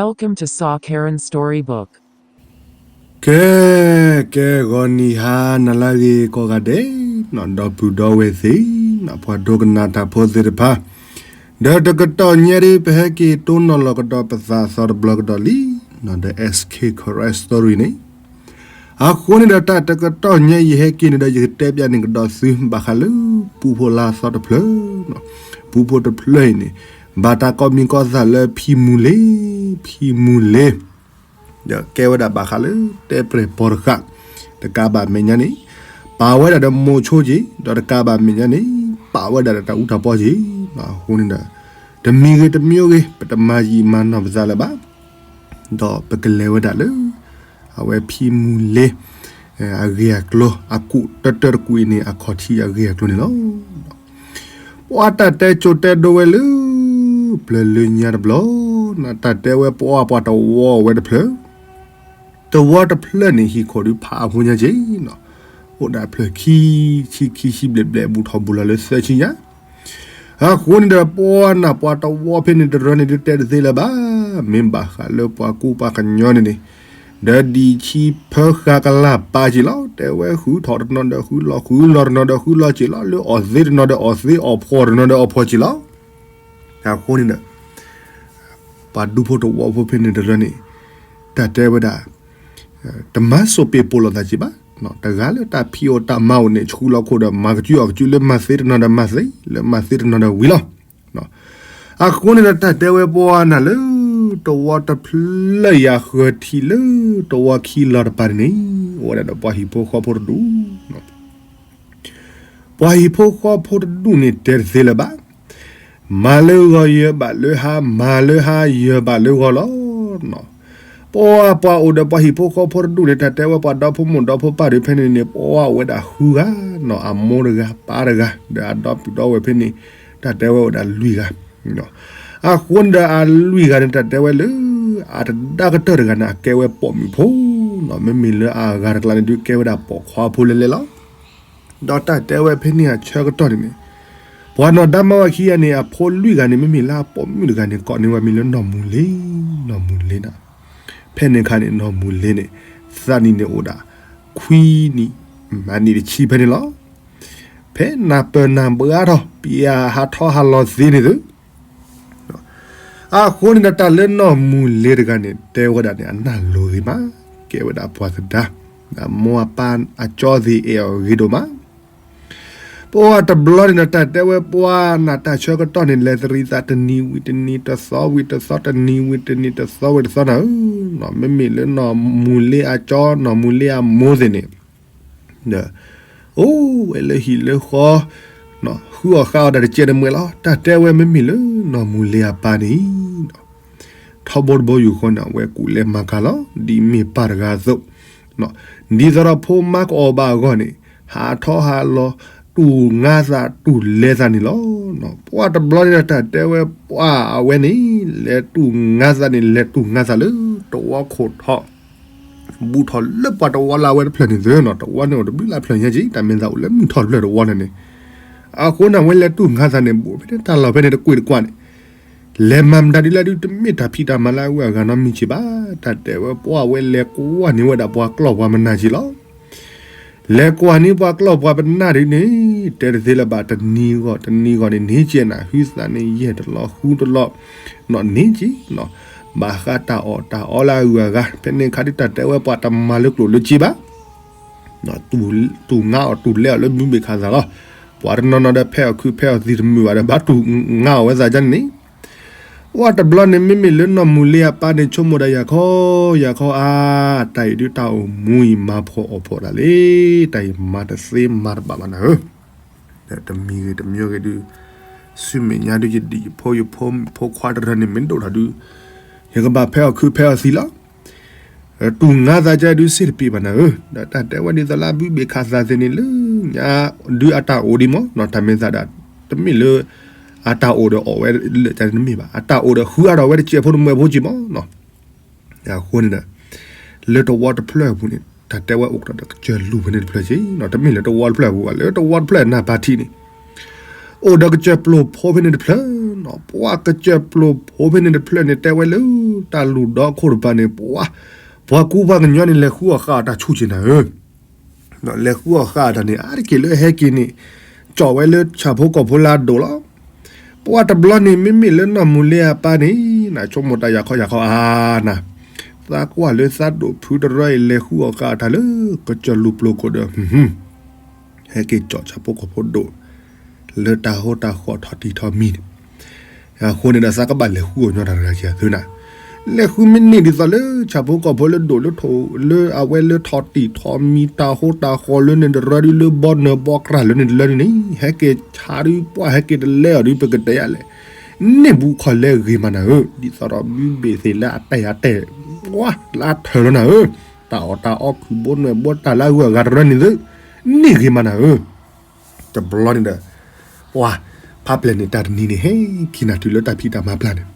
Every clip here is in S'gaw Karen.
Welcome to Saw Karen Storybook. ကဲ, ကဲ ဂီၤနံၤဟါနၤလၢအဂ့ၤကိးဂၤဒဲး, နီၢ်ဒီပုၢ်ဒီဝဲၢ်သ့ၣ်, နီၢ်ပှၤဒိကနၣ်တၢ်ဖိသ့ၣ်တဖၣ်, ဒီးတကတီၢ်ညါဒ်ပဟဲက့ၤတိၢ်နီၣ်လီၤကဒီးပသးအသီတဘျီကဒီးလံ, နီၢ်ဒီး S K Karen Story န့ၣ်, အဃိန့ၣ်ဒီးတၢ်တကတီၢ်ညါအံၤယဟဲက့ၤန့ၣ်ဒီး ယကတဲပျးန့ၣ်ကဒီးသုဘၣ်ဃးလၢ ပူဖိလါအသီတဖျၢၣ်, ပူဖိတဖျၢၣ်အံၤန့ၣ်, ဘၣ်တၢ်ကိးမံၤကိးသးလၢဖံမူၤလ့ၤ, ဖံမူၤလ့ၤ, ဒီးကဲဝဲဒၣ်ဘၣ်ဃးလၢ တဲပြဲၢ်ပီၤတဃၣ်, တကးဘၣ်မဲာ်ညါန့ၣ်, ပာ်ဝဲဒၣ်ဒီးမိၤဆိက့ၤ, ဒီးတကးဘၣ်မဲာ်ညါန့ၣ်, ပာ်ဝဲဒၣ်ဒီးတၢ်အူတၢ်ပီက့ၤ, အဃိန့ၣ်ဒီး, တမံၤဂ့ၤတမံၤဂ့ၤ ပတမၤယံာ်မၤနီၢ်ပသးလၢၤဘၣ်, ဒီးပကလဲၤဝဲဒၣ်လၢ အဝဲဖံမူၤလ့ၤ အဂ့ၢ်အကျိၤ အကူာ်တၢတၢတကူာ်အံၤန့ၣ် အခီၣ်ထံးအဂ့ၢ်အကျိၤန့ၣ်လီၤ. ပှၤတၢ်တဲကိၤတဲဒိဝဲလၢ ပျၢၤလၢညါတဘျီ, တၢ်တဲဝဲပှၤပှၤတဝီဝဲတဖျၢၣ်, တဝီတဖျၢၣ်န့ၣ် ဟံၣ်ခိၣ်ဒုးဖးအဖိညါက့ၤ, အိၣ်ဒၣ်ဖျၢၣ်ခံဆံခံဆံဘျဲၣ်ဘျဲၣ် ဘူးထီၣ်ဘူးလီၤလၢသၢဆံညါ အဃိန့ၣ်ဒီး ပှၤနၢ်ပှၤတဝီဖဲန့ၣ်တရၢန့ၣ် ဒုးတဲတသ့လၢၤဘၣ်, မ့ၢ်ဘၣ်ဃးလၢပှၤကူပှၤကညီန့ၣ်န့ၣ်, ဒီးဒံၣ်ဆံဖၢဃာ်ကလၢ်ပာ်က့ၤလီၤ, တဲဝဲဃုထီၣ်တနီၤဒီးဃုလီၤ ဃုလီၤတနီၤဒီးဃုလီၤက့ၤလီၤ, လၢအီၣ်သ့တနီၤဒီးအီၣ်သ့အီၣ်ဖှီၣ်တနီၤဒီးအီၣ်ဖှီၣ်က့ၤလီၤ. အဃိန့ၣ်ဒီး ပှၤဒူဖိတဝီဖိဖဲန့ၣ်တရၢန့ၣ်, တၢ်တဲဝဲဒၣ် တမၤစိးပ့းပိာ်လိာ်သးက့ၤဘၣ်, တဂၤလၢတၢ်ဖံးအိၣ်တၢ်မၤအိၣ်န့ၣ် ဆူလီၤခိၣ်ဒီးမၤကစုအီၣ်ကစု လၢမၤသ့တနီၤဒီးမၤသ့, လၢမၤသ့တနီၤဒီးဝံၤလီၤ. အဃိန့ၣ်ဒီးတၢ်တဲဝဲပှၤနၢ်လၢ တဝီတဖျၢၣ်ယၤဃၢၤထံးလၢ တဝီခံလီၤတပၤန့ၣ်န့ၣ်, အိၣ်ဝဲဒၣ်ဒီးပှၤဟံၣ်ဖိဃီဖိတဒူၣ် ပှၤဟံၣ်ဖိဃီဖိတဒူၣ်န့ၣ်တဲတသ့လၢၤဘၣ်, မၤလၢဂီၤယၢၤဘၣ်လၢဟါ, မၤလၢဟါယၢၤဘၣ်လၢဂီၤလီၤ. ပှၤပှၤအိၣ်ဒီးပှၤဟံၣ်ဖိဃီဖိတဒူၣ်န့ၣ် တၢ်တဲဝဲပှၤဒီဖိမိၢ်ဒီဖိပၢ်ဒုးဖဲန့ၣ်န့ၣ် ပှၤအိၣ်ဝဲဒၣ်ဃုဂၤ, အမိၢ်တဂၤ ပၢ်တဂၤ ဒီးအဒီပုၢ်ဒီဝဲၢ်ဖဲန့ၣ်, တၢ်တဲဝဲအိၣ်ဒၣ်လွံၢ်ဂၤ အဃိန့ၣ်ဒီးအလွံၢ်ဂၤန့ၣ် တၢ်တဲဝဲလၢ အတဒါကတၢၢ်တဂၤန့ၣ် အကဲဝဲပိာ်မုၣ်ဖိ, မ့မ့ၢ်လၢအဂၤတကျါန့ၣ်ဒုးကဲဝဲဒၣ်ပိာ်ခွါဖိလဲၣ်လဲၣ်လီၤ. ဒီးတၢ်တဲဝဲဖဲန့ၣ်အဆၢကတီၢ်န့ၣ်န့ၣ်, ပှၤနီၢ်ဒါမါဝၤခံဂၤန့ၣ် အဖိလွံၢ်ဂၤန့ၣ် မ့မ့ၢ်လၢအပိာ်မုၣ်တဂၤန့ၣ် ကိးန့ၢ်ဝဲမံၤလၢနီၢ်မူၤလ့ၤ, နီၢ်မူၤလ့ၤန့ၣ်, ဖဲန့ၣ်အခါန့ၣ် နီၢ်မူၤလ့ၤန့ၣ် သးနံၣ်န့ၣ်အိၣ်ဒၣ် ခွံနံၣ်, အနံၣ်တဆံဖဲန့ၣ်လီၤ. ဖဲနၢ်ပၢၢ်နၢ်ဘှါထီၣ် ပယီၤဟးထီၣ်ဟးလီၤသ့န့ၣ်သု, အဃိန့ၣ်ဒီးတၢ်လၢနီၢ်မူၤလ့ၤတဂၤန့ၣ် တဲဝဲဒၣ်န့ၣ် အနၢ်လိၤဂ့ၤမး, ကဲဝဲဒၣ်ပှၤသဒါ, အမိၢ်အပၢ်အကၠီသ့ၣ်အဲၣ်အီၤဂ့ၤဒိၣ်မး. ပှၤတဘျီန့ၣ်ဒီးတၢ်တဲဝဲပှၤနၢ်တၢ်ဆၢကတီၢ်န့ၣ် လဲၤသရံးသးတနံၤဝံၤတနံၤ တသီဝံၤတသီ တနံၤဝံၤတနံၤ တသီဝံၤတသီနၤဧၢ, မ့မ့ၢ်လၢနီၢ်မူၤလ့ၤအကၠီ နီၢ်မူၤလ့ၤအမိၢ်သ့ၣ်န့ၣ် ဒီး အိၣ်ဝဲလၢဟံၣ်လၢဃီ, ဃုအီၣ်ဃါအီၣ်တၢ်တစဲးတမှဲၤလီၤ. တၢ်တဲဝဲမ့မ့ၢ်လၢနီၢ်မူၤလ့ၤအပၢ်န့ၣ်, ထီဘိတဘိယူၢ်ဃီန့ၣ် အဝဲကူၣ်လဲၤမၤကၤလီၤ. ဒ်မ့ၢ်ပၢ်တဂၤအသိး, ဒ်သိးဒီးဖိမါကအီၣ်ဘၣ်အဂီၢ်န့ၣ် ဟးထီၣ်ဟးလီၤ တူၢ်ငါသးတူၢ်လဲသးန့ၣ်လီၤ. ပှၤတဘျီန့ၣ်ဒီးတၢ်တဲဝဲပှၤအဝဲန့ၣ် လဲၤတူၢ်ငါသးန့ၣ် လဲၤတူၢ်ငါသးလၢတဝီခိၣ်ထီၣ် ဘူးထီၣ်လၢပှၤတဝီလၢအဝဲတဖျၢၣ်န့ၣ်သုနီၤ, တဝီန့ၣ်အိၣ်တဘျုးလၢ်ဖျၢၣ်ညါက့ၤ တၢ်မ့ၢ်သးအိၣ်လၢမုၢ်ထီၣ်တဖျၢၣ်တဝီန့ၣ်န့ၣ်, အဃိန့ၣ်အဝဲလဲၤတူၢ်ငါသးန့ၣ် ဘူးဖဲန့ၣ်တၢ်လီၢ်ဖဲန့ၣ်တကွ့ၢ်တကွၢ်န့ၣ်, လဲၤမၤမတၤဒ်လဲၣ်ဒုးတမ့ၢ်တၢ်ဖံးတၢ်မၤလၢအဂုၤအဂၤနီတမံၤက့ၤဘၣ်, တၢ်တဲဝဲပှၤဝဲလဲၤကွၢ်န့ၢ်ဝဲဒၣ်ပှၤကျီၢ်ပှၤမနၤက့ၤလီၤ. လဲၤကွၢ်န့ၢ်ပှၤကျီၢ်ပှၤပနၢ်ဒ်န့ၣ်, တဲတသ့လၢၤဘၣ် တနံၤဂီၢ်တနံၤဂီၢ်န့ၣ် န့ၢ်ကဲနၤ ဟုသးန့ၣ်ယဲၢ်တလီၢ်ဃုတလီၢ်, န့ၢ်ကဲ, ဘၣ်ဃးတၢ်အီၣ်တၢ်အီလၢအဂုၤအဂၤ, ဖဲန့ၣ်အခါဒ်တၢ်တဲဝဲပှၤတမၤလၢကျိာ်လၢစ့ဘၣ်, တူၢ်ငါအီၣ်တူၢ်လဲအီၣ်လၢမုၢ်ဘ့ၣ်ခးသးလီၤ. ပှၤတနီၤနီၤဒီးဖဲအီၣ်ခုဖဲအီၣ်သံတမုာ်ဘၣ်ဒီး ဘၣ်တူၢ်ငါအီၣ်ဝဲသးဒ်န့ၣ်န့ၣ် ပှၤတဘျီန့ၣ် မ့မ့ၢ်လၢနီၢ်မူၤလ့ၤအပၢ်န့ၣ် ဆိကမိၣ်ဒၣ် ယၤခီ, ယၤခီဧါ, တၢ်အံၤဒုးတၢ်အိၣ်မူအံၤ မၤဖှီၣ်အီၣ်ဖှီၣ်ဒၣ်လံ, တၢ်အံၤမၤတသ့မၤတဘၣ်ဘၣ်နၤဧၢ, တမံၤဂ့ၤတမံၤဂ့ၤဒုး, ဆူမဲာ်ညါဒုး ယဒံၣ်ယဖိယဖိမုၣ်ဖိခွါတရၢန့ၣ် မ့ၢ်ဒိၣ်ထီၣ်ဒုး, ယကဘၣ်ဖဲအီၣ်ခုဖဲအီၣ်သံလီၤ. တူၢ်ငါသးကဲဒုးစ့ၢ်တပ့ၤဘၣ်နၤဧၢ, ဒီးတၢ်တဲဝဲဒ်သိးလၢအဘုဘ့ၣ်ခးသးသ့ၣ်န့ၣ်လၢညါ, ဒုးအတၢ်အိၣ်ဒံးမး, တၢ်မ့ၢ်သးဒၣ်, တမ့ၢ်လၢ အတၢ်အိၣ်ဒီးအီၣ်ဝဲလၢာ်န့ၣ်တမ့ၢ်ဘၣ်, အတၢ်အိၣ်ဒီးဃုအါထီၣ်ဝဲတစဲးဖိတမှဲၤဖိက့ၤမး, အဃိန့ၣ်ဒီး, လၢတဝီတဖျၢၣ်အပူၤန့ၣ် တၢ်တဲဝဲအိၣ်ကဒီးဒီးကစၢၢ်လူၢ်ဖဲန့ၣ်တဖျၢၣ်က့ၤ, တမ့ၢ်လၢတဝီတဖျၢၣ်အပူၤဘၣ်, လၢတဝီတဖျၢၣ်နၢ်ပၢၢ်ထံးန့ၣ်, အိၣ်ဒီးကစၢၢ်ပျိာ်ဖိဖဲန့ၣ်တဖျၢၣ်, ပှၤကစၢၢ်ပျိာ်ဖိဖဲန့ၣ်တဖျၢၣ်န့ၣ် တဲဝဲလၢ တၢ်လူၢ်ဒီခိၣ်တဖၣ်န့ၣ် ပှၤ ပှၤကူပှၤကညီန့ၣ် လဲၤဃုအီၣ်ဃာ်အီၣ်တၢ်ဆူၣ်က့ၤနၤဧၢ, လဲၤဃုအီၣ်ဃာ်အီၣ်တၢ်န့ၣ် အါတက့ၢ်လၢဟဲက့ၤန့ၣ် ကၠီၣ်ဝဲလၢဆၣ်ဖိကီၢ်ဖိလၢအဒိၣ်လီၤ. ပှၤတဘျီန့ၣ် မ့မ့ၢ်လၢနီၢ်မူၤလ့အပၢ်န့ၣ် နဆိကမိၣ်တၢ်ယၤခီယၤခီအါနၤ, သးကွၢ်လၢသးဒိၣ်ဖုတရၢအံၤ လဲၤဃုအီၣ်ဃာ်အီၣ်တၢ်လၢ ကစၢၢ်လူၢ်ပျိၤခိၣ်ဒီး ဟဲက့ၤကၠီၣ်ဆၣ်ဖိကီၢ်ဖိဒိၣ် လၢတၢ်ဟိတၢ်ဃီၣ်ထီၣ်တံၢ်ထီၣ်မံၤန့ၣ်, အဃိန့ၣ်ဒီး သးကဘၣ်လဲၤဃုအီၣ်ညီတၢ်တဂၤကဲသုနၤ, လဲၤဃုမ့ၢ်န့ၢ်ဒ်သိးလၢဆၣ်ဖိကီၢ်ဖိလၢဒိၣ်လၢထီၣ်လၢအဝဲလၢထီၣ်တံၢ်ထီၣ်မံၤတၢ်ဟိတၢ်ဃီၣ်လၢန့ၣ်တရၢဒု လၢဘီနၢၤဘီကျၢ်လၢန့ၣ်တလၢန့ၣ်န့ၣ် ဟဲက့ၤဆါဒု ပှၢ်ဟဲက့ၤတလဲအီၤဒု ပကတဲယၤလဲၣ်, န့ၢ်ဘူးခီၣ်လဲဂ့ၤမးနၤဧၢ, ဒ်သိးဒီးမုၢ်ဘ့ၣ်သ့ၣ်လၢအတၢ်ယၤတဲာ် ပှၢ်လၢအထၢၣ်လီၤနၤဧၢ, တၢ်အီၣ်တၢ်အီခုၣ်ဘိနွဲၣ်ဘိတၢ်လၢအဂုၤအဂၤတရၢန့ၣ်သု န့ၢ်ဂ့ၤမးနၤဧၢ, တဘျီန့ၣ်ဒီး ပှၤ ဖးပျဲၢ်န့ၣ်တၢ်တနံၤန့ၣ် ဟဲခံနၤတုၤလၢတၢ်ဖံးတၢ်မၤပျၢ်န့ၣ်,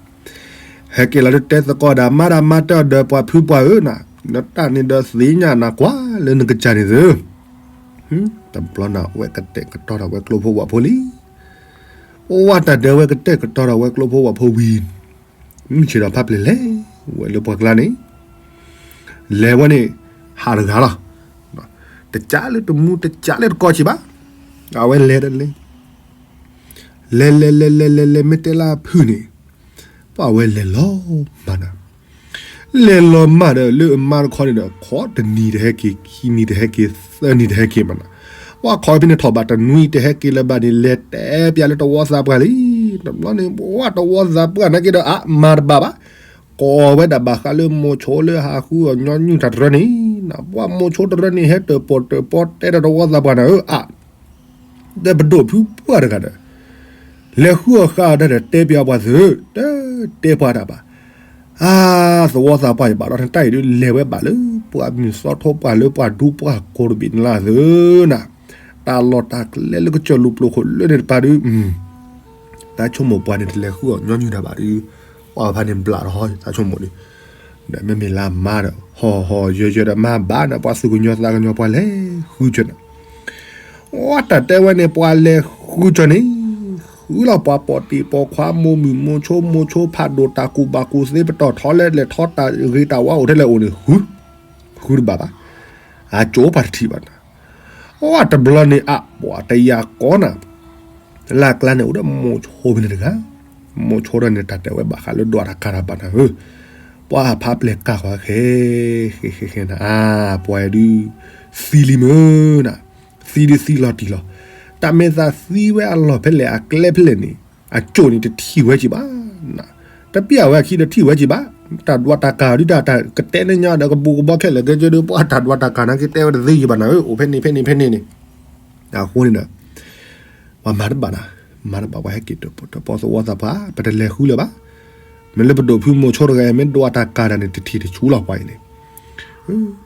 ဟဲက့ၤလီၤဒုတဲသကိးဒီး မၤတၢ်မၤတၢ်ဒီးပှၤဖုပှၤဧၢနၤ, နတၢ်န့ၣ်ဒီးသ့ၣ်ညါနၤကွၢ်လၢနကစၢ်န့ၣ်သု, တဘျီနၤဝဲကတဲာ်ကတီၤဒီးဝဲကျိဖိဝၣ်ဖိလံ, အိၣ်ဝဲတၢ်ဒၢးဝဲကတဲာ်ကတီၤဒီးဝဲကျိဖိဝၣ်ဖိဝံၤ, မုၢ်ဆ့ၣ်ဒီးဖးပျဲၢ်လဲၤဝဲလၢပှၢ်ကျါန့ၣ် လဲၤဝဲန့ၣ် ဟးတဂၤလီၤ. တကးလၢတမူတကးလၢတကီက့ၤဘၣ်. အဝဲလဲၤတလဲၤ, လဲၤလဲၤလဲၤလဲၤလဲၤလဲၤ မ့ၢ်တဲလၢအဖုၣ်န့ၣ် ပှၤဝဲလဲၤလီၤမၢ်နၤ, လဲၤလီၤမၢ်ဒီး လၢအမါတခီန့ၣ်ဒီး ခီတနံၤတဟဲက့ၤ, ခံနံၤတဟဲက့ၤ, သၢနံၤတဟဲက့ၤမၢ်နၤ, ပှၤခီဖဲန့ၣ်ထီၣ်ဘၣ်တနွံတဟဲက့ၤလၢၤဘၣ်န့ၣ် လဲၤတဲပျးလၢတဝီသးပှၢ်လံ. တဘျီန့ၣ် ပှၤတဝီသးပှၢ်နာ်က့ဒီး အါ မၤတဘၣ်ဘၣ်. ကိးဝဲဒၣ်ဘၣ်ဃးလၢမိၤဆိလၢဟးဃုအီၣ်ညီနုၢ်တၢ်တရၢန့ၣ်, ပှၤမိၤဆိတရၢန့ၣ် ဟဲတၢၣ်ပီၣ်တၢၣ်ပီတဲဒီးတဝီသးပှၢ်နၤဧၢ အါ, ဒီးပဒိၣ်ဖုပှၢ်တဂၤဒီး လဲၤဃုအီၣ်ဃာ်အီၣ်တၢ်ဒီးတဲပျးပှၤသု, တတဲပှၤတၢ်ဘၣ်. အါ, သဝီသးပှၢ်ယဘၣ်ဒီးနတၢ်အံၤဒုး လဲၤဝဲဘၣ်လၢ ပှၤမုၢ်သီထိပှၢ်လၢပှၤဒူပှၢ်ကိးတဘ့ၣ်န့ၣ်လၢသုနၤ, တၢ်လီၢ်တၢ်ကျဲလၢကစၢၢ်လူၢ်ပျိၤခိၣ်လၢန့ၣ်တပၤဒုး သးဆိကမိၣ်ပှၤန့ၣ်တလဲၤဃုအီၣ်ညီနုၢ်တၢ်ဘၣ်ဒုး, ပှၤဖးန့ၣ်ဘျးထီၣ်သးဆိကမိၣ်ဒုး, ဒီးမ့မ့ၢ်လၢအမါဒီး ဟီၣ်ဟီၣ်ယၢၤယၢၤဒီးမါဘၣ်န့ၣ် ပှၤသူၣ်ကညီၤသးကညီၤပှၤလဲၤဃုကၠီန့ၣ်, အိ တၢ်တဲဝဲန့ၣ် ပှၤလဲၤဃုကၠီန့ၣ်, ဃုလီၤပှၤပိာ်တံၢ်ပိာ်ခွါမိၢ်မုၣ်မိၢ်ဆိမိၢ်ဆိဖးဒိၣ်တၢ်ကူၣ်ဘၣ်ကူၣ်သ့ ပတီၢ်ထီလဲၣ်လဲၣ်ထီတၢ်ဂ့ၤတၢ်ဝါအိၣ်ထဲလဲၣ်အိၣ်န့ၣ် ဃု, ဃုတဘၣ်ဘၣ်, အကၠိပှၤတထံၣ်ဘၣ်နၤ, အိ တဘျီန့ၣ်အါ ပှၤတယာ်ကီနၤ လၢအကျါန့ၣ်အိၣ်ဒီးမိၤဆိဖဲန့ၣ်တဂၤ, မိၤဆိဒီးန့ၣ် တၢ်တဲဝဲဘၣ်ဃးလၢဒွးတၢ်ကၤတၢ်ဘၣ်နၤဧၢ, ပှၤဖးပျဲၢ်ကၤဃီၤဃဲ, ဃဲဃဲဃဲနၤ အါ, ပှၤဒုး သံလံမုၢ်နၤ, သံဒုးသံလီၤတံၢ်လီၤ, တၢ်မ့ၢ်သးသံဝဲအလီၢ်ဖဲလဲၣ်အကျဲဖဲလဲၣ်န့ၣ်, အကၠိန့ၣ်တထံၣ်ဝဲက့ၤဘၣ် တပျၢ်ဝဲအခံတထံၣ်ဝဲက့ၤဘၣ်, တၢ်ဒွးတၢ်ကၤဒုးတၢ်ကတဲန့ၣ်ညါဒီးကဘူးကဘီခဲလၢာ်ကဲကဲဒုး ပှၤတၢ်ဒွးတၢ်ကၤနာ်က့တဲဝဲတသ့က့ၤဘၣ်နၤဧၢ, အိၣ်ဖဲန့ၣ်ဖဲန့ၣ်ဖဲန့ၣ်န့ၣ်, အဃိန့ၣ်ဒီး ပှၤမၤတဘၣ်နၤ, မၤတဘၣ်ပှၤဟဲက့ၤတပီသဝီသးပှၢ် ပတလဲၤဃုလၢၤဘၣ်, မ့ၢ်လၢပဒိၣ်ဖုမိၤဆိတဂၤအံၤ မ့ၢ်ဒွးတၢ်ကၤတၢ်န့ၣ် တထံၣ်တဆူလီၤပှၤအံၤန့ၣ်,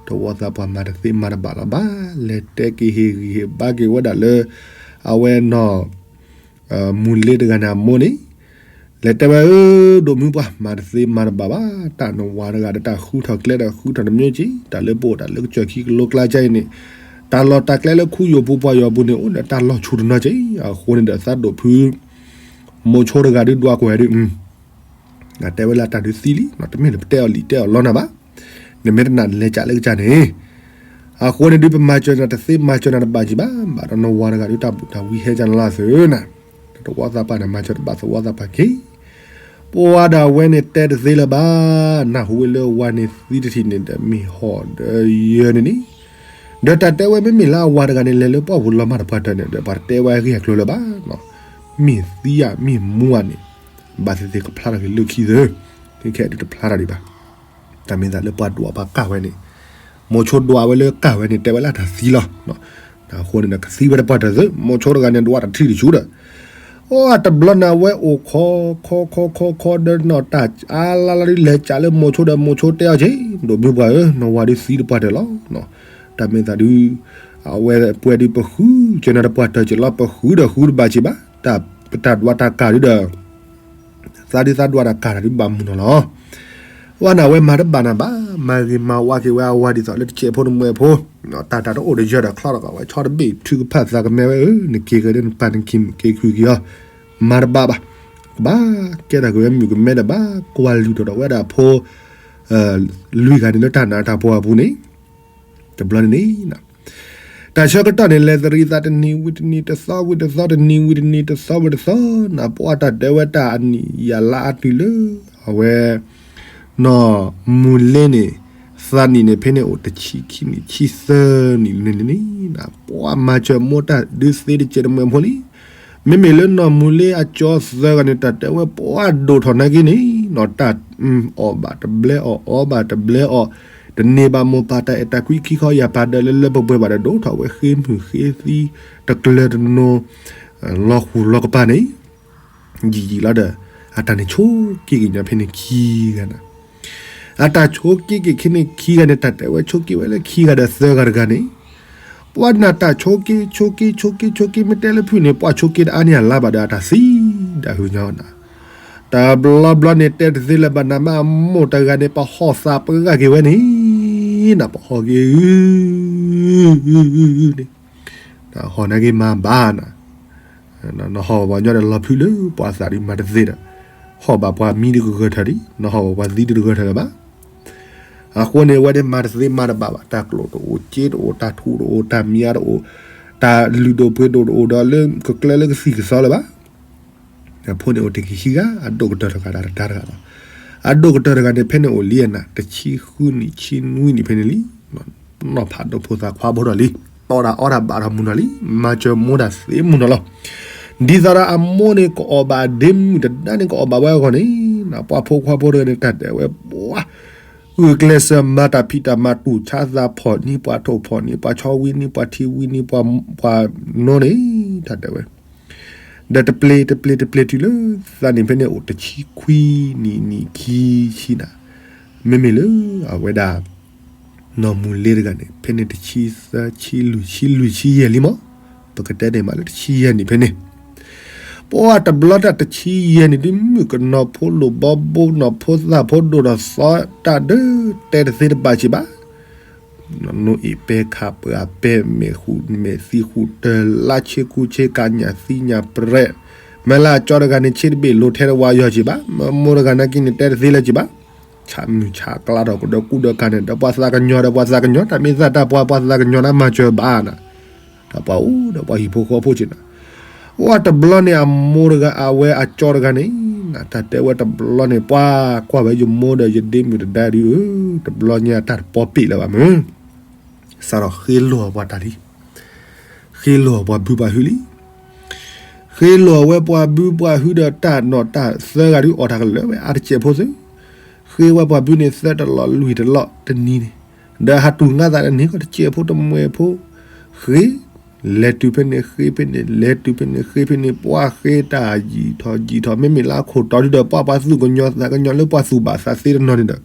သဝီသးပှၢ်မၤတသ့မၤတဘၣ်လီၤဘၣ်, လဲၤတဲက့ၤဟ့ၣ်ဂံၢ်ဟ့ၣ်ဘါက့ၤဝဲဒၣ်လၢ အဝဲနီၢ် မူၤလ့တဂၤန့ၣ်အမိၢ်န့ၣ်, လဲၤတဲဝဲဧၢ, ဒိၣ်မုၢ်ပှၢ် မၤတသ့မၤတဘၣ်ဘၣ်, တၢ်နဝၤတဂၤဒီးတၢ်ဃုထီၣ်ကျဲဒီးဃုထီၣ်တမံၤက့ၤ, တၢ်လၢပအိၣ်တၢ်လၢကစၢၢ်ခံကလိကျါကါအံၤန့ၣ်, တၢ်လီၢ်တၢ်ကျဲလၢခူယိာ်ပူၤပှၤယိာ်ပူၤန့ၣ် အိၣ်ဒီးတၢ်လီၢ်ဆူၣ်တနီၤက့ၤ, အဃိန့ၣ်ဒီး သးဒိၣ်ဖု မိၤဆိတဂၤဒုးဒွးကွၢ်ဒုး တဲဝဲလၢတၢ်ဒုးသံလံ, တမ့ၢ်လၢပတဲအီၤလံၤတဲအီၤလီနၤဘၣ်, နမ့ၢ်တနာ်လဲၤကးလၢကစၢ်န့ၣ်, အဃိန့ၣ်ဒုး ပမၤစၢၤနၤတသ့မၤစၢၤနၤတဘၣ်က့ၤဘၣ်, ဘၣ်ဒီးနဝၤတဂၤဒုးတၢ်ဘူၣ်တၢ်ဝံဟဲကနၤလၢသုနၤ, သဝီသးပှၢ်န့ၣ် မၤစၢၤတဘၣ်သဝီသးပှၢ်က့ၤ, ပှၤဒၣ်ဝဲန့ၣ်တဲတသ့လၢၤဘၣ်, နၢ်ဟူဝဲလၢဝၤန့ၣ်သံတထံၣ်န့ၣ်ဒီး မ့ၢ်ဟီၣ်ဒီးယၢၤန့ၣ်န့ၣ်, ဒီးတၢ်တဲဝဲမ့မ့ၢ်လၢအဝၤတဂၤန့ၣ် လဲၤလၢပှၢ်ပူၤလီၤမၢ်တပှၢ်တၢၢ်န့ၣ်ဒီး ပှၤတတဲဝဲအဂ့ၢ်အကျိၤလၢၤဘၣ်, မ့ၢ်သံဧါ မ့ၢ်မူဧါန့ၣ်, ဘၣ်သ့ၣ်သ့ၣ်ကဖျါထီၣ်က့ၤလၢခံသု, ခဲခဲဒုးတဖျါထီၣ်ဒံးဘၣ်, တၢ်မ့ၢ်သးလၢပှၤဒွးပှၤကၢ်ဝဲန့ၣ်, မိၤဆိဒွးဝဲလၢကၢ်ဝဲန့ၣ် တဲဝဲလၢတၢ်သံလီၤ, အဃိန့ၣ်ဒီး ကသံဝဲတပှၢ်တၢၢ်သု, မိၤဆိတဂၤန့ၣ် ဒွးတထံၣ်တဆူဒီး အိ တဘျီနၤဝဲအိၣ်ခီခီခီခီခီဒီးနီၢ်တၢ်အါလါလါဒုး လဲၤကးလၢမိၤဆိဒီးမိၤဆိတဲအီၤက့ၤ, ဒိၣ်မုၢ်ပှၢ်ဧၢ, နဝၤဒုးသံတပှၢ်တၢၢ်လီၤ, တၢ်မ့ၢ်သးဒုး အဝဲပှဲၤဒုးပဃုကနၤတပှၢ်တၢၢ်က့ၤလီၤ, ပဃုဒီးဃုတဘၣ်က့ၤဘၣ်, တၢ်ဒွးတၢ်ကၢ်ဒုးဒီး သးဒုးသးဒွးတၢ်ကၢ်တၢ်ဒုးဘၣ်မုၢ်နီၢ်လီၤ. ဝဲနၤဝဲမၤတဘၣ်နၤဘၣ်, မၤဂ့ၤမၤဝါက့ၤဝဲအဝၤဒ်သိးလၢတစဲးဖိတမှဲးဖိ, တၢ်တၢ်တအိၣ်တယၢၤဒီးချီထီၣ်ကီးဝဲ ဆီတဘ့ၣ်ထုကဖၣ်သးကမဲဝဲဧၢ, နက့ၤကဒီးနပၢ်နခံမုၣ်က့ၤခုၣ်က့ၤအီၤ, မၤတဘၣ်ဘၣ်, ကွၢ် ဘၣ်ကဲထီၣ်က့ၤဝဲမုၣ်ကမဲဒီး ဘၣ်ကွၢ်လုၢ်ထီၣ်ဒီးဝဲဒၣ်ဖိ လွံၢ်ဂၤန့ၣ်လၢတၢ်နးတၢ်ဖှီၣ်အပူၤန့ၣ်, တဘျီန့ၣ်န့ၣ် တၢ်ဆၢကတီၢ်န့ၣ် လဲၤသရံးသးတနံၤဝံၤတနံၤ တသီဝံၤတသီ တနံၤဝံၤတနံၤ တသီဝံၤတသီန့ၣ် ပှၢ်တၢ်တဲဝဲတၢ်အနံၣ်ယၤလါအါတုၤလၢ အဝဲ နီၢ်မူၤလ့န့ၣ် သးနံၣ်န့ၣ် ဖဲန့ၣ်အိၣ်တဆံခံနံၣ် ဆံသၢနံၣ်န့ၣ်န့ၣ် ပှၢ်မၤစၢၤမိၢ်တၢ်ဒုးသ့တစဲးတမှဲၤဖိလံ. မ့မ့ၢ်လၢနီၢ်မူၤလ့အကၠီသၢဂၤန့ၣ် တၢ်တဲဝဲပှၢ်ဒိၣ်ထီၣ်နာ်က့န့ၣ် နီၢ်တၢ်အီၣ်ဘၣ်တဘျဲအီၣ် အီဘၣ်တဘျဲအီၣ်, တန့ၢ်ဘၣ်မိၢ်ပၢ်တၢ်အဲၣ်တၢ်ကွံခံခီယၢ်ပၤဒီး လၢလၢပှဲၤပှဲၤဘၣ်ဒီး ဒိၣ်ထီၣ်ဝဲဃ့မုၢ်ဃ့သံ တကျၢၤတနိ လီၤဃူလီၤကပၤန့ၣ် ယံာ်ယံာ်လီၤဒီး အတၢ်န့ၣ်ဆိးက့က့ၤညီဖဲန့ၣ်ခံဂၤန့ၣ်, အတၢ်ဆိးက့က့ၤခဲန့ၣ်ခံဂၤန့ၣ် တၢ်တဲဝဲဆိးက့ဝဲလၢခံဂၤဒီးသၢဂၤတဂၤန့ၣ်, ပှၢ်နၢ်တၢ်ဆိးက့ ဆိးက့ ဆိးက့ ဆိးက့ မ့ၢ်တဲလၢဖုၣ်န့ၣ် ပှၢ်ဆိးက့တအါန့ၢ်အလါဘၣ်ဒီး အတၢ်သံဒၣ်ဟုညါနၤ, တဘျီဘျီန့ၣ် တဲတသ့လၢၤဘၣ်နၤ မ့ၢ်အမိၢ်တဂၤန့ၣ် ပဟီၣ်သးပှၢ်က့ၤဝဲန့ၣ် နၤ ပဟီၣ်က့ၤ ဟီၣ်နာ်က့မၤဘၣ်နၤ, နဟီၣ်ဘၣ်ပှၤညီဒီးလီၤဖုးလၢပှၤသးဒ်မၤတသ့ဒီး, ဟီၣ်ဘၣ်ပှၤမံဒ်ကဂၢၢ်ထၢၣ်ဒံး နဟီၣ်ဘၣ်ပှၤသံဒ်တဂၢၢ်ထၢၣ်လၢၤဘၣ်. အဃိန့ၣ် အဝဲဒၣ်မၤတသ့မၤတဘၣ်ဘၣ် တၢ်ကျိၣ်တအိၣ် စ့တအိၣ် တၢ်ထူးတအိၣ် တၢ်မံၤအါတအိၣ် တၢ်လုၢ်ဒိၣ်ပှ့ၤဒိၣ်တအိၣ်ဒီးလၢကကျဲလၢကသံၣ်ကသီလၢၤဘၣ်. ဖိန့ၣ်အိၣ်တက့ၤခံဂၤ အဒိၣ်ကတၢၢ်တဂၤဒီးတဒါတဂၤလီၤ. အဒိၣ်ကတၢၢ်တဂၤန့ၣ် ဖဲန့ၣ်အိၣ်လံအနၤ တဆံဃုနံၣ်ဆံနွံနံၣ်ဖဲန့ၣ်လံ. နီၢ်ဖးဒိၣ်ဖိသၣ်ခွါဖိဒီးလံ, တီဒၣ်အီဒၣ်ဘၣ်ဒီးမုၢ်နီၢ်လံ, မၤစၢၤမိၢ်ဒၣ်သ့မုၢ်နီၢ်လီၤ. ဒ်သိးဒီးအမိၢ်န့ၣ် ကအီၣ်ဘၣ်ဒ့မုၣ်တဒါန့ၣ် ကအီၣ်ဘၣ်ဝဲအဂီၢ်န့ၣ်, ပှၢ်ဖိခွါဖိတဂၤန့ၣ် တၢ်တဲဝဲပှၢ် ဂုာ်ကျဲးစၢးမၤတၢ်ဖံးတၢ်မၤ တူၢ်ဆါသးဖီၣ်န့ၢ်ပှၤထိၣ်ဖီၣ်န့ၢ်ပှၤဆီဝံန့ၢ်ပှၤထံဝံန့ၢ်ပှၤ ပှၤနိန့ၣ် တၢ်တဲဝဲ ဒီးတပျ့ၤတပျ့ၤတပျ့ၤတုၤလၢ သးန့ၣ်ဖဲန့ၣ်အိၣ်တဆံခွံနံၣ်နံၣ်ခံဆံနၤ, မ့မ့ၢ်လၢအဝဲဒၣ် နီၢ်မူၤလ့တဂၤန့ၣ် ဖဲန့ၣ်တဆံသၢဆံလွံၢ်ဆံလွံၢ် ဆံယဲၢ်လံမး, ပကတဲန့ၣ်မးလၢတဆံယဲၢ်နံၣ်ဖဲန့ၣ်, ပှၢ်တဘျီတၢ်တဆံယဲၢ်နံၣ်ဒ်မုၣ်ကနီၤဖိလိၣ်ဘီဘိ နီၢ်ဖိသၣ်ဖိဒိၣ်ဒီးသီတၢ်ဒီး တဲတသ့တဘၣ်စံးဘၣ် နိအ့ၣ်ပဲခးပှၤပဲမဲာ်ဃူမဲာ်သံဃူတၢ်လါဆ့ကူဆ့ကၤညၣ်သံညၣ်ပြဲး, မ့ၢ်လၢအကၠီတဂၤန့ၣ် ဆ့တဘ့ၣ်လိၤထဲတဝါယီၤစံးဘၣ်, မ့ၢ်မိၢ်တဂၤနာ်က့န့ၣ် တဲတသ့လၢၤစံးဘၣ်, ဆးမုၢ်ဆးကျါထီၣ်ကဒီးကူဒီးကၤန့ၣ် ဒီးပှၤသးကညီၤဒီးပှၤသးကညီၤ တၢ်မ့ၢ်သးတၢ်ပှၤပှၤသးကညီၤနၤမၤစၢၤဘၣ်နၤ, ဒီးပှၤအိၣ်ဒီးပှၤဟံၣ်ဖိဃီဖိစ့ၢ်နၤ ပှၢ်တဘျီန့ၣ် အမိၢ်တဂၤအဝဲအကၠီတဂၤန့ၣ် နတၢ်တဲဝဲတဘျီန့ၣ် ပှၢ်ကွၢ်ဝဲယမိၢ်ဒီးယဒ့မုၣ်တဒါဒုးဧၢ, တဘျီညါတၢ်တပီပ့ၣ်လၢၤဘၣ်မုၢ်, စးထီၣ်ဃ့လိာ်အပှၤတၢ်လံ, ဃ့လိာ်အပှၤဘုပှၤဟုလံ, ဃ့လိာ်ဝဲပှၤဘုပှၤဟုဒီးတၢ်နီၢ်တၢ်သၢဂၤဒုးအီၣ်တၢ်ကလၢာ်ဝဲအါတစဲးဖိသု, ဃ့ဝဲပှၤဘုန့ၣ်သၢတလီၢ်လွံၢ်တလီၢ်တနံၤန့ၣ်, ဒီးဟးတူၢ်ငါသးတနံၤဃီတစဲးဖိတမှဲၤဖိ, ဃ့ လဲၤတုၤဖဲန့ၣ်ဃ့ဖဲန့ၣ် လဲၤတုၤဖဲန့ၣ်ဃ့ဖဲန့ၣ် ပှၢ်ဃ့တၢ်ယံာ်ထီၣ်ယံာ်ထီၣ် မ့မ့ၢ်လၢအခိၣ်တီဒုဒီး ပှၢ်ပှၤသူၣ်ကညီၤသးကညီၤလၢပှၤသူၣ်ဘၣ်သးသ့တနီၤန့ၣ်ဒီး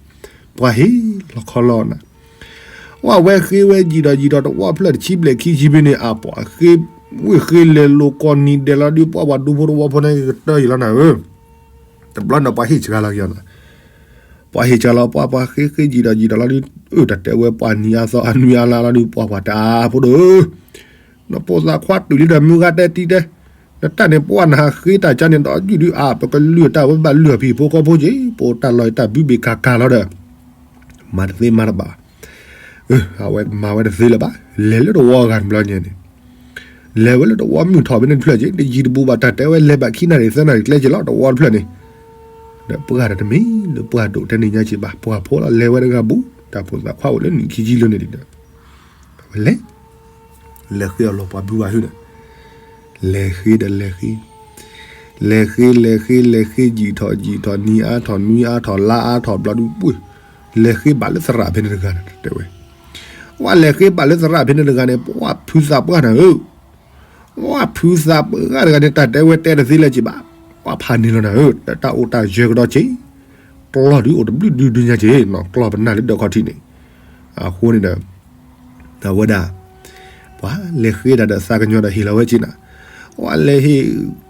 ပှၤဟ့ၣ်လီၤခီလီၤနၤ, ပှၢ်ဝဲဃ့ဝဲယံာ်ထီၣ်ယံာ်ထီၣ် တဝီဖျၢၣ်တဆံဘျဲၣ်ခံဆံဖဲန့ၣ် အပှၢ်ဃ့ ဝ့ၢ်ဃ့လဲၤလိာ်ကီၢ်နံၤဒဲးလီၤဒုး ပှၢ်ပှၤဒူဖိတဝီဖိန့ၣ်ကတၢၢ်ယံာ်လီၤနၤဧၢ, တဘျီန့ၣ်ပှၤဟ့ၣ်စှၤလီၤက့ၤအီၤနၤ ပှၤဟ့ၣ်စှၤလီၤ ပှၢ်ပှၤဃ့ဃ့ယံာ်ဒီးယံာ်ဒီးလီၤဒုး အၢ တၢ်တဲဝဲပှၢ်နံၤအါသီအနွံအါလါလီၤဒုး ပှၢ်ပှၤတၢ်ဖိဒိၣ်ဧၢ, နဖိသၣ်ခွါတုၤလံဒီးမုၢ်ဂၤတဲတံၤတဲ, နတၢ်န့ၣ်ပှၢ်နဟးဃ့တၢ်ကါန့ၣ်ဒီးယုၢ်ဒုးအါ ပကလုၢ်တၢ်ဝဲဘၣ်လုၢ်အီၣ်ဖံးဖိဃီဖိက့ၤ ပအိၣ်တၢ်လီၢ်အံၤတၢ်ဘုဘ့ၣ်ကၤကၤလီၤဒီး မၤတသ့မၤတဘၣ်, အဝဲမၤဝဲတသ့လၢၤဘၣ် လဲၤလၢတဝီဂၤတဘျီညါန့ၣ် လဲၤဝဲလၢတဝီမုၢ်ထီၣ်ဖဲန့ၣ်တဖျၢၣ်က့ၤ တယံာ်တဘူးဘၣ် တၢ်တဲဝဲလဲၤဘၣ်ခံနၣ်ရံၣ်သၢနၣ်ရံၣ်ကျဲက့ၤလီၤ တဝီတဖျၢၣ်န့ၣ်, ဒီးပှၢ်ဒီးတမ့ၢ်လၢပှၢ်ဒိၣ်တဲန့ၣ်ညါက့ၤဘၣ် ပှၢ်ဖိလီၤ လဲၤဝဲတဂၤဘူး တၢ်ဖိသၣ်ခွါအိၣ်လၢနံၣ်ခံဆံလၢန့ၣ်ဒီး ဝဲလဲၤ လဲၤဃ့အီၤလီၤပှၤဘုပှၤဟုဒီး လဲၤဃ့ဒီးလဲၤဃ့ လဲၤဃ့လဲၤဃ့လဲၤဃ့ ယံာ်ထီၣ်ယံာ်ထီၣ် နံၤအါထီၣ်နွံအါထီၣ် လါအါထီၣ်ဘျီဒုးပှၢ် လဲၤဃ့ဘၣ်လၢသရၣ်ဖဲန့ၣ်တဂၤန့ၣ် တဲဝဲ, ပှၢ်လဲၤဃ့ဘၣ်လၢသရၣ်ဖဲန့ၣ်တဂၤန့ၣ် ပှၢ်ဖုသးပှၢ်နၤဧၢ, ပှၢ်ဖုသးပှၢ်တဂၤန့ၣ် တၢ်တဲဝဲတဲတသ့လၢၤက့ၤဘၣ်, ပှၢ်ဖးန့ၢ်လီၤနၤဧၢ, ဒီးတၢ်အိၣ်တၢ်ယၢၤကဒီးက့ၤ ကျီၢ်ဒုးအိၣ်တဘျုးဒုဒုညါက့ၤနီၤ ကျီၢ်ပနၢ်လၢဒၢးခီၣ်ထံးန့ၣ်, အဃိန့ၣ်ဒီး အဝဲဒၣ် ပှၤလဲၤဃ့တၢ်ဒီးသးကညီၤဒီးဟ့ၣ်လီၤဝဲက့ၤနၤ, ပှၤလဲၤဟ့ၣ်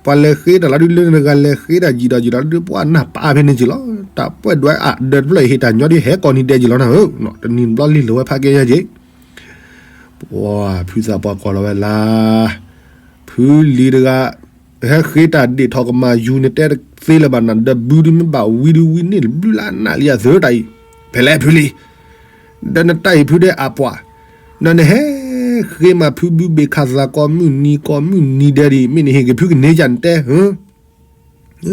ပှၤလဲၤဃ့တၢ်လီၤဒုးလၢနဂၤလဲၤဃ့တၢ်ယံာ်ဒီးယံာ်ဒီးလီၤဒုး ပှၢ်နၢ်ပၢ်ဖဲန့ၣ်က့ၤလီၤ, တၢ်ပှဲၤဒွဲအါဒၢးတဖျၢၣ်အံၤဟ့ၣ်တၢ်ညီဒုး ဟဲကိးနံၤဒဲးက့ၤလီၤနၤဧၢ, တနံၤတဘျီလံၤလီၤဝဲဖးကဲညါက့ၤ ပှၤဖုသးပှၢ်ကိးလီၤဝဲလၢ ဖုလံၤတဂၤ, ဟဲဃ့တၢ်ဒ့ၣ်ထီၣ်ကမၤယူၤန့ၣ် တဲတသ့လၢၤဘၣ်နၤ, ဒီးဘုဒုမ့ၢ်ဘၣ်ဝံဒုဝံန့ၣ် ဘျုးလၢအနၢ်လံအသၢတၢ်အံၤ, ဖဲလဲၣ်ဖုလံ, ဒီးနတၢ်အံၤဖုဒဲအပှၤ, ဒီးနဟဲဃ့မၤဖုဘုဘ့ၣ်ခၣ်သၣ်ကိးမုၢ်နံၤကိးမုၢ်နံၤဒဲးဒံး မ့ၢ်နဟ့ၣ်က့ၤဖုကန့ၢ်ကနတဲ,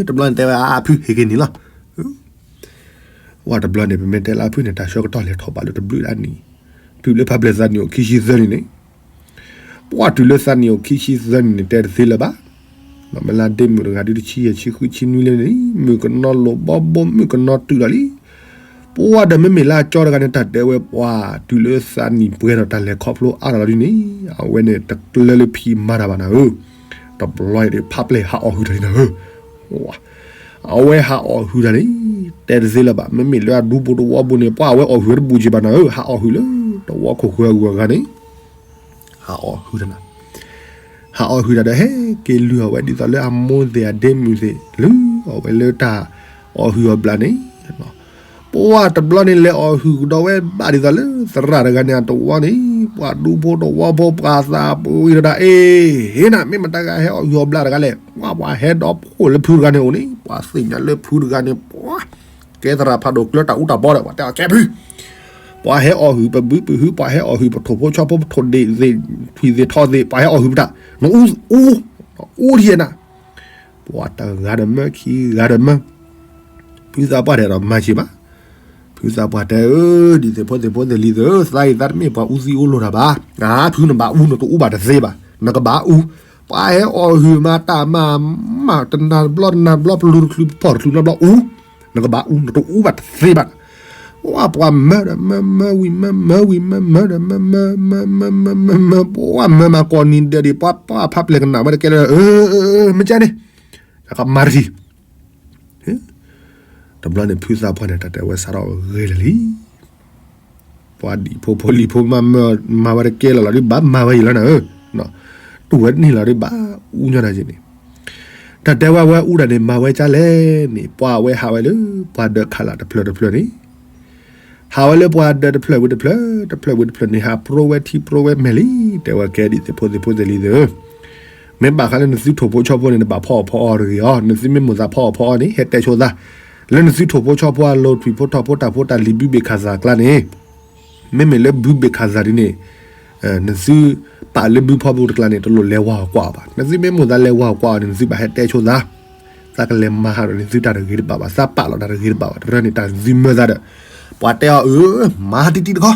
တဘျီန့ၣ်တဲဝဲအဖုဟ့ၣ်က့ၤန့ၣ်လီၤ. ပှၤတဘျီန့ၣ် ပမ့ၢ်တဲလၢအဖုန့ၣ် တၢ်ဆၢကတီၢ်လဲၤထီၣ်ဘးလၢတဘျုးဒၣ်နံၤ, တုၤလၢဖါပျဲၢ်သးနံၣ်အိၣ်ခံဆံသၢနံၣ်န့ၣ်, ပှၤတုၤလၢသးနံၣ်အိၣ်ခံဆံသၢနံၣ်န့ၣ် တဲတသ့လၢၤဘၣ်. မ့ၢ်လၢဒ့မုၣ်တဂၤဒုတဆံယဲၢ်ဆံဃုဆံနွံလၢန့ၣ် မုၣ်ကနီၤလိာ်ဘီဘိမုၣ်ကနီၤတုာ်လီၤလံ. ပှၤဒီးမ့မ့ၢ်လၢအကၠီတဂၤန့ၣ် တၢ်တဲဝဲပှၤတုၤလၢသးနံၣ်ပှဲၤဒီးတၢ်လဲၤခီဖျိအါထီၣ်လီၤဒ်န့ၣ် အဝဲန့ၣ်တကျၢၤလၢဖံးမၤတၢ်ဘၣ်နၤဧၢ, တဘျီအံၤဒီးဖါပျဲၢ်ဟးအီၣ်ဟုၣ်တၢ်လံနၤဧၢ. အဝဲဟးအီၣ်ဟုၣ်တၢ်န့ၣ် တဲတသ့လၢၤဘၣ်. မ့မ့ၢ်လၢအဒူဘိတဝီဘိန့ၣ် ပှၤအဝဲအီၣ်ဟုၣ်ဝဲတဘူးက့ၤဘၣ်နၤဧၢ, ဟးအီၣ်ဟုၣ်လၢတဝီခိၣ်ဃၢၤအဂုၤအဂၤန့ၣ် ဟးအီၣ်ဟုၣ်တၢ်နၤ, ဟးအီၣ်ဟုၣ်တၢ်ဒီးဟဲက့ၤလုၢ်အီၣ်ဝဲဒ်သိးလၢအမိၢ်သ့ၣ်အဒ့မုၣ်သ့ၣ် လုၢ်အီၣ်ဝဲလၢတၢ်အီၣ်ဟုၣ်အီၣ်ဘျးန့ၣ် ပှၤတဘျီန့ၣ် လဲၤအီၣ်ဟုၣ်ကဒီးဝဲဘၣ်ဒ်သိးလၢသရၣ်တဂၤန့ၣ်အတဝီန့ၣ် ပှၤဒူဖိတဝီဖိ ပှၤသးပှၢ်ဝံၤဒီးဒၣ်အ့ၣ် ဟ့ၣ်နၤ မ့ၢ်မတၤဂၤဟဲအီၣ်ဟုၣ်အီၣ်ဘျးတဂၤလဲၣ်, ပှၤ ပှၤဟဲဒီးဖှိၣ်လၢဖုတဂၤန့ၣ်အိၣ်န့ၣ် ပှၤသ့ၣ်ညါလၢဖုတဂၤန့ၣ် ပှၤ ကဲသရၣ်ဖးဒိၣ်ကျၢၤတၢ်အူတၢ်ဘီဒီး ပှၤတဲအီၤကဲဖု ပှၤဟဲအီၣ်ဟုၣ်ပဘုပဟု, ပှၤဟဲအီၣ်ဟုၣ်ပထိၣ်ဖိဆီဖိ ပထိၣ်ဒ့ၣ်သ့ၣ် ထွံၣ်သ့ၣ်ထီသ့ၣ်, ပှၤဟဲအီၣ်ဟုၣ်ပတၢ်, နအူ, အူ, အူထံၣ်နၤ, ပှၤတဂၤဒီးမၢ ခံဂၤဒီးမၢ, ဖုသးပှၢ်တဲဒီးမၤဆံးဘၣ်, ဖုသးပှၢ်တဲအၢ ဒ်သ့ၣ်ဖိသ့ၣ်ဖိသ့ၣ်လံၤသ့ၣ်ဧၢ, သးအံၤသးတမ့ၢ်ပှၤအူသံအူလိၤတၢ်ဘၣ်, ဖုနဘၣ်အူ နတအူဘၣ်တသ့ဘၣ်, နကဘၣ်အူ, ပှၤဟဲအီၣ်ဟုၣ်မၤတၢ်မၤ, မၤတနၤတဘျီတနၤတဘျီ ပလူၤတချုးဖီၣ်တချုးနီတဘျီအူ နကဘၣ်အူ နတအူဘၣ်တသ့ဘၣ်, ပှၤ ပှၤမၢဒီးမၢ မၢဝံၤမၢ မၢဝံၤမၢ မၢဒီးမၢ မၢ မၢ မၢ မၢ မၢ ပှၤမၢမၤကိးနံၤဒဲးဒံး ပှၤ ပှၤဖါပျဲၢ်ကနၣ်ဝဲတကဲလၢၤ, မ့ၢ်ကဲန့ၣ်, ကမၤတထံၣ်, တဘျီန့ၣ် ဖုသးပှၢ်န့ၣ် တၢ်တဲဝဲစးထီၣ်ဂ့ၤလၢာ်လံ ပှၤဒံၣ်ဖိဖိလံၤဖိမး မၤဝဲတကဲလၢာ်လီၤဒ်ဘၣ် မၤဝဲယံၤလီၤနၤဧၢ, တူၢ်ဝဲတန့ၢ်လီၤဒ်ဘၣ် အူညီတၢ်က့ၤန့ၣ်, တၢ်တဲဝဲအဝဲအူတၢ်န့ၣ် မၤဝဲကၢ်လဲၣ်န့ၣ် ပှၤအဝဲဟးဝဲလၢ ပှၤဒၢးခးလၢ်တဖျၢၣ်တဖျၢၣ်န့ၣ်, ဟးဝဲလၢပှၤဒၢးတဖျၢၣ်ဝံၤတဖျၢၣ် တဖျၢၣ်ဝံၤတဖျၢၣ်န့ၣ် ဟးပြိဝဲထံပြိဝဲမဲာ်လံ, တဲဝဲကဲဒ်သ့ၣ်ဖိသ့ၣ်ဖိသ့ၣ်လံသ့ၣ်ဧၢ, မ့ၢ်ဘၣ်ဃးလၢနသုထိၣ်ဖိဆီဖိန့ၣ် နဘၣ်ဖီအီၣ်ဖီအီတဂ့ၤအီၤ, နသုမ့ၢ်မိၣ်သးဖီအီၣ်ဖီအီန့ၣ် ဟဲတဲဆိသး လၢနသုထိၣ်ဖိဆီဖိအလိၤ ထွံၣ်ဖိထီၣ်ဖိတၢ်ဖိတၢ်လံၤဘုဘ့ၣ်ခၣ်သၣ်အကျါန့ၣ်, မ့မ့ၢ်လၢဘုဘ့ၣ်ခၣ်သၣ်ဒ်န့ၣ်, နသုပာ်လၢဘုဖီဘိတကျါန့ၣ် တလိၣ်လဲၤဝါအီၣ်ကွၢ်အီၤဘၣ်. နသုမ့ၢ်မိၣ်သးလဲၤဝါအီၣ်ကွၢ်အီၤန့ၣ် နသုဘၣ်ဟဲတဲဆိသး, သးကလဲၤမၤဟးဒီးနသုတၢ်တဂ့ၤတဘၣ်ဘၣ်, သးပာ်လီၤတၢ်တဂ့ၤတဘၣ်ဘၣ်, တရၢန့ၣ်တၢ်သုမၢသးဒီး, ပှၤတဲအီၤအၢ, မၤတံၢ်တံၢ်တခီ, ပှ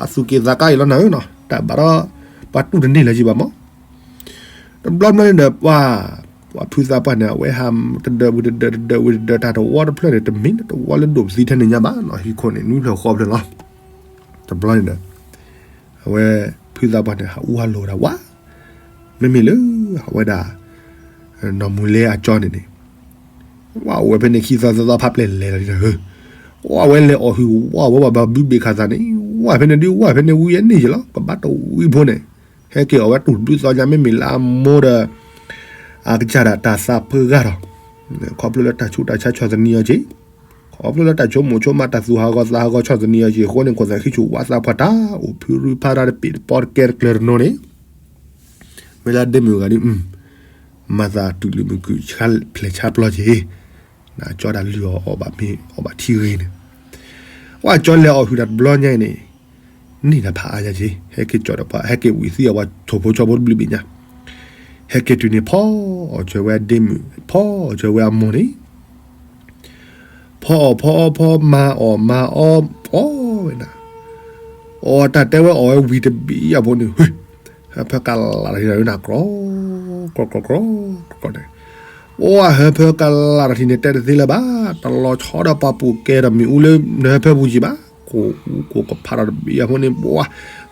ၤသူၣ်က့ၣ်သးကါအံၤလီၤနၤဧၢနီၤ, တၢ်ဘၣ်ဒီး ပှၤတူၢ်တန့ၢ်လၢၤကံဘၣ်မး တဘျီဘျီန့ၣ်ဒီး ပှၤ ပှၤဖုသးပှၢ်န့ၣ် အဝဲဟးတဒၢးဝံၤတဒၢး တဒၢးဝံၤတဒၢး တၢ်တဝီတဖျၢၣ်န့ၣ် တမ့ၢ်လၢတဝီလၢဒိၣ်ပသံထဲန့ၣ်ညါဘၣ်နီၤ, ဟံၣ်ခိၣ်န့ၣ် နွံဖျၢၣ်ဃိးဖျၢၣ်လီၤ. တဘျီန့ၣ်ဒီး အဝဲဖုသးပှၢ်န့ၣ် ဟးအူဟးလိာ်ဝဲဒၣ်ဝဲ, မ့မ့ၢ်လၢ အဝဲဒၣ် နီၢ်မူၤလဲအကၠီန့ၣ်န့ၣ် ဝဲအိၣ်ဝဲဖဲန့ၣ်ခံသီသၢသီ ဖါပျဲၢ်လဲၤလီၤဒ်ဒီးဧၢ, ဝဲဝဲလဲၤအီၣ်ဟုၣ်ဝဲဝဲဘၣ်ဘုဘ့ၣ်ခၣ်သၣ်န့ၣ် ဝဲဖဲန့ၣ်ဒုး ဝဲဖဲန့ၣ်ဝံၤအန့ၣ်ယလီၤ ကဘၣ်တဝံၤဖိန့ၣ်, ဟဲက့ၤအီၣ်ဝဲတူၢ်တဘျုးသီညါ မ့မ့ၢ်လၢအမိၢ်ဒီး အကစၢ်ဒၣ်တၢ်သးပှၢ်ဂၤဒီး ခီဖျိလၢတၢ်ဆူးတၢ်ဆါဆီၣ်သနံးအီၤက့ၤ, ခီဖျိလၢတၢ်ဆိကမိၣ်ဆိကမး တၢ်သူၣ်ဟးဂီၤသးဟးဂီၤဆီၣ်သနံးအီၤက့ၤအဃိန့ၣ် ခိၣ်သးခံဆူၣ်ဝါသးပှၢ်တၢ်အိၣ်ဖုရူဖးရၣ်တပ့ၢ်တပီတကဲတကျၢၤတနီၤန့ၣ် မ့ၢ်လၢဒ့မုၣ်ဂၤဒ် မၤသးတုၤလၢမုၢ်ကုၢ်ဖျဲးဆါပျီက့ၤ, နကၠီဒၣ်လုၢ်အီၣ်အီၣ်ဘၣ်မ့ၢ်အီၣ်ဘၣ်ထံဂ့ၤန့ၣ်, ပှၤကၠီလဲၤအီၣ်ဟုၣ်တၢ်တဘျီညါအံၤန့ၣ် န့ၢ်တၢ်ဖးအါညါက့ၤ ဟဲက့ၤကၠီဒီးပှၤ ဟဲက့ၤဝံၤသံအီၤပှၤထိၣ်ဖိဆီဖိတဘျုးဘ့ၣ်ညါ, ဟဲက့ၤတုၤန့ၣ် ဖီအီၣ်ဆၢဝဲအဒ့မုၣ် ဖီအီၣ်ဆၢဝဲအမိၢ်န့ၣ် ဖီအီၣ်ဖီအီဖီမၤအီၣ်မၤအီအီၣ်ဝဲဒၣ်, အီၣ်တၢ်တဲဝဲအီၣ်ဝဲဝံၤတဘ့ၣ်အဖိန့ၣ် ဟၢဖၢကလးတၢ်ထံၣ်န့ၣ် ကြီ ကြီ ကြီ ကြီန့ၣ်, အိၣ်ဟၢဖၢကလးတၢ်ထံၣ်န့ၣ် တဲတသ့လၢၤဘၣ်, တလီၤဆီဒီးပှၤပူၤကဲဒီးမ့ၣ်အူလၢနဟၢဖၢပူၤကံၤဘၣ်, ကိးအူကိးကဖးဒီးတဘ့ၣ်အဖိန့ၣ် ပှၤ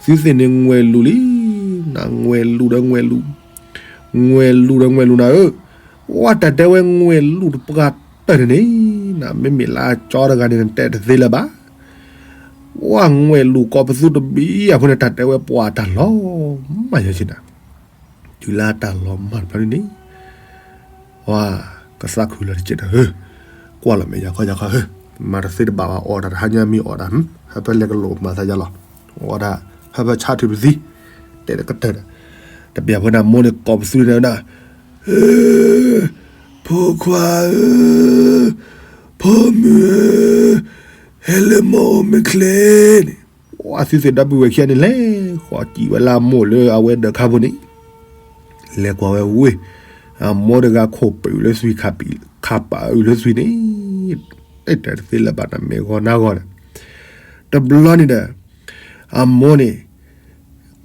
သုသ့ၣ်န့ၣ်ငွဲၢ်လူၤလံ, နငွဲၢ်လူၤဒီးငွဲၢ်လူၤ, ငွဲၢ်လူၤဒီးငွဲၢ်လူၤနၤဧၢ, အိၣ်တၢ်တဲဝဲငွဲၢ်လူၤတပှၢ်တၢၢ်န့ၣ်န့ၣ်, နမ့မ့ၢ်လၢအကၠီတဂၤန့ၣ် နတဲတသ့လၢၤဘၣ် ဝဲငွဲၢ်လူၤကိးပသူတဘ့ၣ်အဖိန့ၣ် တၢ်တဲဝဲပှၤတၢ်လီၤမၢ်ယဲက့ၤနၤ, တုၤလၢတၢ်လီၤမၢ်တဖျၢၣ်န့ၣ်န့ၣ်, ဝဲကသးခုလၢာ်တကဲးဒီးဧၢ, ကွၢ်လီၤမဲာ်ယၤခီယၤခီဧၢ, မၤတသ့တဘၣ်ဘၣ် အီၣ်တၢ်တဟါညါမ့ၢ်အီၣ်တၢ်, ဟၢဖၢလဲၤကလိာ်မၤသးယါလီၤ, အီၣ်တၢ်, ဟၢဖၢဆါထုးပသံ, တဲတကတၢၢ်ဒီး, တဘ့ၣ်အဖိန့ၣ် မိၢ်န့ၣ်ကိးပသူန့ၣ်ဝဲဒၣ် ဖိခွါဧၢ, ဖိမုၣ်ဧၢ, ဟဲလၢမိၢ်အိၣ်မ့ၢ်ချ့န့ၣ်, ပှၤသုသ့ၣ်ဒီပုၢ်ဝဲၢ်ခံဂၤန့ၣ် လဲၤဃီၤကံၣ်ဝဲလၢအမိၢ်လၢအဝဲဒၢးခါဖိန့ၣ်, လဲၤကွၢ်ဝဲဝ့ၢ်, အမိၢ်တဂၤခိၣ်ပၢၢ်လၢသွံၣ်ခးပံၣ် ခးပာ်အုးလၢသွံၣ်န့ၣ်, တဲတသ့လၢၤဘၣ်န့ၣ် မ့ၢ်ဂီၤနၤဂီၤဒီး, တဘျီန့ၣ်ဒီး အမိၢ်န့ၣ်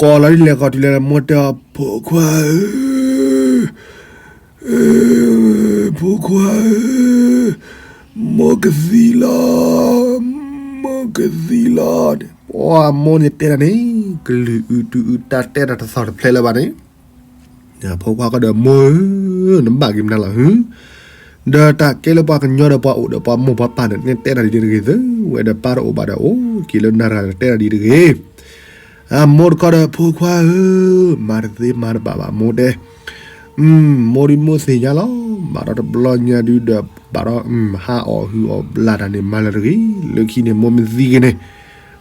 ကိးလီၤဒ်လဲၣ် ကိးတုၤလဲၣ် မိၢ်တဲအီၤ ဖိခွါဧၢ, ဖိခွါဧၢ, မိၢ်ကသံလီၤ, မိၢ်ကသံလီၤန့ၣ်, ပှၤမိၢ်န့ၣ်တဲဒၣ်န့ၣ် ကလုာ်အုးတုၤအုး တၢ်တဲတၢ်တသီၣ်တဖျဲးလၢၤဘၣ်န့ၣ် ဖိခွါဃီဒီး မိၢ်ဧၢ, နဘၣ်က့ၤမနုၤလီၤဟု, ဒီးတၢ်ကဲလၢပှၤကညီဒီးပှၤအိၣ်ဒီးပှၤမိၢ်ပှၤပၢ်န့ၣ် နတဲတၢ်ဒ်န့ၣ်တဂ့ၤသု, ဝဲဒီးပၢ်တအိၣ်ဘၣ်ဒီးအိၣ်က့ၤလၢနၤတဂၤ နတဲတၢ်ဒ်တဂ့ၤ. အမိၢ်တခီဒီး ဖိခွါဧၢ, မၤတသ့မၤတဘၣ်ဘၣ် မိၢ်တဲ, မိၢ်ဒ်မိၢ်သ့ၣ်ညါလီၤ. ဘၣ်ဒီးတဘျီညါဒုဒီး ဘၣ်ဒီး ဟးအီၣ်ဟုၣ်အီၣ်ဘျးတၢ်န့ၣ် မၤလၢတဂ့ၤ, လၢခံန့ၣ် မိၢ်မ့ၢ်သံက့ၤန့ၣ်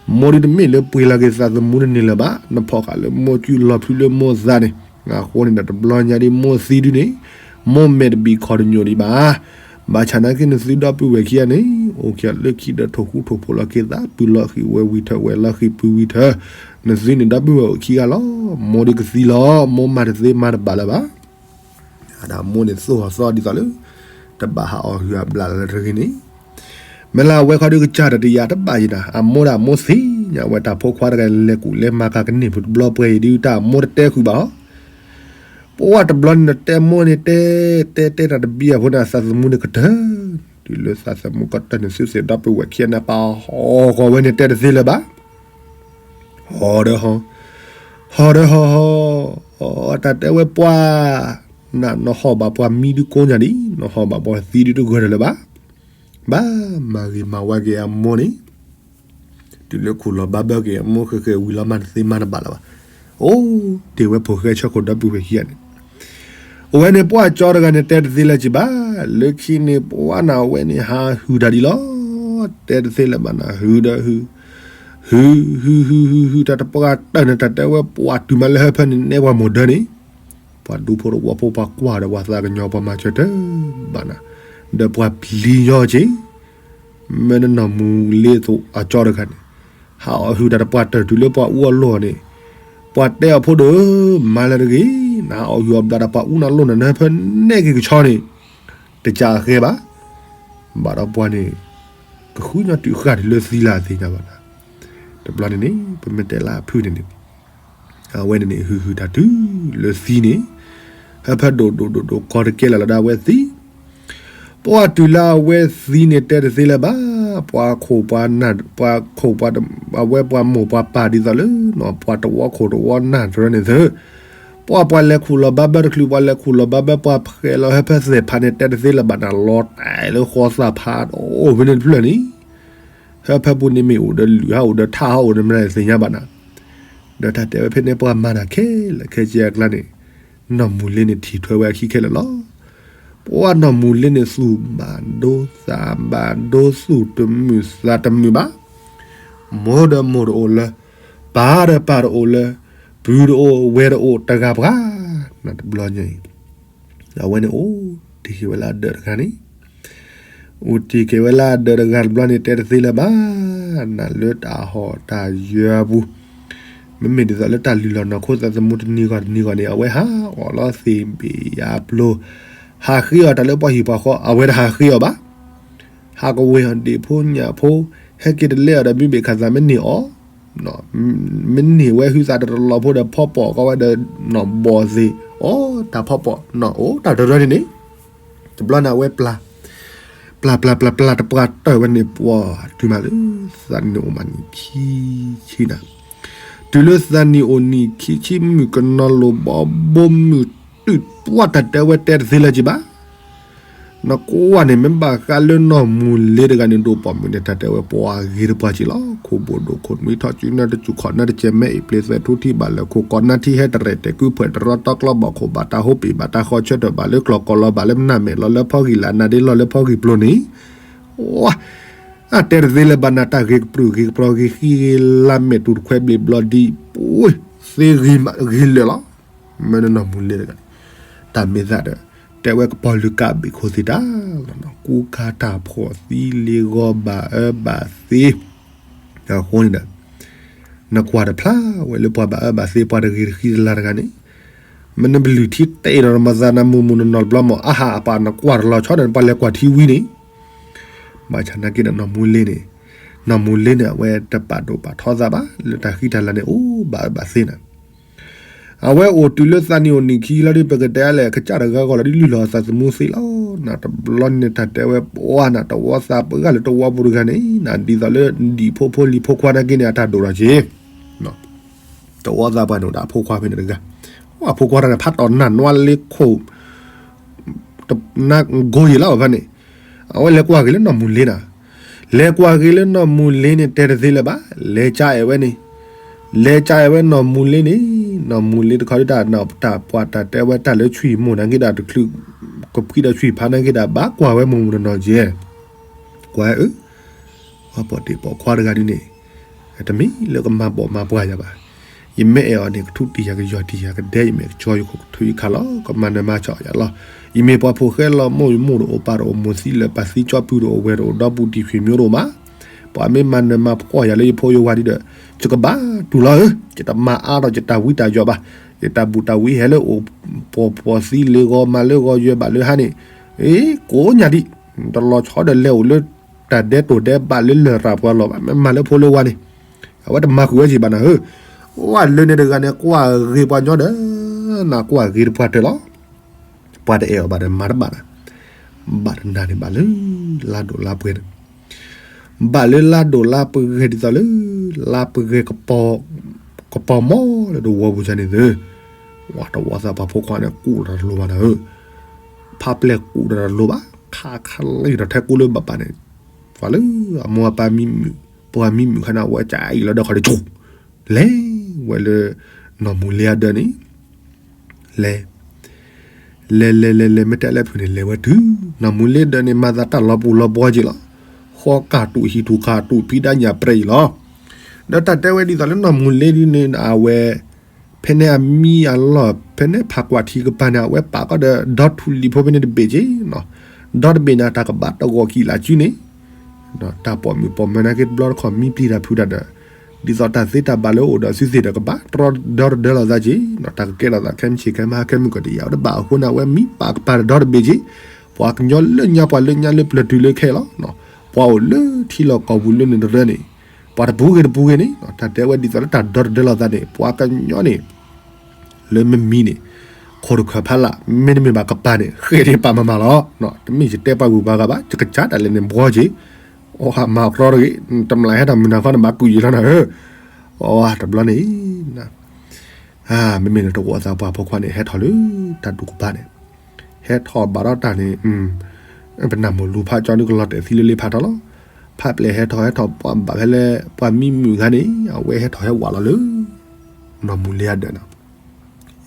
မိၢ်ဒ်တမ့ၢ်လၢပှ့ၤလီၤက့ၤသးသမူတန့ၢ်လၢၤဘၣ်, နဖီၣ်ဃာ်လၢမိၢ်စုလီၤဖုးလၢမိၢ်သးန့ၣ်, အဃိန့ၣ်ဒီးတဘျီညါဒ်မိၢ်သံဒုန့ၣ်, မိၢ်မဲာ်တဘံၣ်ခီၣ်တညိၣ်ဒံးဘၣ်. ဘၣ်ဆၣ်နာ်က့ နသုဒီပုၢ်ဝဲၢ်ခံဂၤန့ၣ် အိၣ်ခံဂၤလၢခံဒီး ထိၣ်ဃူထိၣ်ဖိးလီၤက့ၤသး ပုၢ်လီၤဃံၤဝဲၤဝံၤထၢၣ် ဝဲၤလီၤဃံၤပုၢ်ဝံၤထၢၣ်, နသုန့ၣ်ဒီပုၢ်ဝဲၢ်အိၣ်ခံဂၤလီၤ. မိၢ်ဒ်ကသံလီၤ, မိၢ်မၤတသ့မၤတဘၣ်လၢၤဘၣ်. အမိၢ်န့ၣ်သိၣ်အီၤသီဒ်သိးလၢ တဘၣ်ဟးအီၣ်ဟုၣ်အီၣ်ဘျးလၢၤတဂ့ၤန့ၣ်, မ့ၢ်လၢအဝဲခီဒုကစၢ်ဒီးတယာ်တဘၣ်ယံၤနၤ, အမိၢ်ဒီးအမိၢ်သ့ၣ်ညါဝဲတၢ်ဖိခွါတဂၤ လဲၤကူၣ်လဲၤမၤကၤကန့ၢ်ပူၤတဘျီပှဲၤအံၤဒု တၢ်အမိၢ်တတဲဃုာ်ဘၣ်အီၤ ပှၤတဘျီန့ၣ် နတဲမိၢ်န့ၣ် တဲတဲတဲတၢ်တဘံၣ်အဖိန့ၣ် အသးသမူန့ၣ်ကတၢၢ်, တုၤလၢသးသမူကတၢၢ်န့ၣ် သုသ့ၣ်ဒီပုၢ်ဝဲၢ်ခံဂၤန့ၣ် ပာ်ဟီၣ်ဃီၤဝဲန့ၣ် တဲတသ့လၢၤဘၣ်. ဟီၣ်ဒီးဟီၣ်, ဟီၣ်ဒီးဟီၣ်, တၢ်တဲဝဲပှၤ, နဟီၣ်ဘၣ်ပှၤမံဒုကိးညါဒံး, နဟီၣ်ဘၣ်ပှၤသံဒုတဂၢၢ်ဒီးလၢၤဘၣ်. ဘၣ်မၤဂ့ၤမၤဝါက့ၤအမိၢ်န့ၣ် တုၤလၢခူၣ်လီၤဘၣ်ဘၢက့ၤအမိၢ်ဃဲးဃဲးဝံၤလီၤ မၤတသ့မၤတဘၣ်လၢၤဘၣ်. အိၣ်တ့ၢ်ဝဲဖိၣ်ဃဲဆၢခိၣ်ဒီပုၢ်ဝဲၢ်ခံဂၤန့ၣ်, အဝဲန့ၣ်ပှၤကၠီတဂၤန့ၣ် တဲတသ့လၢၤဘၣ်. လၢခံန့ၣ် ပှၤနၤဝဲန့ၣ် ဟးဟုၣ်တၢ်ဒ်လီၤ. တဲတသ့လၢၤဘၣ်နၤ ဟုၣ်ဒီးဟုၣ်, ဟုၣ်ဟုၣ်ဟုၣ်ဟုၣ်ဟုၣ် တၢ်တပှၢ်တၢၢ်န့ၣ် တၢ်တဲဝဲပှၤတုၤမးလၢဟၢဖၢန့ၣ် နဲပှၤမိၢ်ဒၢန့ၣ် ပှၤဒူဖိတဝီဖိ ပှၤကွၢ်ဒီးပှၤသးကညီၤ ပှၤမၤစၢၤတၢ်ဘၣ်နၤ, ဒီးပှၤပျံၤညီက့ၤ မ့ၢ်နနီၢ်မူၤလ့အကၠီတဂၤန့ၣ် ဟးအီၣ်ဟုၣ်တၢ်ဒီးပှၤတၢၢ်တုၤလၢပှၤအူအလီၢ်န့ၣ်, ပှၤတဲအီၤဖိဒိၣ်ဧၢ, မၤလၢၤတဂ့ၤ, နဟးအီၣ်ဟုၣ်အီၣ်ဘျးဒီးပှၤအူနၤလိၣ်နၤ နဟၢဖၢနဲၣ်က့ၤကဆီန့ၣ် တကးအဃဲဘၣ်. ဘၣ်ဒီးပှၤန့ၣ် ကဃုညီတုၤဃၣ်တုၤလၢသံလၢအသ့ၣ်ညါဘၣ်နၤ. တဘျီန့ၣ်န့ၣ် ပမ့ၢ်တဲလၢအဖုၣ်န့ၣ်န့ၣ် အဝဲန့ၣ်န့ၣ် ဟုၣ်ဟုၣ်တၢ်တုၤလၢသံန့ၣ်, ဟၢဖၢဒိၣ်ဒိၣ်ဒိၣ်ဒိၣ်ကီတကဲလၢာ်လၢဒၣ်အဝဲသံ, ပှၤတုၤလၢအဝဲသံန့ၣ် တဲတသ့လၢၤဘၣ်. ပှၤခိၣ်ပှၤနၢ် ပှၤခိၣ်ပှၤ အဝဲပှၤမိၢ်ပှၤပၢ်ဒ်သိးလၢ ပှၤတဝီခိၣ်တဝီနၢ်တရၢန့ၣ်သၢ ပှၤပှၤလဲၤခူၣ်လီၤဘၣ်ဘၢတချုး ပှၤလဲၤခူၣ်လီၤဘၣ်ဘၢ ပှၤဖှဲးလီၤဟၢဖၢသဲၣ်ဖးန့ၣ် တဲတသ့လၢၤဘၣ်နၤ လီၤတဲာ်လၢဃီသၣ်ဖး အိၣ်ဖဲန့ၣ်တဖျၢၣ်န့ၣ် ဟၢဖၢပူၤန့ၣ်မ့ၢ်အိၣ်ဒီးလုၢ်ဟးအိၣ်ဒီးထးဟးအိၣ်ဒီးမနုၤသ့ၣ်ညါဘၣ်နၤ, ဒီးတၢ်တဲဝဲဖဲန့ၣ်ပှၤမၤတၢ်ခဲလၢာ်ခဲဆ့အကျါန့ၣ်, နီၢ်မူၤလ့န့ၣ် ထံၣ်ထွဲဝဲအခံခဲလၢာ်လီၤ. ပှၤနီၢ်မူၤလ့န့ၣ် သူၣ်ဘၣ်ဒိသးဘၣ်ဒိ သူၣ်တမုာ်သးတမုာ်ဘၣ်. မိၢ်ဒီးမိၢ်တအိၣ်လၢၤ, ပၢ်ဒီးပၢ်တအိၣ်လၢၤ, ပုၢ်တအိၣ်ဝဲၢ်တအိၣ်တဂၤပှၤ, နတဘျီညါအံၤ အဝဲန့ၣ်အိၣ်တ့ၢ်က့ၤဝဲလၢအဒၢးတဂၤန့ၣ်, အိၣ်တ့ၢ်က့ၤဝဲလၢအဒၢးတဂၤတဘျီန့ၣ် တဲတသ့လၢၤဘၣ်, နလၢတၢ်ဟီၣ်တၢ်ယၢၤအပူၤ, မ့မ့ၢ်ဒ်သိးလၢတၢ်လုၢ်လီၢ်နီၢ်ခိသးသမူတနံၤဂီၢ်တနံၤဂီၢ်န့ၣ် အဝဲဟးအီၣ်လီၤသ့ၣ်ဘ့ၣ်ယါပျိ, ဟးဃ့အီၣ်တၢ်လၢပှၤဟံၣ်ပှၤဃီ အဝဲတဟးဃ့အီၣ်ဘၣ် ဟးကဝ့ၤအီၤဒ့ၣ်ဖိညၣ်ဖိ, ဟဲက့ၤတလဲအီၤဒီးမ့ၢ်ဘ့ၣ်ခၣ်သးမ့ၢ်န့ၢ်အီၤ, မ့ၢ်န့ၢ်ဝဲဟုသးတလီၤဖိဒီးဖီပိာ်ကီဝဲဒီးနီၢ်ဘီၣ်သ့ၣ်, အိၣ်တၢ်ဖီပိာ်နီၢ်အိၣ်တၢ်တရၢန့ၣ်န့ၣ်, တဘျီန့ၣ်အဝဲပျၢ်, ပျၢ်ပျၢ်ပျၢ်ပျၢ် တပှၢ်တၢၢ်ဝဲန့ၣ် ပှၤတုၤမးလၢ သးနံၣ်အိၣ်မးနံၣ်ခံဆံနၤ, တုၤလၢသးနံၣ်အိၣ်နံၣ်ခံဆံ မုၣ်ကနီၤလိၤဘီဘိမုၢ်တုာ် ပှၤတၢ်တဲဝဲတဲတသ့လၢၤက့ၤဘၣ် နကွၢ်န့ၣ် မ့ၢ်ဘၣ်ဃးလၢနီၢ်မူၤလ့တဂၤန့ၣ် ဒိၣ်ပိာ်မုၣ်န့ၣ် တၢ်တဲဝဲပှၤဂ့ၤတပှၤက့ၤလီၤ. ခိၣ်ဘိၣ်ဒိၣ်ခိၣ်နွံထီၣ်စုနၢတစူၢ်ခီၣ်နၢတကဲး မဲအံၤပျ့ၤသဲးထူထံၣ်ဘၣ်လၢခိၣ်ကီးနၢထံဟဲတရဲၣ်တဲာ်ကုဖှဲးတရီတီကျီဘီၣ်ခိၣ်ဘၣ်တၢ်ဟိပ့ၤဘၣ်တၢ်ဃီဆၢထၢၣ်ဘၣ်လၢကျီၢ်ကီလီၤဘၣ်လၢနၢ်မဲာ်လီၤလၢဖီဂံၢ်လၢနၢ်ဒ့လီၤလၢဖီဂံၢ်ပျိန့ၣ်, အတဲတသ့လၢၤဘၣ်နၤ တၢ်ဂ့ၤကပြုၢ်ဂ့ၤကပြီၤဂ့ၤဃံဂ့ၤလၤမဲာ်တူာ်တခွဲဘျ့းဘျီဒံး ပှ့ၤသ့ဂ့ၤလၢာ်လီၤ. မ့ၢ်နနီၢ်မူၤလ့တဂၤန့ၣ် တၢ်မ့ၢ်သးဒီး တဲဝဲကပီၤလုာ်ကးဘ့ၣ်ခိၣ်သ့ၣ်တၢ်လီၤနီၤ, ကူကၤတၢ်ဖှီၣ်သံလ့ၤဂီၤဘၣ်အၢဘၣ်သီ, အဃိန့ၣ်ဒီး နကွၢ်တဖျါဝဲလၢပှၤဘၣ်အၢဘၣ်သီ ပှၤတဂ့ၤတဃံတလၤတဂၤန့ၣ်, မ့ၢ်နပလုၢ်ထံတဲအီၤဒီးမၤသးနမုာ်မုာ်နီၢ်နီၢ်တဘျီမ့ၢ် အါဟးအပာ်နကွၢ်တလီၤဆီဒီး နပှၤလဲၤကွၢ်ထံဝံၤန့ၣ်, ဘၣ်ဆၣ်နာ်က့ဒီးနီၢ်မူလ့န့ၣ်, နီၢ်မူလ့န့ၣ် အဝဲတပာ်ဒိၣ်ပာ်ထီသးဘၣ် လၢတၢ်ဃံတၢ်လၤန့ၣ် အိၣ်ဘၣ်အၢဘၣ်သီနၤ အဝဲအိၣ်တုၤလၢသးနံၣ်အိၣ်နံၣ်ခံလီၤဒီး ပကတဲလဲၣ် ကစၢ်တဂၤဂီၢ်လီၤဒ်လုၢ်လီၤအသးသမူသ့လီၤ. နတဘျီန့ၣ်တၢ်တဲဝဲပှၤနၤ တဝီသးပှၢ်လၢတဝီပူၤတဂၤန့ၣ် နဒ်သိးလၢဒံၣ်ဖိဖိလံၤဖိခွါနာ်က့န့ၣ် အတၢ်ဒိၣ်ထီၣ်က့ၤ တဝီသးပှၢ်န့ၣ် အိၣ်ဒီးအဖိခွါဖဲန့ၣ်တဂၤ, အဖိခွါတဂၤန့ၣ် ဖးတီၢ်နၢ်နွါလ့ခိၣ် နၢ်ကိယံာ်လီၤဘၣ်ဖဲန့ၣ်, အဝဲလဲၤကွၢ်က့ၤလၢနီၢ်မူလ့နၤ, လဲၤကွၢ်က့ၤလၢနီၢ်မူလ့န့ၣ် တဲတသ့လၢၤဘၣ်, လဲၤကၠါအဲၣ်ဝဲန့ၣ်, လဲၤကၠါအဲၣ်ဝဲနီၢ်မူလ့န့ၣ်, နီၢ်မူလ့တခီဒ်တၢ် တၢ်ပှၤတၢ်တဲဝဲတၢ်လၢဆွံၣ်မိၢ်နာ်က့ဒီး တချုး ကဖှံဒီးဆွံၣ်ဖးနာ်က့ဒီး ဘၣ်ကွၢ်ဝဲမုၢ်မုၢ်နီၢ်နီၢ်က့, ကွၢ်အၢ ပှၤပိာ်တ့ၢ်ပိာ်ခွါတဂၤဒ်န့ၣ်, တမ့ၢ်လၢကမၤပိာ်မၤပှၢ်ယၤဘၣ်. ယမ့ၢ်အဲၣ်အီၤန့ၣ် ကထူတံၢ်ယၤ ကယီၢ်တံၢ်ယၤ ကဒဲယမဲာ်ကဆှီယခိၣ်ကထူယခါလီၤ. ကမၤနၢၤမၤဆီၣ်ယၤလီၤ. ယမ့ၢ်ပှၤဖိဃဲလီၤမိၢ်ယမိၢ်တအိၣ်ပၢ်တအိၣ်မိၢ်သံလၢာ် ပၢ်သံကၠီပူၤတအိၣ်ဝဲၢ်တအိၣ်ဒီပုၢ် တံၢ်ဆွေမျိုးတအိၣ်ဘၣ်. ပှၤမ့ၢ်မၤနၢၤမၤဖှီၣ်ယၤလၢယဖိယဝၤဒ်ဒီး ယကဘၣ်တူၢ်လီၤဧၢ, ယတမၤအါထီၣ်ယတၢ်ဝံတၢ်ယိာ်ဘၣ်. ယတၢ်ဘူၣ်တၢ်ဝံဟဲလၢအိၣ် ပှီၢ်ပှီၢ်သံလ့ၤဂီၤမၤလၢဂီၤယွဲဘၣ်လၢဟါန့ၣ်, အ့ ကိးညါဒံး, တလီၤဆီဒီးလဲၤအိၣ်လၢတၢ်ဒဲးတိၢ်ဒဲးဘးလၢလရာ်ပှၤလီၤဘၣ်. မ့ၢ်မၤလၢဖိလၢဝၤန့ၣ် အဝဲတမၤဃုာ်ဝဲစ့ၢ်ဘၣ်နၤဧၢ. ဝဲလၢန့ၣ်တဂၤန့ၣ် ကွၢ်ဂ့ၤပှၤညီဒီး နကွၢ်ဂ့ၤတပှၢ်တၢၢ်လီၤ. ပှၤတအဲၣ်အီၤဘၣ်ဒီးမၤတဘၣ်နၤ, ဘၣ်တနၤန့ၣ်ဘၣ်လၢ လါဒိၣ်လါပှဲၤန့ၣ်, ဘၣ်လၢလါဒိၣ်လါပှဲၤဒ်သိးလၢ လါပှဲၤ ကပီၤမီလၢတဝီပူၤန့ၣ်သၢ, ဝဲတဝီသးပှၢ်ဖိခွါန့ၣ် ကူၣ်တၢ်တလိၤဘၣ်နၤဧၢ. ဖးပျဲၢ်ကူၣ်တၢ်တလိၤဘၣ်, ခးခးလံာ်ဒီးထဲကူလၢဘၣ်ဘၣ်န့ၣ်, ပှၤလၢအမိၢ်အပၢ်မံမုာ်, ပှၤမံမုာ်ခါန့ၣ် အဝဲကအံၤလီၤဒီးခီၣ်ဒီးဆူၣ် လဲၤဝဲလၢ နီၢ်မူလ့အဒၢးန့ၣ်, လဲၤ လဲၤလဲၤလဲၤလဲၤ မ့ၢ်တဲလၢဖုၣ်န့ၣ် လဲၤဝဲတုၤ နီၢ်မူလ့ဒၢးန့ၣ် မၤသးတၢ်လီၤပူၤလီၤဘှီက့ၤလီၤ. ဃီကၢ်တူာ်ဟံၣ်ထူၣ်ခါတူာ်ဖံးဒၣ်ညၣ်ပြဲအံၤလီၤ. ဒီးတၢ်တဲဝဲဒ်သိးလၢနီၢ်မူလ့ဒ်န့ၣ် အဝဲ ဖဲန့ၣ်အမံအလီၢ် ဖဲန့ၣ်ဖးကွၢ်ထံကပၤန့ၣ် အဝဲပာ်ကီၢ်ဒီး ဒီထူလံၤဖိဖဲန့ၣ်တဘ့ၣ်က့ၤ, ဒီတဘ့ၣ်န့ၣ် တၢ်ကဘၣ်တဂီၤကံၣ်လၢ်စုန့ၣ် တၢ်ပိာ်မုၣ်ပိာ်မၢၤနာ်က့တဘျီတခီၣ်မံပျံၤတၢ်ဖုးတၢ်ဒီး ဒ်သိးတၢ်သ့တၢ်ဘၣ်လၢအိၣ်ဒီးစုသ့ၣ်ဒီး ကဘၣ်တြီဒီတဒၢလီၤသးက့ၤ, တၢ်ကကဲထီၣ်သးခဲမုၢ်ဆ့ၣ်ခဲမုၢ်ဟါခဲမုၢ်ကတယၤဝဲတဘၣ်အဃိန့ၣ် အဝဲမံပာ်ကပၤဒီတဘ့ၣ်က့ၤ, ပှၤကညီလၢညါပှၤလၢညါလၢပျၢၤတုၤလၢခဲလီၤ. ပှၤအိၣ်လၢထံလီၢ်ကီၢ်ပူၤလၢန့ၣ်တရၢန့ၣ် ပှၤတပူၤဂ့ၤတပူၤဂ့ၤန့ၣ် တၢ်တဲဝဲဒ်သိးလၢတၢ်ဒီတဒၢလီၤသးန့ၣ် ပှၤကညီန့ၣ် လၢမ့မံၤန့ၣ် ခိၣ်တခၢၣ်ဖးလၢ် မ့တမ့ၢ်ဘၣ်ကပၤန့ၣ် ဃဲၣ်ဒံးပာ်မၤမၤလီၤ. တမ့ၢ်ယတဲပှၤဂုၤပှၤဂၤဘၣ် ယကစၢ်တၢ်လဲၣ်န့ၣ်ဘှီက့ၤ, အိၣ်ဟးမၤအီၤတြီတဂ့ၤ, တမျၢ်ဟဲထီၣ်မုၢ်နၤခီန့ၣ် ဘၣ်ကူးယံာ်လီၤနၤဧၢ, အိၣ်တဘျီန့ၣ် မ့မ့ၢ်လၢတဝီသးပှၢ်ဖိခွါန့ၣ် ဟဲထီၣ်လၢတၢ်ဒူၣ်ကပၤန့ၣ်, ဟဲထီၣ်ဘၣ်ဒီးတၢ်န့ၣ် ပနၢ်မိၢ်လူၤဖးကၠီန့ၣ်ကလီၤတဲာ်သံလၢလ့ဖးထီလီၤ. ဖးပျဲၢ်ဟဲထီၣ်ဟဲထီၣ်ပှၤဘၣ်ဖဲလဲၣ် ပှၤမံမုၢ်ခါန့ၣ် အဝဲဟဲထီၣ်ဟဲဝးလီၤလၢ နီၢ်မူလ့အဒၢးန့ၣ်,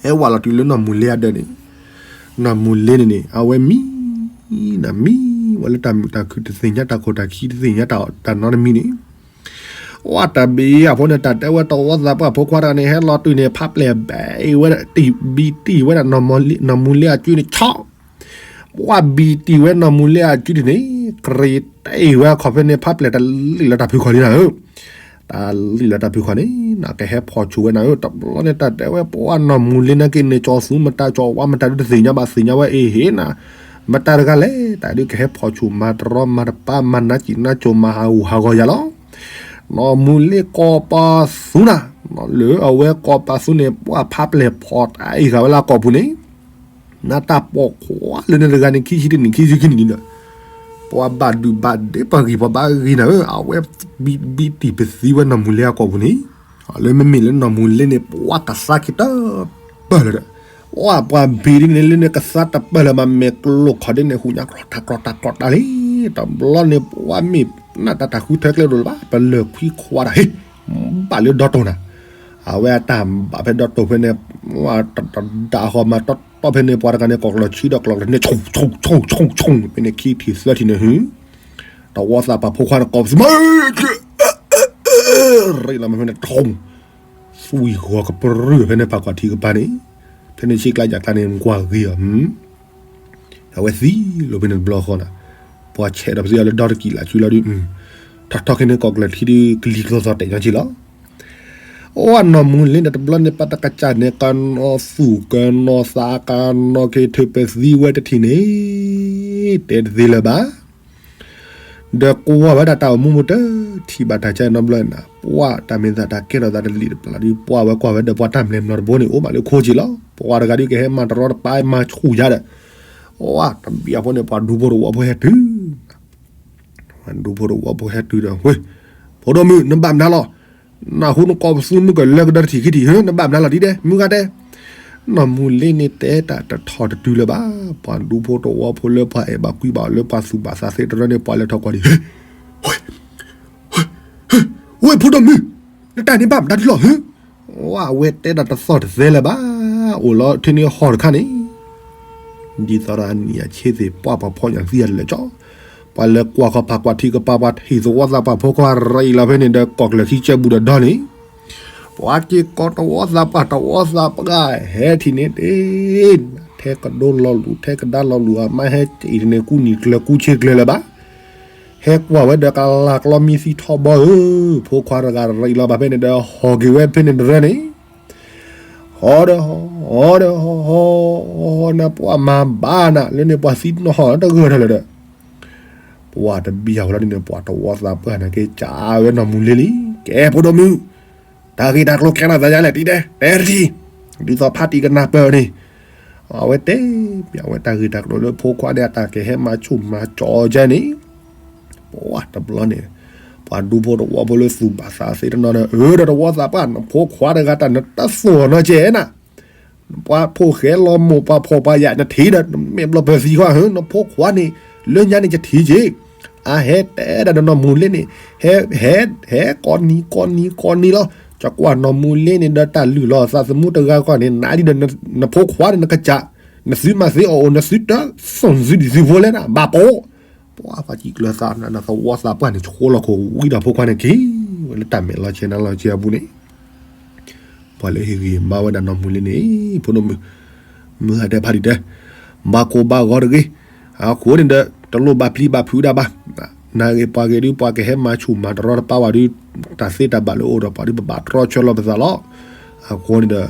ဟဲဝးလီၤတုၤလၢနီၢ်မူလ့အဒၢးန့ၣ်, နီၢ်မူလ့န့ၣ်န့ၣ် အဝဲမံ နမံဝဲလၢတၢ်မုာ်တၢ်ခုၣ်တသ့ၣ်ညါတၢ်ခိၣ်တၢ်ခံတသ့ၣ်ညါတၢ်နီတမံၤန့ၣ် ဝဲတၢ်ဘ့ၣ်အံၤအဖိန့ၣ် တၢ်တဲဝဲတဝီသးပှၢ်ဖိခွါတဂၤန့ၣ် ဟဲလီၤတုၤန့ၣ် ဖးပျဲၢ်ဘၣ်အံၤဝဲဒၣ် တံၢ်ဘံတံၢ်ဝဲဒၣ် နီၢ်မူလ့အစုန့ၣ် ဆီၣ်, ပှၤဘံတံၢ်ဝဲနီၢ်မူလ့အစုတံၢ်န့ၣ် ကြ့တ့ၢ်ဝဲအခီၣ်ဖဲန့ၣ် ဖးပျဲၢ်တလံၣ်လၢတၢ်ဖုခီၣ်လံနၤဧၢ, တလံၣ်လၢတၢ်ဖုခီၣ်န့ၣ် နကဟဲဖီၣ်ဆိးဝဲနၤဧၢ, တဘျီန့ၣ် တၢ်တဲဝဲပှၤနီၢ်မူလ့နာ်က့န့ၣ် ကၠီၤသူမတၤကၠီၤဝါမတၤဒုတသ့ၣ်ညါဘၣ် သ့ၣ်ညါဝဲအ့ၣ်ဟ့ၣ်နၤ မတၤတဂၤလဲၣ် တၢ်ဒုးကဟဲဖီၣ်ဆိၣ်မၤတရီမၤတပါမၤနးစံၣ်နးစိၤမၤဟးဂူာ်ဟးဂီၤယၤလီၤ. နီၢ်မူလ့ကီၢ်ပၤသူနၤ, လၢအဝဲကီၢ်ပၤသူန့ၣ် ပှၤဖးပျဲၢ်ဖီၣ်တၢ်အံၤဂၤဝဲလၢအကီၢ်ပူၤန့ၣ်, နတၢ်ပိာ်ခွါလၢန့ၣ်တဂၤန့ၣ် ခံဆံတနံၣ်ခံဆံခံနံၣ်န့ၣ်ဒီး, ပှၤဘၣ်ဒုးဘၣ်ဒ့ပှၤဂံၢ်ပှၤဘၣ်ဂံၢ်နၤဧၢ, အဝဲဘံဘံတံၢ်ပသံဝဲနီၢ်မူလ့အကီၢ်ပူၤန့ၣ်, လၢမ့မ့ၢ်လၢနီၢ်မူလ့န့ၣ် ပှၤကသါက့ၤတပၢၢ်လၢၤဒီး ပှၤပှၤဘံဒ်န့ၣ်လၢန့ၣ်ကသါတပၢၢ်လၢၤဘၣ် မဲာ်ကျိခီၣ်ဒ်န့ၣ် ဟူးညါကျီၢ်တၢ်ကျီၢ်တၢ်ကျီၢ်တၢ်လံ, တဘျီန့ၣ် ပှၤမ့ၢ်နၢ်တၢ်တၢ်ဃုထၢကျဲဒိၣ်လၢၤဘၣ် ပလၢၢ်ခွံခွါတၢ်ဟ့ၣ်, ဘၣ်လၢဒီတိၢ်နၤ, အဝဲအတၢ်ဘၣ်ဖဲဒီတိၢ်ဖဲန့ၣ်, တဒၣ်ဃီမၤတီတီဖဲန့ၣ် ပှၤတဂၤန့ၣ် ကီၢ်ကျီၢ်ဆံဒီးကျီၢ်ကျီၢ်န့ၣ် ဆိၣ်ဆိၣ်ဆိၣ်ဆိၣ်ဆိၣ် ဖဲန့ၣ်ခံထံၣ်သၢထံၣ်န့ၣ်ဟူ တဝီသးပှၢ်ဖိခွါန့ၣ် ကိးပသံမၢ ရ့လီၤမ့ၢ်ဖဲန့ၣ် ထိၣ်, သွံၣ်ဂီၤကပြုၢ်ဖဲန့ၣ် ပာ်ကွၢ်ထံကပၤန့ၣ်, ဖဲန့ၣ်ဆံးကျါယၤကျါန့ၣ် ကွၢ်ဂ့ၤအီၤ, အဝဲသံလီၤဖဲန့ၣ်တဘျီဃီန့ၣ်, ပှၤဆဲးဒီးပသံအီၤလၢဒီတကံၢ်လၢ်စုလီၤဒုး, ထီၣ်ထီၣ်ခဲန့ၣ် ကီၢ်ကျၢၢ်ထံဒုး ကလံၤကျိသီၣ်တဲာ်ညီက့လီၤ. အဝဲနီၢ်မူလ့န့ၣ်တဘျီန့ၣ် ပတကစၢ်န့ၣ် ကနီၤသူၣ်ကနီၤသး ကနီၤက့ၤထုးပသံဝဲတထံၣ်န့ၣ် တဲတသ့လၢၤဘၣ်. ဒီးကွၢ်ဝဲဒၣ်တၢ်အိၣ်မူပူၤတထံၣ်ဘၣ်တၢ်ဆါနီတဘျီန့ၣ်, ပှၤတၢ်မ့ၢ်သးတၢ်ကဲထီၣ်သးတလံၣ်တပျၢ်ဒီး ပှၤဝဲကွၢ်ဝဲဒီးပှၤတၢ်မဲာ်မျီတဘိန့ၣ် အိၣ်ဘၣ်လၢခိက့လီၤ. ပှၤတဂၤဒုးကဟဲမၤတရီတပါမၤဆူၣ်ယါဒီး, အတဘံၣ်အဖိန့ၣ် ပှၤဒူဖိတဝီဖိဟဲတုၤ ပှၤဒူဖိတဝီဖိဟဲတုၤဒီး ဝ့ၢ်, ဖိဒိၣ်မုၣ် နဘၣ်မနုၤလီၤ. နၢ်ဟူနကိးပသူမုၢ်ကလၢကဒီးတထံၣ်ခံထံၣ် နဘၣ်မနုၤလီၤဒ်ဒဲး မုၢ်ဂၤဒဲး. နီၢ်မူလ့န့ၣ်တဲတၢ်တထီၣ်တတုၤလၢၤဘၣ်. ပှၤဒူဖိတဝီဖိလၢပှၤအဲၣ်ဘၣ်ကွံဘၣ်အီၤလၢပှၤသူၣ်ဘၣ်သးသ့တရၢန့ၣ် ပှၤလဲၤထီၣ်ကွၢ်ဒံး, ဝ့ၢ်ဖိဒိၣ်မုၣ်, နတၢ်န့ၣ်ဘၣ်မတၤဒ်လီၤဧၢ. ဝဲတဲတၢ်တသီၣ်တသဲလၢၤဘၣ်. အိၣ်လီၤထဲန့ၣ်ဟီၣ်တခါန့ၣ် ဒ်သိးဒီးအနံၣ်အဆ့သ့ၣ် ပှၤပှၤဖီၣ်ညၣ်သံအလၢာ်ကၠီ, ပှၤလဲၤကွၢ်ခီၣ်ဖးကွၢ်ထံကပၤ ပှၤထံၣ်သဝီသးပှၢ်ဖိခွါရံးလီၤဖဲန့ၣ်ဒီး ကီၢ်ကျၢၢ်ခံကၠဲးဘူးဒီးဒီန့ၣ်, ပှၤက့ၤကိးသဝီသးပှၢ် သဝီသးပှၢ်ဟဲထံၣ်န့ၣ်တ့ၢ်, ထဲကဒိလီၤလူၤ ထဲကဒါလီၤလူၤ အမါဟဲက့ၤန့ၣ် ကူနံၤကျၢၤကူဆ့ကျၢၤလၢၤဘၣ်. ဟဲကွၢ်ဝဲဒီးကလၤကျီမံသံထီဘီဧၢ, ဖိခွါတဂၤရံးလီၤဘၣ်ဖဲန့ၣ်ဒီး ဟီၣ်က့ၤဝဲဖဲန့ၣ်တရၢန့ၣ် ဟီဒီးဟီ ဟီဒီးဟီ ဟီ ဟီ နပှၤမၤဘၣ်နၤလၢန့ၣ် ပှၤသံနီၢ်ဟီၣ်တဂၢၢ်ထီၣ်လၢၤဒီး, ပှၤတဘံၣ်ဟီၣ်ဝဲလီၤဒ်န့ၣ် ပှၤသဝီသးပှၢ်န့ၣ်က့ၤကးဝဲနီၢ်မူလ့လံ, ကဲဖိဒိၣ်မုၣ်, တၢ်ဂ့ၢ်တၢ်ကျိၤကဲထီၣ်သးယါလဲၣ် တံၤဒဲး တဲတထံၣ်, ဒ်သိးဖါတံၢ်ကနၢ်ပၢၢ်န့ၣ်, အဝဲတဲပၠးဝဲတၢ်ဂ့ၢ်တၢ်ကျိၤလၢဖိခွါန့ၣ် အတၢ်ကဟဲမၤဆူၣ်မၤကၠီကဲန့ၣ် ပှၤတဘျီန့ၣ် ပှၤဒူဖိတဝီဖိလၢသူၣ်ဘၣ်သးသ့တနီၤဒီး အၢ ဒီးသဝီသးပှၢ် နဖိခွါတဂၤတၢ်နတသိၣ်နီၤကဲနၤ, ပှၤဖိၣ်ဃဲလီၤမိၢ်ပှၤဖှီၣ်ပှၤယာ်နထံၣ်ဒီး နမဲာ်ဘျီၢ်ပၢၢ်သံခီဧၢ နဖိခွါန့ၣ် လၢညါန့ၣ်ယထံၣ်က့ၤ, အဟဲတဲဒၣ်ဒီးနီၢ်မူလ့န့ၣ် ဟဲ ဟဲ ဟဲကိးနံၤကိးနံၤကိးနံၤလီၤ, ကကွၢ်နီၢ်မူလ့န့ၣ်ဒီး တၢ်လုၢ်လီၤသးသမူတဂၤကီၢ်န့ၣ် နၤဒ်ဒီး နဖိခွါန့ၣ် နကစၢ် နသုမၤသ့အီၤအိၣ် နသုတသိၣ်နသုဒံးသုဖိလဲၣ်နၤ ဘၣ်ပိာ် ပှၤပှၤစံၣ်ကျၢၤသးနၤ သဝီသးပှၢ်န့ၣ်ဆိလီၤခိၣ်ဝံဒီးဖိခွါန့ၣ်က့ၤဝဲလၢတၢ်မဲာ်လီၤဆဲးနါလီၤဆဲးအပူၤန့ၣ်, ပှၤလၢဟ့ၣ်ဂံၢ်ဟ့ၣ်ဘါဝဲဒၣ်နီၢ်မူလ့န့ၣ် ဖိဒိၣ်မုၣ်, မုၢ်ဂၤတဲဖါတံၢ်တဲ, ဘၣ်ကိၢ်ဘၣ်ဂီၤတဂ့ၤ, အဃိန့ၣ်ဒီး တလိၣ်ဘၣ်ပျံၤဘၣ်ဖုးဒၣ်ဘၣ်, နၤဂ့ၤပှၤဂ့ၤဒုး ပှၤကဟဲမၤဆူၣ်မၤတရီတပါဝဲဒုး, တၢ်သ့တၢ်ဘၣ်လၢအိၣ်ဒီးပှၤဒုး ပဘၣ်တြီဆၢလီၤပသးလီၤ, အဃိန့ၣ်ဒီး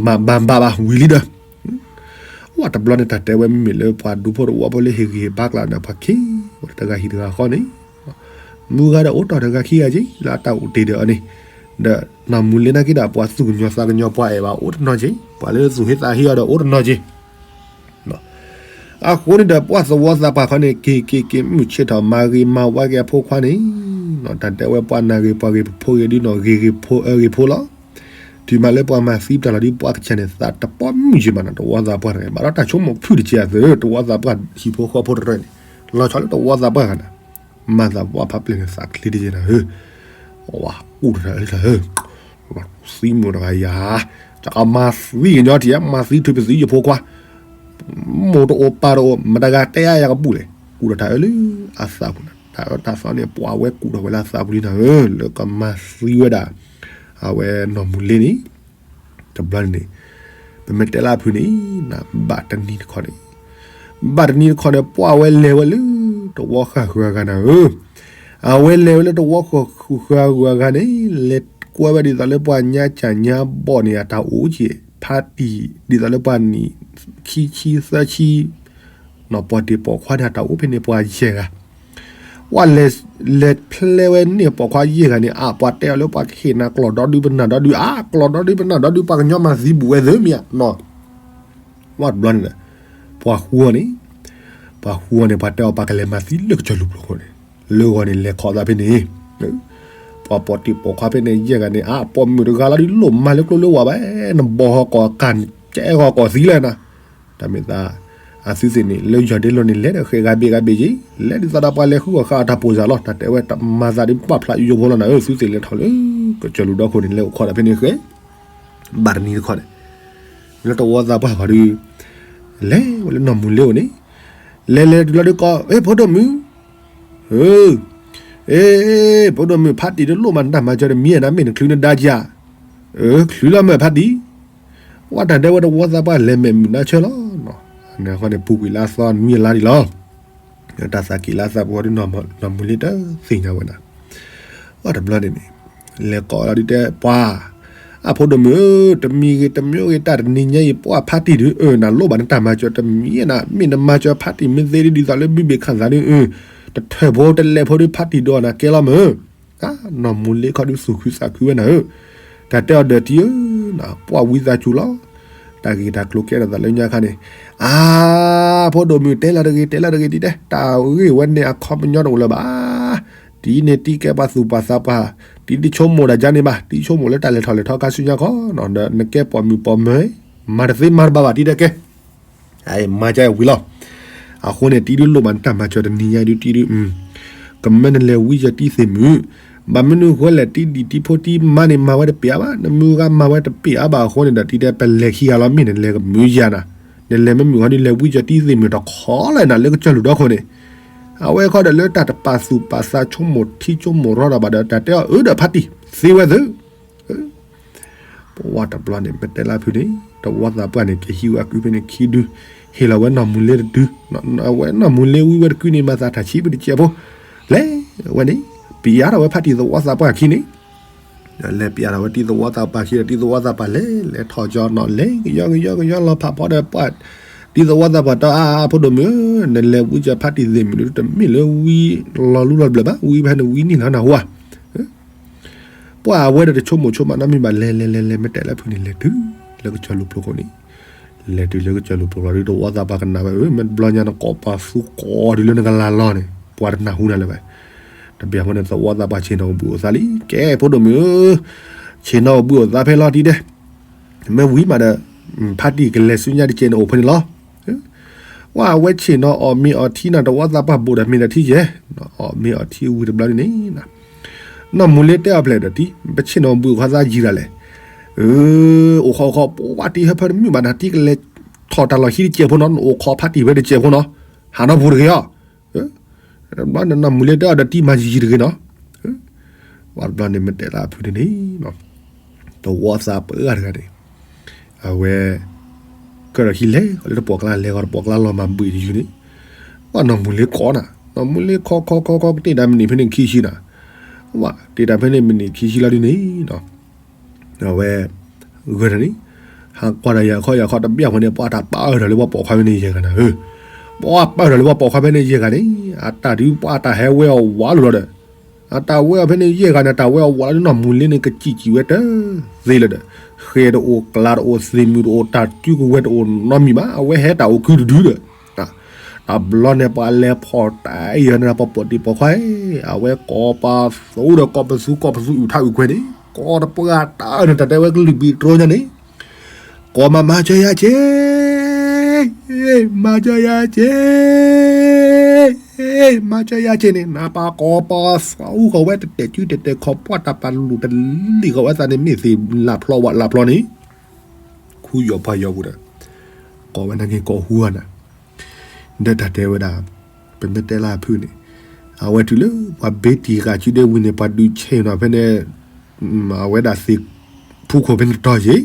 မၤဘၣ်ဘၣ်ဘၣ်ဝံၤလံဒီး ဝဲတဘျီန့ၣ် တၢ်တဲဝဲမ့မ့ၢ်လၢပှၤဒူဖိတဝီဖိလၢဟ့ၣ်ဂံၢ်ဟ့ၣ်ဘါကျါန့ၣ် ပှၤခံဝဲတဂၤဟံၣ်တဂၤဃီန့ၣ်, မုၢ်ဂၤဒီးအိၣ်တီၢ်တဂၤခံဂၤက့ၤ လၢအတၢ်အိၣ်တ့ၢ်ဒီးအီၤန့ၣ်, ဒီးနီၢ်မူလ့နာ်က့ဒီး ပှၤသူၣ်ကညီၤသးကညီၤပှၤအဲၣ်ဘၣ်အိၣ်တနီၤက့ၤ ပှၤလၢသူၣ်ဟ့သးဟ့အီၤဒီးအိၣ်တနီၤက့ၤ အဃိန့ၣ်ဒီး ပှၤသဝီသးပှၢ်ခီန့ၣ် က့ၤက့ၤက့ၤမုၢ်ဆ့ၣ်ထီၣ်မၤဂ့ၤမၤဝါက့ၤအဖိခွါန့ၣ်, တၢ်တဲဝဲပှၤနၤဂ့ၤပှၤဂ့ၤပဖိဂ့ၤဒုးနီၢ်ဂ့ၤဂ့ၤဖိအၢဂ့ၤဖိလီၤ, တုၤမးလၢပှၤမၤသံပတၢ်လီၤဒုး ပှၤကစၢ်န့ၣ်သးတပီၢ်မုၢ်က့ၤမးနီၤ သဝီသးပှၢ်န့ၣ် ဘၣ်ဒီးတၢ်ဆိကမိၣ်ဖုၣ်တက့ၢ်အသိး သဝီသးပှၢ်ဟံၣ်ဖိဃီဖိတရၢန့ၣ်, လီၤဆီလၢသဝီသးပှၢ်ဂၤန့ၣ်, မၤသးပှၢ်ဖးပျဲၢ်န့ၣ်သးချ့တက့ၢ်နၤဧၢ, ဝါကူၣ်တၢ်အၢတၢ်ဧၢ သံမိၢ်တဂၤယၤ, တၢ်ကမၤသံကညီထံၣ် မၤသံထုးပသံယဖိခွါ, မိၢ်တအိၣ်ပၢ်တအိၣ် မတဂၤတဲအါယၤကဘူၣ်လဲၣ်, ကူၣ်ဒီးတၢ်အၢလၢအသးပူၤန့ၣ် တၢ်အၢတၢ်သီန့ၣ် ပှၤဝဲကူၣ်ထီၣ်ဝဲလၢအသးပူၤလံနၤဧၢ, လၢကမၤသံဝဲဒၣ် အဝဲနီၢ်မူလ့န့ၣ်, တဘျီန့ၣ်န့ၣ်, ပမ့ၢ်တဲလၢအဖုၣ်န့ၣ်, ဘၣ်တနံၤတခီန့ၣ်, ဘၣ်တနံၤတခီန့ၣ် ပှၤဝဲလဲၤဝဲလၢ သဝီဃၢ်ဃၢၤဂၤနၤဧၢ, အဝဲလဲၤဝဲလၢသဝီဃၢ်ဃၢၤဂၤန့ၣ် လဲၤကွဲဝဲဒ်သိးလၢပှၤညါကၢ်ညါဘီၣ်န့ၣ် အတၢ်အိၣ်က့ၤ ဖါတံၢ် ဒ်သိးလၢပှၤနံၣ်ခံဆံသၢဆံ နီၢ်ပီၢ်တံၢ်ပိာ်ခွါန့ၣ် အတၢ်အိၣ်ဖဲန့ၣ်ပှၤယဲၢ်ဂၤ, ပှၤလဲၤ လဲၤဖျဲဝဲန့ၢ်ပိာ်ခွါယဲၢ်ဂၤန့ၣ် အါ ပှၤတဲအီၤလၢပှၤကဟ့ၣ်နၤကျီၢ်ဒီဒုပနၢ်ဒီဒု အါ ကျီၢ်ဒီဒုပနၢ်ဒီဒု ပှၤကညီမၤသံဘူးဝဲသ့မ့ၢ်ဧါနီၤ, ဝဲတဘျီန့ၣ်ဒီး ပှၤဃုအီၤန့ၣ်, ပှၤဃုအီၤန့ၣ် ပှၤတဲအီၤပှၤကလဲၤမၤသံလၢကစၢၢ်လူၢ်ဖျိခိၣ်န့ၣ်, လၢဂီၤန့ၣ် လဲၤခိးသးဖဲန့ၣ် ပှၤပီၢ်တံၢ်ပိာ်ခွါဖဲန့ၣ် ယဲၢ်ဂၤန့ၣ် အါ ပိာ်မုၣ်တဂၤလီၤဒုး လိၣ်မၤလၢကျိလၢဝၤဘၣ်, နဘီၣ်ဟီၣ်ကီၢ်ကၢ် ကဲဂီၤကီၢ်သံလဲၣ်နၤ, တၢ်မ့ၢ်သး အသုသ့ၣ်န့ၣ် လၢယီၢ်ဒ့လိၤန့ၣ် လဲၤဒီးဃဲၤဂၤဘ့ၣ်ဂၤဘ့ၣ်က့ၤ, လဲၤဒ်သိးဒီးပှၤလဲၤဃုအီၣ်ဃာ်အတၢ်ပိၢ်စၢ်လီၤ, တၢ်တဲဝဲတမၤသးဒုးပာ်ဖျါယိယိဖိလီၤနၤဧၢ, သုသ့ၣ်လဲၤထီၣ်လၢ ကစၢၢ်လူၢ်ဒီခိၣ်န့ၣ် လဲၤအိၣ်ခိးတၢ်ဖဲန့ၣ်ဃဲၤ ဘၣ်တနံၤတခီန့ၣ်, လၢတဝီသးပှၢ်ခီဒုး, လဲၤဝဲလၢနီၢ်မူလ့အိၣ်န့ၣ်, လဲၤလဲၤတုၤလီၤဒုးကီး အ့ ဖိဒိၣ်မုၣ်, ဧၢ, အ့ ဖိဒိၣ်မုၣ် ဖါတံၢ်တလိၣ်မၤနတၢ်မၤစၢၤတမံၤနၤ မ့ၢ်နချုးနဒါက့ၤဧါ, အၢ ချုးလီၤမ့ၢ်ဖါတံၢ်, ဝဲတၢ်တဲဝဲတဝီသးပှၢ်လဲၤမဲာ်မုာ်နါဆၢလီၤနီၤ, အဃိန့ၣ် ပူၤကွံာ်လၢအသီနွံအလါဒံးလီၤ. တၢ်သးက့ၤလၢအသးပူၤဒီး နီၢ်မူလ့တသ့ၣ်ညါဝဲဒၣ်. ဝဲတဘျီန့ၣ်န့ၣ် လဲၤကိးလီၤဒုးတဲ ပှၤ အဖိဒိၣ်မုၣ်ဧၢ, တမံၤဂ့ၤတမံၤဂ့ၤ တၢ်တနံၤညါအံၤ ပှၤဖါတံၢ်ဒုး အၢ နလိၣ်ဘၣ်နတၢ်မၤစၢၤတမံၤနၤ, မ့ၢ်နမၤစၢၤဖါတံၢ်မ့ၢ်သ့ဒ်သိးလၢဘုဘ့ၣ်ခၣ်သးဒုး အၢ တထၢၣ်ဖိတလဲၤဖိဒုး ဖါတံၢ်ဒိးနၤကဲလီၤမ့ၢ်ဧၢ. နီၢ်မူလ့ခီဒုးသူၣ်ခုသးခုဝဲနၤဧၢ, တၢ်တဲအီၤဒီးတံၢ်ဧၢ, ပှၤဝံသးစူၤလီၤ. တၢ်ဂ့ၢ်တၢ်ကျိၤကဲထီၣ်သးလၢညါခါန့ၣ်, အါ ဖိဒိၣ်မုၣ်တဲလီၤတဂ့ၤ တဲလီၤတဂ့ၤ တံၢ်တဲ တၢ်ဂ့ၢ်ဝဲန့ၣ်အခီပညီတအိၣ်လၢၤဘၣ်. တံၢ်န့ၣ်တံၢ်ကဲပှၤသူၣ်ပှၤသးပှၢ်, တံၢ်တဆိကမိၣ်တၢ်ဒ်န့ၣ်ဘၣ်, တံၢ်ဆိကမိၣ်လၢတၢ်လဲၤထီၣ်လဲၤထီခါဆူညါခီ, နကဲပိာ်မုၣ်ပိာ်မၢၤ, မၤတသ့မၤတဘၣ်ဘၣ် တံၢ်တဲကဲ မၤကဝံၤလီၤ. အဃိန့ၣ် တံၢ်ဒုးလိၣ်ဘၣ်နတၢ်မၤစၢၤတနံၤညါဒုး တံၢ်ဒုး ကမၢနလဲၤဝံယတံၢ်သ့ၣ်မုၢ်, ဘၣ်မနုၤဃိလဲၣ် တံၢ်ဒံၣ်တံၢ်ဖိတံၢ်မါန့ၣ် မၤဝဲတပ့ၢ်အါဘၣ်, နမုၢ်ဂၤမၤဝဲတပ့ၢ်အါဘၣ်အဃိန့ၣ်ဒီး တံၢ်တဲပလဲၤခံဂၤလီၤ မ့ၢ်နလဲၤကမုာ်ယၤနၤ, နလဲၤမ့မုၢ်ဃီဒုးလဲၤဝံယတံၢ်သ့ၣ်မုၢ်တခီလၢနၤလၢကစၢၢ်လူၢ်ဒီခိၣ်န့ၣ်, အဝဲခီဒီးလၢတၢ်တပာ်သူၣ်ပာ်သးဆိကမိၣ်ထံဆိကမိၣ်ရီတၢ်ဘၣ်ဒီး တၢ်တဲအီၤအၢဒီးဖါတံၢ်သ့ဝဲသ့ၣ် ပဝဲတဘျီန့ၣ် မ့ၢ်တဲလၢဖုန့ၣ် တဝီသးပှၢ်န့ၣ် ကဟံးဝဲအကုဖဲန့ၣ်ခံဒု, ဟ့ၣ်လီၤဝဲနီၢ်မူလ့တဒု, အဝဲနီၢ်မူလ့ဝံဝဲတကုန့ၣ် မၤသးတၢ်ဆံးပတစဲးဖိ, လဲၤဝဲန့ၣ် ပျးထီၣ်ဝဲဖါတံၢ်သဝီသးပှၢ်ခံန့ၣ်, လဲၤပျးထီၣ်ဝဲတံၢ်သဝီသးပှၢ်ခံဒီး တံၢ်သဝီသးပှၢ်လဲၤလဲၤထီၣ်ကၠီနီၤ လဲၤကယီကယီကယီလီၤဖးဖီဒီးပှၢ်, တံၢ်သဝီသးပှၢ်တဲအါ ဖိဒိၣ်မုၣ်ဧၢ, နလဲၤဝံကၢဖါတံၢ်သ့ၣ်မုၢ်ဒုး တမ့ၢ်လၢဝံလီၤလူလီၤဘျၢၣ်ဘၣ်, ဝံဖဲန့ၣ်ဝံနံၣ်လီၤနၢ်ဟူဧါ ပှၤအဝဲဒီးတဆိကမိၣ်ဆိကမးနီတမံၤဘၣ် လဲၤလဲၤလဲၤလဲၤ မ့ၢ်တဲလၢဖုန့ၣ် လဲၤတုၤလၢကစၢၢ်လူၢ်ဖျိခိၣ်န့ၣ်, လဲၤတုၤလၢကစၢၢ်လူၢ်ဖျိခိၣ်ဒီး တဝီသးပှၢ်ကနၣ်ဝဲ အၢ မ့ၢ်တဘျီညါနကိးပှၤသူကိးဒုးလၢနကလၤလီၤန့ၣ် ပှၤတနၢ်ဟူနၤလၢၤဘၣ်. တဘျီဃီန့ၣ် သဝီသးပှၢ်ဆ့ၣ်နီၤအိၣ်ဘှံးအိၣ်သါလံ ကဲဖိဒိၣ်မုၣ်ဧၢ, ဆ့ၣ်နီၤအိၣ်ဘှံးအိၣ်သါဖဲလီၤတံၢ်တဲ မ့ၢ်ဝံၤမးဒီး ဖါတံၢ်ကလဲၤဆူညါတကဲးန့ၣ်အိၣ်ဖဲန့ၣ်လီၤ. ဝဲအဝဲဆ့ၣ်နီၤအီၣ်မ့ၤအီထံန့ၣ် တဝီသးပှၢ်ဘိၣ်ဒီးမ့ၤဒီးထံယဲၢ်, အီၣ်မ့ၤအီထံဝံၤတဘျီန့ၣ် နီၢ်မူလ့တဲအီၤဖျဲးဒီးတံၢ် ပဆ့ၣ်နီၤဘှံးအိၣ်ဃီသးယံၤဒၣ်လဲာ်, အိၣ်ခိးအိၣ်ခိး ပဝဲတံၢ်ဟဲဖၢတမုာ်ဘၣ်နၤ တံၢ်ကလဲၤထီၣ်တၢ်လီၢ်ခံတကဲးဖိနီၤ နအိၣ်ခိးဖါတံၢ်ဝဲတကဲးဖိနီၤ, ဟးနီၢ်ဖိတဂ့ၤအီၤ ဘျီန့ၣ်နီၢ်မူလ့တဲအီၤဒီးတံၢ်မၤယံၤတဂ့ၤနီၤ, ဘျီန့ၣ်မ့ၢ်တဲလၢအဖုန့ၣ်န့ၣ် တဝီသးပှၢ်တဂၤန့ၣ် အဝဲ ကၢၢ်ဒီးခံလဲၤဃီၤလၢတပိာ်ကျါ လဲၤဃီၤတပိာ်ကျါလီၤမၢ်ဘှံးတယုၢ်န့ၣ်, ဝဲနီၢ်မူလ့ကိးနၤ, နီၢ်မူလ့ခိးခိးခိးခိး ကတ့ၢ်တၢ်မနံၤဖဲန့ၣ်ခံဆံနၤ, ဝဲတ့ၢ်တၢ်ဖဲန့ၣ်မနံၤခံဆံလီၤဒ်န့ၣ် အဝဲ ဂၢၢ်န့ၣ် ဟးကွၢ်ဒီးယၤခီယၤခီတဘျီဃီန့ၣ် ပှၤတၢ်ပာ်အၢၣ်ထီၣ်လၢပှၤပိာ်ခွါဖဲန့ၣ်ယဲၢ်ဂၤနၤဧၢ, ပှၤပာ်အၢၣ်ထီၣ်လၢပှၤပိာ်ခွါဖဲန့ၣ်ယဲၢ်ဂၤန့ၣ် အတၢ်ဒုးပှၤအတၢ်ဟဲဝဲအီၤဝးလိၤလီၤဒီး အတၢ်ဝဲအီၤဖဲန့ၣ်ယဲၢ်ဂၤန့ၣ် တၢ်ဝဲအီၤဝးလီၤဒုးနီၢ်မူလ့န့ၣ် ကစံၣ်စံၣ်ဝဲတသ့လၢၤဒီး ဃဲၤတအိၣ်ကျါတအိၣ်သ့ၣ်မုၣ်တအိၣ်တၢ်စုကဝဲၤတအိၣ်နီတမံၤဘၣ် အဝဲဟဲတၢ်အိၣ်ခုတဒုဒီး တဘျီန့ၣ် ပှၤလဲၤဖီၣ်တၢ်အံၤန့ၣ် ပှၤပိာ်တံၢ်ပိာ်ခွါ အဝဲကိးပသူဒီးကိးပသူ ကိးပသူအုၣ်ထါအုၣ်ခွဲးန့ၣ် ကိးတပှၢ်တၢ်အၢၣ်န့ၣ် တၢ်တဲဝဲကလုၢ်ဘံၣ်တြီညါန့ၣ် ကိးမၤမၤစၢၤယၤက့ၤ မၤစၢၤယၤက့ၤ မၤစၢၤယၤက့ၤန့ၣ် နပှၤကိးပှၤသးအူဃီၤဝဲတတဲာ်စုတဲာ်တဲာ်ခီပှၢ်တၢ်ပာ်လူၢ်တလံၣ်ဃီၤဝဲသးန့ၣ် မ့ၢ်သ့ၣ်လၢ်ဖျီဝဲလၢ်ဖျီန့ၣ် ခူယီၤပှၤယီၤပူၤဒီး ကိးဝဲနာ်က့ၤကိးဟူဂၤနၤ ဒီးတၢ်တဲဝဲဒၣ် ပမ့ၢ်တဲလၢအဖုန့ၣ် အဝဲတုၤလၢပှၤဘ့တံၢ်ဃာ်စုဒ့ဝံၤန့ၣ် ပှၤဒုးဆဲးနီၤဖဲန့ၣ် အဝဲဒၣ်သ့ၣ်ဖူခိၣ်ဖဲန့ၣ်တတီၤယ့ၣ်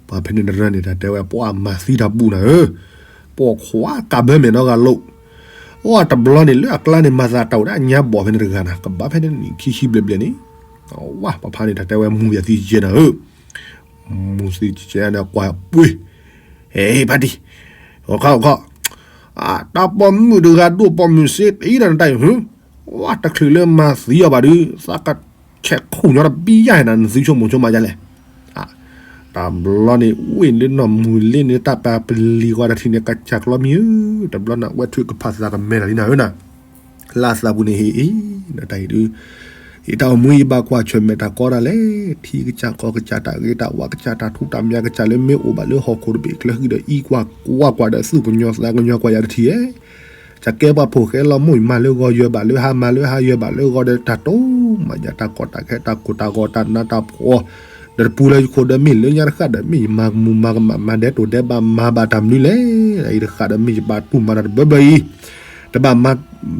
ပှၤဖဲန့ၣ်တရၢန့ၣ် တၢ်တဲဝဲ ပှၤမၤသံတၢ်ဘူၣ်နၤဧၢ, ပိာ်ခွါကးဘၢမဲာ်နီၢ်ဂၤလိာ်, အိၣ်တဘျီန့ၣ် လၢအကျါန့ၣ် မၤသးတၢ်အိၣ်ဒၣ်ညါဘီၣ်ဖဲန့ၣ်တဂၤနၤ ကဘၣ်ဖဲန့ၣ်နံၣ်ခံဆံဘျဲၣ်ဘျဲၣ်န့ၣ်, ဝဲပှၤဖါန့ၣ် တၢ်တဲဝဲ မူယၤသံယဲၢ်နၤဧၢ, မူသံယဲၢ်န့ၣ် ကွၢ်ပှ့ၤ, ဟဲဖါတံၢ်, အိၣ်ခီအိၣ်ခီ, တၢ်ပိာ်မုၣ်တဂၤဒိၣ်ပိာ်မုၣ်စ့တအံၤဒီးနတၢ်အံၤ ဝဲတချုးလၢမၤသံအီၤဘၣ်ဒုး သးကဆဲးခိၣ်ညီတဘံယါနၤ နသုဆိကမိၣ်ဆိကမးယါလဲၣ်. တဘျီန့ၣ် ဝ့ၢ်လၢနီၢ်မူၤလ့န့ၣ် တၢ်ပာ်ပလံၤကွၢ်တထံၣ်န့ၣ် ကစၢ်ကျီမံၤဧၢ, တဘျီန့ၣ် အဝဲထွံၣ်ကဖၣ်သးကမဲာ်တၢ်လံနၤဧၢနၤ, လၢအသးပူၤန့ၣ်ဟ့ၣ်အံၤ နတၢ်ဟ့ၣ်ဒုး ယတၢ်အိၣ်မူယဘၣ်ကွၢ်ဆၢၣ်မဲာ်တၢ်ကီတၢ်လဲၣ်, ထံကစၢ်ကီၢ်ကစၢ်တၢ်ဂ့ၤတၢ်ဝါကစၢ်တၢ်ထူးတၢ်မျးကစၢ်လၢမ့ၢ်အိၣ်ဘၣ်လၢဟီၣ်ခိၣ်တဘ့ၣ်ကျဲဃုာ်ဒီး အံကွၢ်ကွၢ်ကွၢ်ဒီးသူၣ်ကညီၤသးကညီၤကွၢ်ယၤတထံၣ်ဧဲ, ကစၢ်ကဲပှၤဖိၣ်ဃဲလီၤမိၢ်မၤလၢဂီၤယွဲဘၣ်လၢဟါမၤလၢဟါယွဲဘၣ်လၢဂီၤဒီးတၢ်တိမၤညၣ်တၢ်ကီတၢ်ခဲတၢ်ကိၢ်တၢ်ဂီၤတၢ်နးတၢ်ဖှီၣ် ဒီးတပူၤလၢယခိၣ်ဒီးမ့ၢ်လၢညါတဃၣ်ဒီး မ့ၢ်ယမၤကမူၤမၤကမၣ်မၤဒဲးတိၢ်ဒဲးဘၣ်မၤဘၣ်တၢ်မနုၤလဲၣ်, အံၤတဃၣ်ဒီးမ့ၢ်ယဘၣ်တူၢ်မၤတၢ်တဘၢဘၢအံၤ တဘၣ်မၤ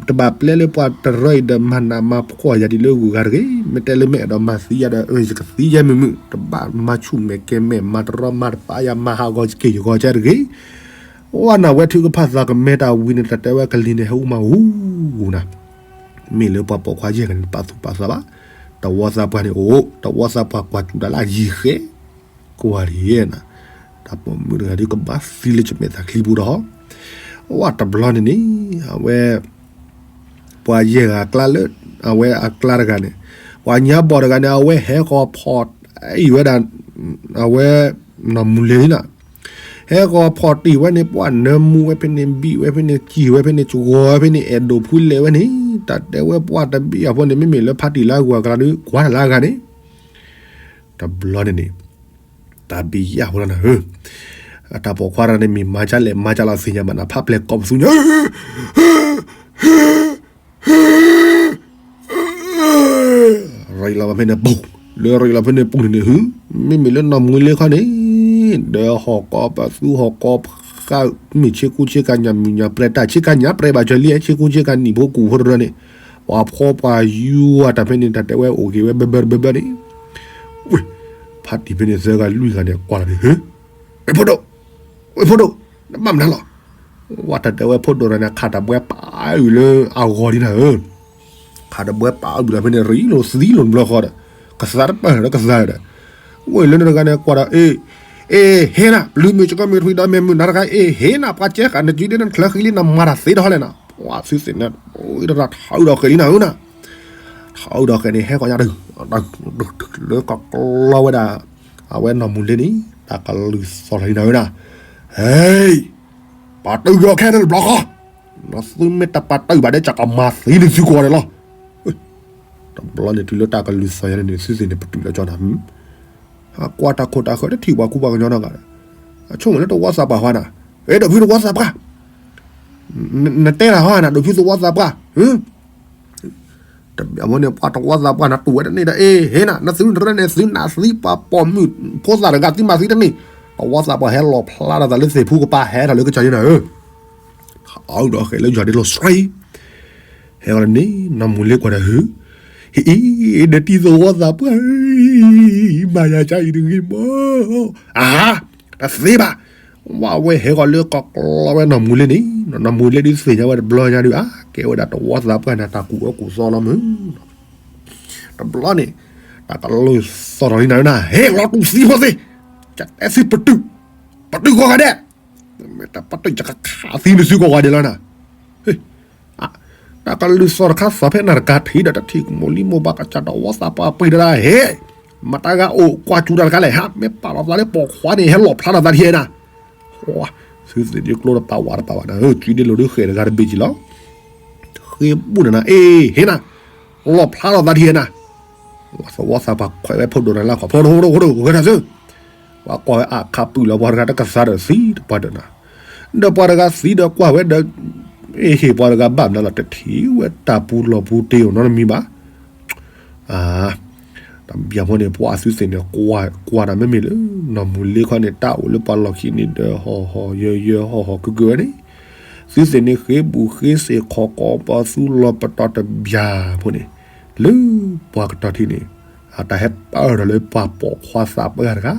တဘၣ်ပျဲလၢပှၤတရၢအံၤဒီးမၤနးမၤဖှီၣ်ယၤဒ်လၢဂုၤဂၤတဂ့ၤ, မ့ၢ်တဲလၢမ့ၢ်အဲၣ်ဒိးမၤသံယၤဒီး ယကသံယဲမုာ်မုာ်, တဘၣ်မၤဆူၣ်မဲာ်ကဲၤမဲာ် မၤတရီမၤတပါယၤ မၤဟးဂီၤယက့ၢ်ယဂီၤကဲတဂ့ၤ. ဝဲနၤဝဲထုကဖၣ်သးကမဲတၢ်ဝံၤန့ၣ် တၢ်တဲဝဲကလံၤန့ၣ် ဟဲအူမးအူဂူၤနၤ, မ့ၢ်လၢပှၤပိာ်ခွါယဲၢ်ဂၤန့ၣ် တပာ်သူၣ်ပာ်သးဘၣ်, တဝီသးပှၢ်န့ၣ်အိၣ်, တဝီသးပှၢ်ကွၢ်စူၣ်တၢ်လၢအယံၤဃဲ, ကွၢ်ဒ်ယဲနၤ, တၢ်ပိာ်မုၣ်တဂၤဒုးကဘၣ်သံလၢကမဲာ်သးချံပူၤဒီး, ဝဲတဘျီန့ၣ်န့ၣ်, အဝဲ ပှၤယဲၢ်ဂၤအကျါလၢ, အဝဲအကျါတဂၤန့ၣ်, ပှၤညါဘီၣ်တဂၤန့ၣ် အဝဲဟဲဃီၤဖီၣ်အံၤဝဲဒၣ်, အဝဲ, နီၢ်မူၤလ့ၤလံနၤ, ဟဲဃီၤဖီၣ်တံၢ်ဝဲန့ၣ် ပှၤနၢမူဝဲဖဲန့ၣ် ဘံၣ်ဝဲဖဲန့ၣ် စံၢ်ဝဲဖဲန့ၣ် စှီၤဝဲဖဲန့ၣ် အဲၣ်ဒိးဖှံလဲၣ်ဝဲန့ၣ်, တၢ်တဲဝဲပှၤတဘံၣ်အဃိန့ၣ် မ့မ့ၢ်လၢဖါတံၢ်လၢအဂၤအကျါဒီး ကွၢ်တၢ်လၢအဂၤန့ၣ်, တဘျီန့ၣ်န့ၣ်, တၢ်ဘံၣ်ယၢ်ဝဲလီၤနၤဧၢ, အတၢ်ပိာ်ခွါတဂၤန့ၣ် မ့ၢ်မၤကလဲၣ်မၤကလီၤသ့ၣ်ညါဘၣ်နၤ ဖးပျဲၢ်ကိးပသူညါ ရ့လီၤဘၣ်ဖဲန့ၣ်ပူၤ, လၢရ့လီၤဖဲန့ၣ်ပူၤန့ၣ်န့ၣ် မ့မ့ၢ်လၢနီၢ်မူၤလ့ၤခီန့ၣ်, ဒီးဟီၣ်ကီပသူဟီၣ်ကီဃၢ်, မ့ၢ်ဆ့ကူဆ့ကၤညၣ်မုၢ်ညၣ်ပြဲးတၢ်ဆ့ကၤညၣ်ပြဲးဘၣ်ကၢၤလံ ဆ့ကူဆ့ကၤနံၣ်ဖိကူၣ်ဖိတရၢန့ၣ်, ပှၤဖှီပှၤယူၤအတၢ်ဖဲန့ၣ် တၢ်တဲဝဲအိၣ်က့ၤဝဲဘၢဘၢတဘၢဘၢန့ၣ်, ဝ့ၢ်, ဖါတံၢ်ဖဲန့ၣ်သၢဂၤလွံၢ်ဂၤန့ၣ် ကွၢ်လီၤန့ၣ် ဟ့ၣ်, ဝ့ၢ်ဖိဒိၣ်, ဝ့ၢ်ဖိဒိၣ်, နဘၣ်မနုၤလီၤ ဝဲတၢ်တဲဝဲဖိဒိၣ်တဂၤန့ၣ် ခးတၢ်ဘှဲပာ်အုၣ်လၢအဂီၢ်လံနၤဧၢ, ခးတၢ်ဘှဲပာ်အုၣ်လီၤဖဲန့ၣ် ရ့လိာ်သံလိာ်ဘျီဃီဒီး, ကသးတပၢၢ်ဒီးကသးဒီး, ဝဲလၢနတဂၤန့ၣ်ကွၢ်ဒီး အ့, အ့, ဟ့ၣ်နၤ, ပျုၤမုၢ်ကကီမ့ၢ်ထွံဒီးမ့ၢ်မုၢ်နၤတဂၤ အ့ၣ် ဟ့ၣ်နၤ ပှၤကဲဃာ်နစုဒ့နချၢဃံလံ နမၤတၢ်သ့ထီၣ်လဲၣ်နၤ, ပှၤသုသ့ၣ်န့ၣ်, တရၣ်ထးအုၣ်ဒီးဃဲၤလံနၤဧၢနၤ, ထးအုၣ်ဒီးဃဲၤန့ၣ် ဟဲဃီညါတၢ်, လၢကကျီဝဲဒၣ်, အဝဲနီၢ်မူၤလ့ၤန့ၣ် တၢ်ကလုၢ်သီၣ်ထီၣ်လံနၤဧၢနၤ, ဟ့ၣ် ပာ်တ့ၢ်က့ၤအီၤခဲလၢာ်တဘျီဃီ, နသုမ့ၢ်တပာ်တ့ၢ်ဘၣ်ဒီး ကကမၤသံနသုကိးဂၤဒဲးလီၤ. တဘျီန့ၣ်တုၤလၢတၢ်ကလုၢ်သီၣ်ယါန့ၣ်န့ၣ် သုသ့ၣ်န့ၣ်ပတုာ်လီၤကၠီနၤ, ကွၢ်တၢ်ခိၣ်တၢ်ဃၢၤတထံၣ်ပှၤကူပှၤကညီနီတဂၤဒီး, အဆိကမိၣ်လၢတဝီသးပှၢ်ဃီနၤ, အဲ ဒိးဖုတဝီသးပှၢ်, နတဲတၢ်ဟီနၤ ဒိးဖုတဝီသးပှၢ်, အဝဲန့ၣ်ပှၤတဝီသးပှၢ်နၤတူၢ်ဝဲတန့ၢ်ဒီး အ့ ဟ့ၣ်နၤ နသုနရၢန့ၣ် သုနးသံပှၤပိာ်မုၣ်ဖိသၣ်တဂၤသံမၤသံတန့ၢ်, တဝီသးပှၢ်ဟဲလီၤဖျါထီၣ်သးလၢသ့ၣ်ဖူကပၤ ဟဲထီၣ်လၢကစၢ်ယဲနၤဧၢ, အဒီးဃဲၤလၢယွၤဒ့လီၤစှၤ, ဟဲဂီၤန့ၣ် နီၢ်မူၤလ့ၤကွၢ်ဒီး ဟ့ၣ်, ဟ့ၣ်အံၤ ဒီးတံၤသဝီသးပှၢ် မၤယၤကါအံၤတဂ့ၤမး, အါ, တသ့ဘၣ်, ဝဲဝဲဟဲဂီၤလၢကကျီဝဲနီၢ်မူၤလ့ၤန့ၣ်, နီၢ်မူၤလ့ၤဒုးသ့ၣ်ညါဝဲတဘျီညါဒုး အါ ကဲဝဲဒၣ်တဝီသးပှၢ်န့ၣ် တၢ်ကူၣ်အၢကူၣ်သီလီၤမုၢ် တဘျီန့ၣ်, တၢ်ကလုၢ်သီၣ်ထီၣ်လံနၤနၤ ဟဲလီၤတူၢ်သံဖိသ့, ကတဲသံပတုာ်, ပတုာ်ကိးဂၤဒဲး, မ့ၢ်တပတုာ်ယကခးသံနသုကိးဂၤဒဲးလီၤနၤ, တၢ်ကလုၢ်သီၣ်တခါသီၣ်ဖဲနၤတကးထံၣ်ဒီး တထံၣ်မိၢ်လံမိၢ်ပှၢ်ကစၢ်တဝီသးပှၢ်ပှ့ၤတဒၣ်ဟဲ, မတၤဂၤအိၣ်ကွၢ်စူၤတၢ်တခါလဲၣ် ဟး မ့ၢ်ပာ်လီၤသးလၢပိာ်ခွါန့ၣ် ဟဲလီၤဖျါထီၣ်သးဒ်ဟဲနၤ သုသ့ၣ်ဒ်ကျိတပာ်ဝးတပာ်ဘၣ်နၤဧၢ, စုဒ့လိၤဒုးဃဲၤတဂၤတဘ့ၣ်က့ၤလီၤ, ဃ့ဘူၣ်နၤနၤ အ့ ဟ့ၣ်နၤ, လီၤဖျါထီၣ်သးဒ်ဟဲနၤ, သဝီသးပှၢ်ခွဲးဝဲဖိဒိၣ်နၤလၢခီၣ် ဖိဒိၣ်ဖိဒိၣ်ဖိဒိၣ် ဂဲၤတၢ်သု, ပှၤကွၢ်ဝဲအခါပုၢ်လီၤ ပှၤတဂၤတကသါဒီးသံတပှၢ်ဒီးနၤ, ဒီးပှၤတဂၤသံဒီးကွၢ်ဝဲဒီး, အ့ ဟ့ၣ်ပှၤတဂၤဘၣ်မနုၤလီၤ တထံၣ်ဝဲတၢ်ပူၤလီၢ်ပူၤတ့ၢ်နီတမံၤဘၣ် တဘျီဖိန့ၣ် ပှၤသုသ့ၣ်န့ၣ် ကွၢ်တၢ်မ့မ့ၢ်လၢ နီၢ်မူၤလ့ၤခီန့ၣ် တၢ်အိၣ်လၢပှၤလီၢ်ခံန့ၣ်ဒီး ဟီၣ်ဟီၣ်ယၢၤယၢၤဟီၣ်ဟီၣ်ကုၢ်ကုၢ်ဝဲန့ၣ်, သုသ့ၣ်န့ၣ်ဃ့ဘူၣ်ဃ့စ့ၢ်ခီၣ်ကီပသူလီၤပတီၢ်တဘျီဖိန့ၣ်, လၢပှၤကတီၢ်ထံန့ၣ်, အတၢ်ဟဲပၢၢ်ထီၣ်လၢပှၤပိာ်ခွါသးပှၢ်တဂၤ,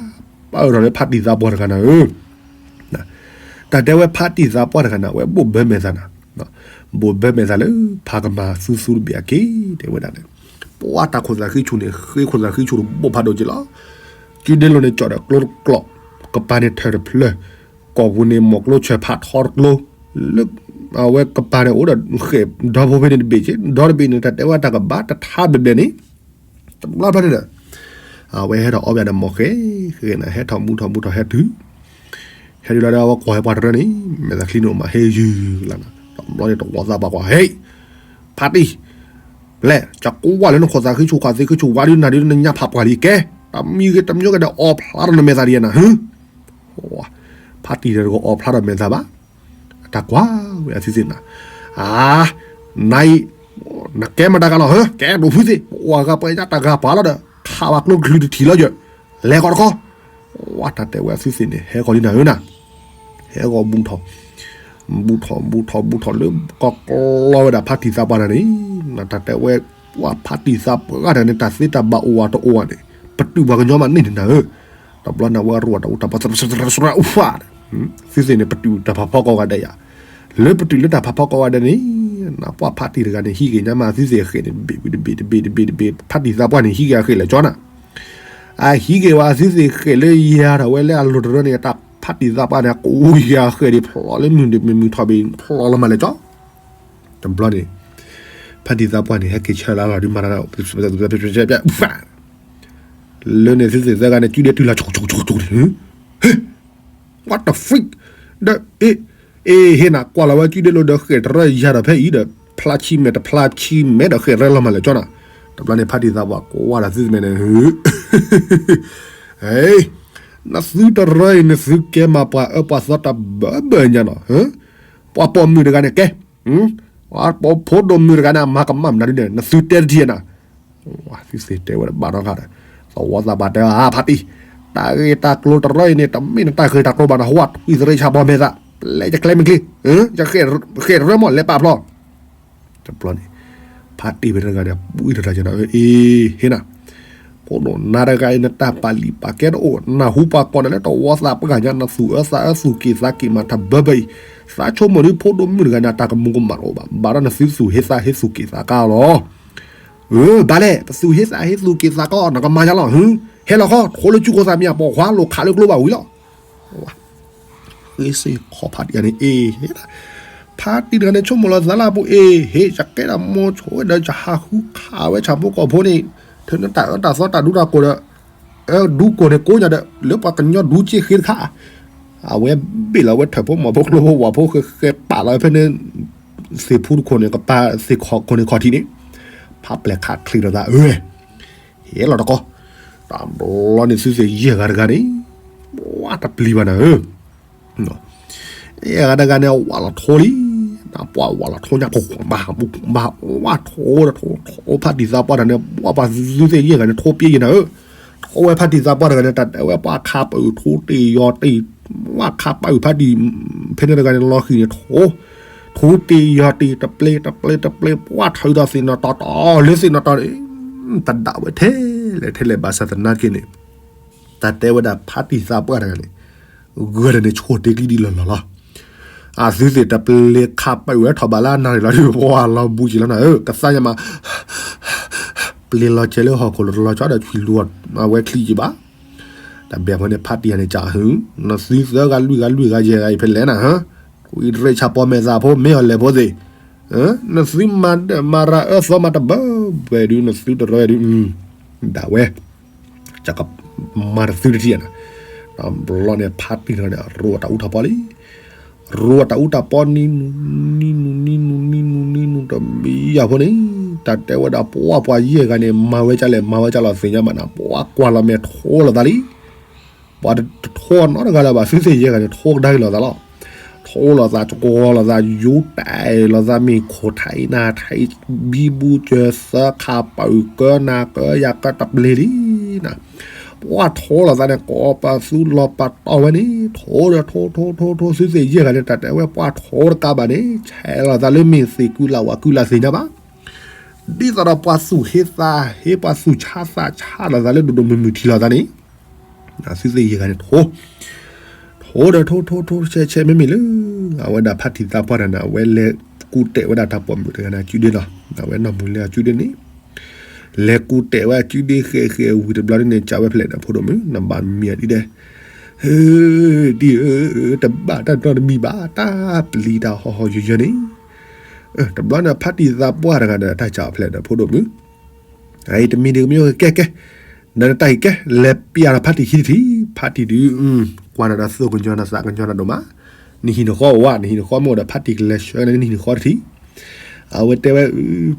ပၢၢ်ထီၣ်လၢဖါတံၢ်သးပှၢ်တဂၤနၤဧၢ တၢ်တဲဝဲဖါတံၢ်သးပှၢ်တဂၤန့ၣ် အဝဲဘိၣ်ဘၢမဲာ်သးနၤ, ဘိၣ်ဘၢမဲာ်သးလၢဖးကမၤသူသူတဘ့ၣ်အက့ၢ် တဲဝဲဒၣ်န့ၣ်, ပှၤတၢ်ခိၣ်သးဃံဆူၣ်န့ၣ် ဃ့ခိၣ်သးဃံဆူၣ်တဘိၣ်ဖးဒိၣ်က့ၢ်လီၤ, စုဒ့လိၤန့ၣ် ကၠီၣ်ဒီးကျိတကျိး, ကပၤန့ၣ်ထၢၣ်တဖျၢၣ်, ကိာ်ပူၤန့ၣ်မိၢ်ကျိဆၢၣ်ဖးထီတကျိ, လၢ, အဝဲကပၤန့ၣ်အိၣ်ဒီးဃဲၣ်ဒီဖိဖဲန့ၣ်တဘ့ၣ်က့ၢ် ဒီတဘ့ၣ်န့ၣ် တၢ်တဲဝဲတၢ်ကဘၣ်တထါဘျဲၣ်ဘျဲၣ်န့ၣ် တဘျီဘျီန့ၣ်ဒီး, အဝဲဟဲထီၣ်အီၣ်ဘၣ်ဒီးမိၢ်ဃဲ, ဃဲနၤ ဟဲထီၣ်မူထီၣ်မူထီၣ်ဟဲတုၤ, ဟဲတုၤလီၤဒီးအဝဲကွၢ်ဟဲပှၤတရၢန့ၣ် မဲာ်သးချံန့ၣ်အိၣ်မးဟဲယုၢ်လီၤနၤ, တဘျီန့ၣ်တဝီသးပှၢ်ကွၢ် ဟဲ, ဖါတံၢ်, လဲၤ ကကွၢ်လၢနခိၣ်သးဃံဆူၣ် ခိၣ်သးဃံဆူၣ်ဝါဒုးနၤဒုးနညါဖးပှၢ်လံကဲ, တမံၤဂ့ၤတမံၤဂ့ၤဒီးအီၣ်ဖျါထီၣ်နမဲာ်သးဒ်ယဲနၤ, ဖါတံၢ်ဒီးတကအီၣ်ဖျါထီၣ်မဲာ်သးဘၣ် အတၢ်ကွၢ်ဝဲအသုသ့ၣ်နၤ, အါ, နအံၤ, နကဲမတၤဂၤလီၤဧၢ, ကဲဒိၣ်ဖုသ့ၣ်, ပှၤဂၤပှၤညါတဂၤပှၤလီၤဒီး ခးဘၣ်ကျိကလုၢ်တထံၣ်လီၤယၢၢ်, လဲၤကီးတခီ, ဝဲတၢ်တဲဝဲအသုသ့ၣ်န့ၣ် ဟဲကီးလံနၤဧၢနၤ, ဟဲကီးဘူၣ်ထီၣ်, ဘူၣ်ထီၣ်ဘူၣ်ထီၣ်ဘူၣ်ထီၣ်လၢကီၢ်ကျီဝဲဒၣ်ဖါတံၢ်သးပှၢ်တဂၤန့ၣ်, နတၢ်တဲဝဲ, ပှၤဖါတံၢ်သးပှၢ်တဂၤန့ၣ် တၢ်သ့တၢ်ဘၣ်အိၣ်ဝဲတအိၣ်ဝဲန့ၣ်, ပတုာ်ပှၤကညီမးန့ၢ်န့ၣ်နၤဧၢ, တဘျီန့ၣ်ဝဲရိၣ်တၢ်အိၣ်တၢ်ပှၤသရၣ်သရၣ်သရၣ်အူဖး သုသ့ၣ်န့ၣ် ပတုာ်တၢ်ဖးဖီကိးဂၤဒဲးယၤ, လၢပတုာ်လၢတၢ်ဖးဖီကိးဂၤဒဲးန့ၣ်, နပှၢ်ဖါတံၢ်တဂၤန့ၣ် ဟံးက့ၤညါမး သုသ့ၣ်ဃဲးန့ၣ် ဘ့ၣ်ဝံၤတဘ့ၣ်တဘ့ၣ်တဘ့ၣ်တဘ့ၣ် ဖါတံၢ်သးပှၢ်န့ၣ် ဟံးက့ၤအဃဲးလဲၤကၠီနၤ, အဟံးက့ၤဝဲ သုသ့ၣ်ဃဲးလၢယၤထီၣ်ဝဲလၢအလိၤတရၢန့ၣ် တၢ်ဖါတံၢ်သးပှၢ်န့ၣ် ကိးယၤဃဲးဒံး ဖျိးလၢမုၢ်တမံၤမုၢ်ထီၣ်ဘ့ၣ် ဖျိးလီၤမးလဲၤကၠီ တဘျီန့ၣ်, ဖါတံၢ်သးပှၢ်န့ၣ် ဟဲက့ၤဆၢလၢလီၤဒုးမၤတၢ် လၢန့ၣ်သုသ့ၣ်သၢဂၤန့ၣ် ကုဒဲတုၤလီၤ ဆိဆိဆိဆိ what the freak ဒီး အ့ အ့ ဟ့ၣ်နၤ ကွၢ်လီၤဝဲကုဒဲလိၤဒီး ဃဲးတရၢယၤဒီးဖဲအံၤဒီး ဖျါဆံမဲာ်တဖျါဆံမဲာ်ဒီး ဃဲးတရၢလီၤမးလဲၤကၠီနၤ, တဘျီန့ၣ် ဖါတံၢ်သးပှၢ်ကိးဝဲဒီးသုသ့ၣ်မဲာ်န့ၣ် နသုတရၢအံၤ နသုကဲမၤပှၤအၢပှၤသီတၢ်ဘၢဘၢညါနီၤ, ပှၤပိာ်မုၣ်တဂၤန့ၣ်ကဲ, ပှၤဖိဒိၣ်မုၣ်တဂၤန့ၣ် အမၤကမၣ်မနုၤဒ်န့ၣ် နသုတဲတထံၣ်နၤ, သုသ့ၣ်တဲဝဲတဘၣ်နီတဂၤဒီး, သဝီသးပှၢ်တဲအါဖါတံၢ်, တၢ်ဂ့ၢ်တၢ်ကျိၤတရၢအံၤန့ၣ် တမ့ၢ်နတၢ်ဂ့ၢ်တၢ်ကျိၤဘၣ်နဟဝဲ ထွံၣ်သရ့ဆါဘီမဲာ်သး, ပျဲယကျဲမ့ၢ်ချ့, ယဃဲးတရၢမး လဲၤပာ်ဖျီ တဘျီန့ၣ်, ဖါတံၢ်ဝဲတဂၤန့ၣ် ပှံတတၢ်ကနီၤ အ့ ဟ့ၣ်နၤ, ဖိဒိၣ်နၤတဂၤအံၤ နတၢ်ပာ်လံာ်ပာ်ကဲတအိၣ် နၢ်ဟူပှၤကိးနၤလၢတဝီသးပှၢ်ညါ နသူၣ်အၢသးအၢသူၣ်က့ၣ်သးက့ၣ်မးတၢ်ဘၢဘၢအံၤ, သးဆိကမိၣ်ဒ်ဖိဒိၣ်မုၣ်တဂၤန့ၣ် အတၢ်ကမူၤကမၣ်တအိၣ်ဘၣ် ဘၣ်ဒီးနသုသူၣ်ဟ့သးဟ့သူၣ်က့ၣ်သးကါလီၤ. အၢ ဘၣ်လဲၣ် ပသူၣ်ဟ့သးဟ့သူၣ်က့ၣ်သးကါ နကမၤယါလီၤ ဟ့ၣ်လီၤခီ ထိလၢကၠူခိၣ်သးမံယါ ပိာ်ခွါလိာ်ခးလၢကျိဘၣ်ဝံၤလီၤ ဃ့စ့ၢ်ခီဖါတံၢ်တဂၤန့ၣ် အ့ ဟ့ၣ်, ဖါတံၢ်တဂၤန့ၣ် ဆိကမိၣ်လီၤသးလၢအပူၤ အ့ ဟ့ၣ် ယကဲဒၣ်မိၤဆိဒီး ယဟးဃုခးဝဲဆၣ်ဖိကီၢ်ဖိန့ၣ်, ထၢနတၢ်အၢတၢ်သီတၢ်ဒူတၢ်ကိၢ်ဒီး, ဒူကိၢ်န့ၣ်ကိးညါဒီး လၢပှၤကညီဒူက့ဃ့တခါ, အဝဲဘ့ၣ်လီၤဝဲထၢၣ်ဖိမီၤဖိကျိဖိဝၤဖိဃဲဃဲပာ်လီၤဝဲဖဲန့ၣ်, သ့ၣ်ဖူတခိၣ်န့ၣ် ကပၤသ့ၣ်ခီၣ်ခိၣ်န့ၣ်ခီၣ်ထံးန့ၣ်, ဖးပျဲၢ်ခးချံးလီၤသး အၢ ဟ့ၣ်လီၤတကီၢ်, တဘျီန့ၣ်သုသ့ၣ်ယဲၢ်ဂၤတဂၤန့ၣ်, ပှၤတပျံၤဘၣ်နၤဧၢ, ယဲၢ်ဂၤတဂၤန့ၣ် ဝးလီၤထိလံ, ပှၤဝးလီၤထိညါ ပှၤဘၣ်ဘၣ် ဝးထိဒီးထိ ထိဖါတံၢ်သးပှၢ်တဂၤန့ၣ် ပှၤပှၤသုသ့ၣ်ယဲၢ်ဂၤန့ၣ် ထိပျဲယဲၢ်နၤဧၢ, ထိဝဲဖါတံၢ်သးပှၢ်တဂၤန့ၣ် တၢ်တဲဝဲပှၤခးပၢၢ်ထိတ့ၢ်ယီၤတ့ၢ်, ဝးခးပၢၢ်ဖါတံၢ်, ဖဲန့ၣ်တဂၤန့ၣ်လီၤဃံၤန့ၣ်ထိ ထိတ့ၢ်ယီၤတ့ၢ် တပျဲတပျဲတပျဲ ပှၤထုးဒီးသ့ၣ်နီၣ်တီတီလၢသ့ၣ်နီၣ်တီန့ၣ်, တဒၣ်ဝဲထဲလဲၣ်ထဲလဲၣ်ဘၣ်ဆၣ်သနာ်က့န့ၣ်, တၢ်တဲဝဲဒၣ်ဖါတံၢ်သးပှၢ်တဂၤန့ၣ်, ဂၢၢ်တၢ်န့ၣ်ဆိၣ်တ့ၢ်ကံဒ်လီၢ်လီၢ်လီၤ, အသုသ့ၣ်တပျ့ၤခးပၢၢ်ဝဲထီၣ်ဘးလၢအနၢ်ရံၣ်လီၤဒုး ပှၤလီၤဘူးက့ၤလီၤနၤဧၢ ကသါညါမး ပျ့ၤလီၤစဲလၢဟီၣ်ခိၣ်လီၤတလီၤဆီဒီးဆွံလူၤအဝဲချံက့ၤဘၣ်, တၢ်ဘၣ်ဖဲန့ၣ် ဖါတံၢ်ယၤန့ၣ်ကးဟု, နသုသၢဂၤလွံၢ်ဂၤလွံၢ်ဂၤယဲၢ်ဂၤအံၤဖဲလဲၣ်နၤ, ဝံၤရ့ၣ်ဆၣ်ပီၣ်မဲာ်သးဖိ မ့ၢ်အီၤလဲၤဖိသ့ၣ်, နသုမၤဒၢၣ်မၤရၤအၢသီမၤတဘၢဘၢဒုး နသုတရၢဒုး, ဒၣ်ဝဲ ကမၤတသုတထံၣ်နၤ, တဘျီန့ၣ် ဖါတံၢ်တဂၤန့ၣ် ရိအတၢ်အူတၢ်ပီလံ, ရိအတၢ်အူတၢ်ပီနံၤနံၤနံၤနံၤနံၤနံၤနံၤနံၤနံၤနံၤတမံၤယၤဖိန့ၣ်, တၢ်တဲဝဲဒၣ်ပှၤပှၤယဲၢ်ဂၤန့ၣ် မၤဝဲကလဲၣ် မၤဝဲကလီၤသ့ၣ်ညါဘၣ်နၤ ပှၤကွၢ်လီၤမဲာ်ထိလိာ်သးလံ ပှၤတထိနီတဂၤလၢၤဘၣ် သုသ့ၣ်ယဲၢ်ဂၤန့ၣ် ထိကဒါက့ၤလိာ်သးလီၤ. ထိလိာ်သး ကဝီၤလိာ်သး ယူၤတဲာ်လိာ်သး မ့ၢ်ခိၣ်ထံးနါထံး ဘံဘူစၢၤသၢခးပၢၢ်ကၢနၤကၢယၤကၢတပျ့ၤလံနၤ. ပှၤထိလိာ်သးန့ၣ် ကိးပသူလီၤပာ်တီဝဲန့ၣ် ထိဒီးထိ ထိ ထိ ထိ သုသ့ၣ်ယဲၢ်ဂၤန့ၣ် တၢ်တဲဝဲပှၤထိတကးဘၣ်န့ၣ် ဆဲးလိာ်သးလၢမ့ၢ်သ့ၣ်ကုလၢ်ဝၤကုလၢ်သ့ၣ်ညါဘၣ် ဒ်သိးဒီးပှၤသူၣ်ဟ့သးဟ့ ပှၤသူၣ်ဆါသးဆါလိာ်သးလၢဒိၣ်ဒိၣ်မုၢ်မုၢ်ထံၣ်လိာ်သးန့ၣ် သုသ့ၣ်ယဲၢ်ဂၤန့ၣ်ထိ, ထိဒီးထိ ထိ ထိ ဆဲးဆဲး မ့မ့ၢ်လၢ အဝဲဒၣ်ဖါတံၢ်သးပှၢ်တဂၤန့ၣ် အဝဲလဲၤကူၣ်တဲာ်ဝဲဒၣ်တၢ်ပိာ်မုၣ်တဂၤန့ၣ် အကုဒ့လီၤ. အဝဲနီၢ်မူၤလၢအကုဒ့န့ၣ် လဲၤကူၣ်တဲာ်ဝဲအကုဒ့ဃဲးဃဲးဝံၤတဘျီန့ၣ် ကးဝဲဖဲလဲၣ်န့ၣ် ဖိဒိၣ်မုၣ် နဘၣ်မံဒ်ဒဲး ဟ့ၣ် တံၢ်ဧၢ တဘၣ်တၢ်နီတမံၤဘၣ် တၢ်ပျံၤတၢ်ဟီၣ်ဟီၣ်ယၢၤယၢၤန့ၣ် တဘျီန့ၣ် ဖါတံၢ်သးပှၢ်တဂၤဒီး တၢ်ကးအီၤဖဲလဲၣ်ဒီး ဖိဒိၣ်မုၣ် အအံၤတမံၤဒုးကမ့ၢ်ကဲကဲ ဒီးနတၢ်အံၤကဲ လဲၤပျးဒီးဖါတံၢ်ခံတထံၣ် ဖါတံၢ်ဒုး ကွၢ်နၤဒီးသိၣ်ကညီၤနသးကညီၤနၤဒိၣ်မး နဟံၣ်နဃီဝဲ နဟံၣ်နဃီမ့ၢ်အိၣ်ဒီး ဖါတံၢ်ကလဲၤဆှၢနၤလၢနဟံၣ်နဃီတထံၣ် အဝဲတဲဝဲ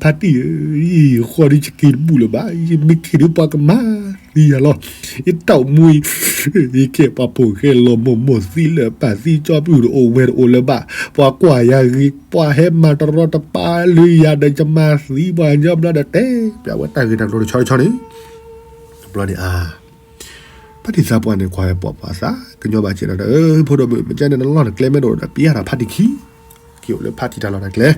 ဖါတံၢ်ဧၢ ယဟံၣ်ယဃီဒုးယက့ၤတဘူၣ်လၢၤဘၣ် ယမ့ၢ်က့ၤဒုးပှၤကမၤသံယၤလီၤ ယတၢ်အိၣ်မူအံၤ ယကဲပှၤပိာ်ဃဲလီၤမိၢ်မိၢ်သံလၢၤဘၣ်သံကၠီပုၢ်တအိၣ်ဝဲၢ်တအိၣ်လၢၤဘၣ် ပှၤကွၢ်ယၤဂ့ၤ ပှၤဟဲမၤတရီတပါလၢယၤဒီးယမၤသံပှၤကညီဘျီဒီးတဲ ပျးဝဲတၢ်ဂ့ၢ်တၢ်ကျိၤတဆီတဆီန့ၣ် တဘျီန့ၣ်အါ ဖါတံၢ်သးပှၢ်န့ၣ် ကွၢ်ဝဲပိာ်ပှၤသး ကညီဘၣ်စဲးဒီး ဖိဒိၣ်မုၣ် မ့ၢ်ကဲန့ၣ် နလီၢ်နကျဲမ့ၢ်တအိၣ်ဒီး ပျးဒီးဖါတံၢ်ခံ က့ၤအိၣ်လၢဖါတံၢ်တၢ်လီၢ်တၢ်ကျဲ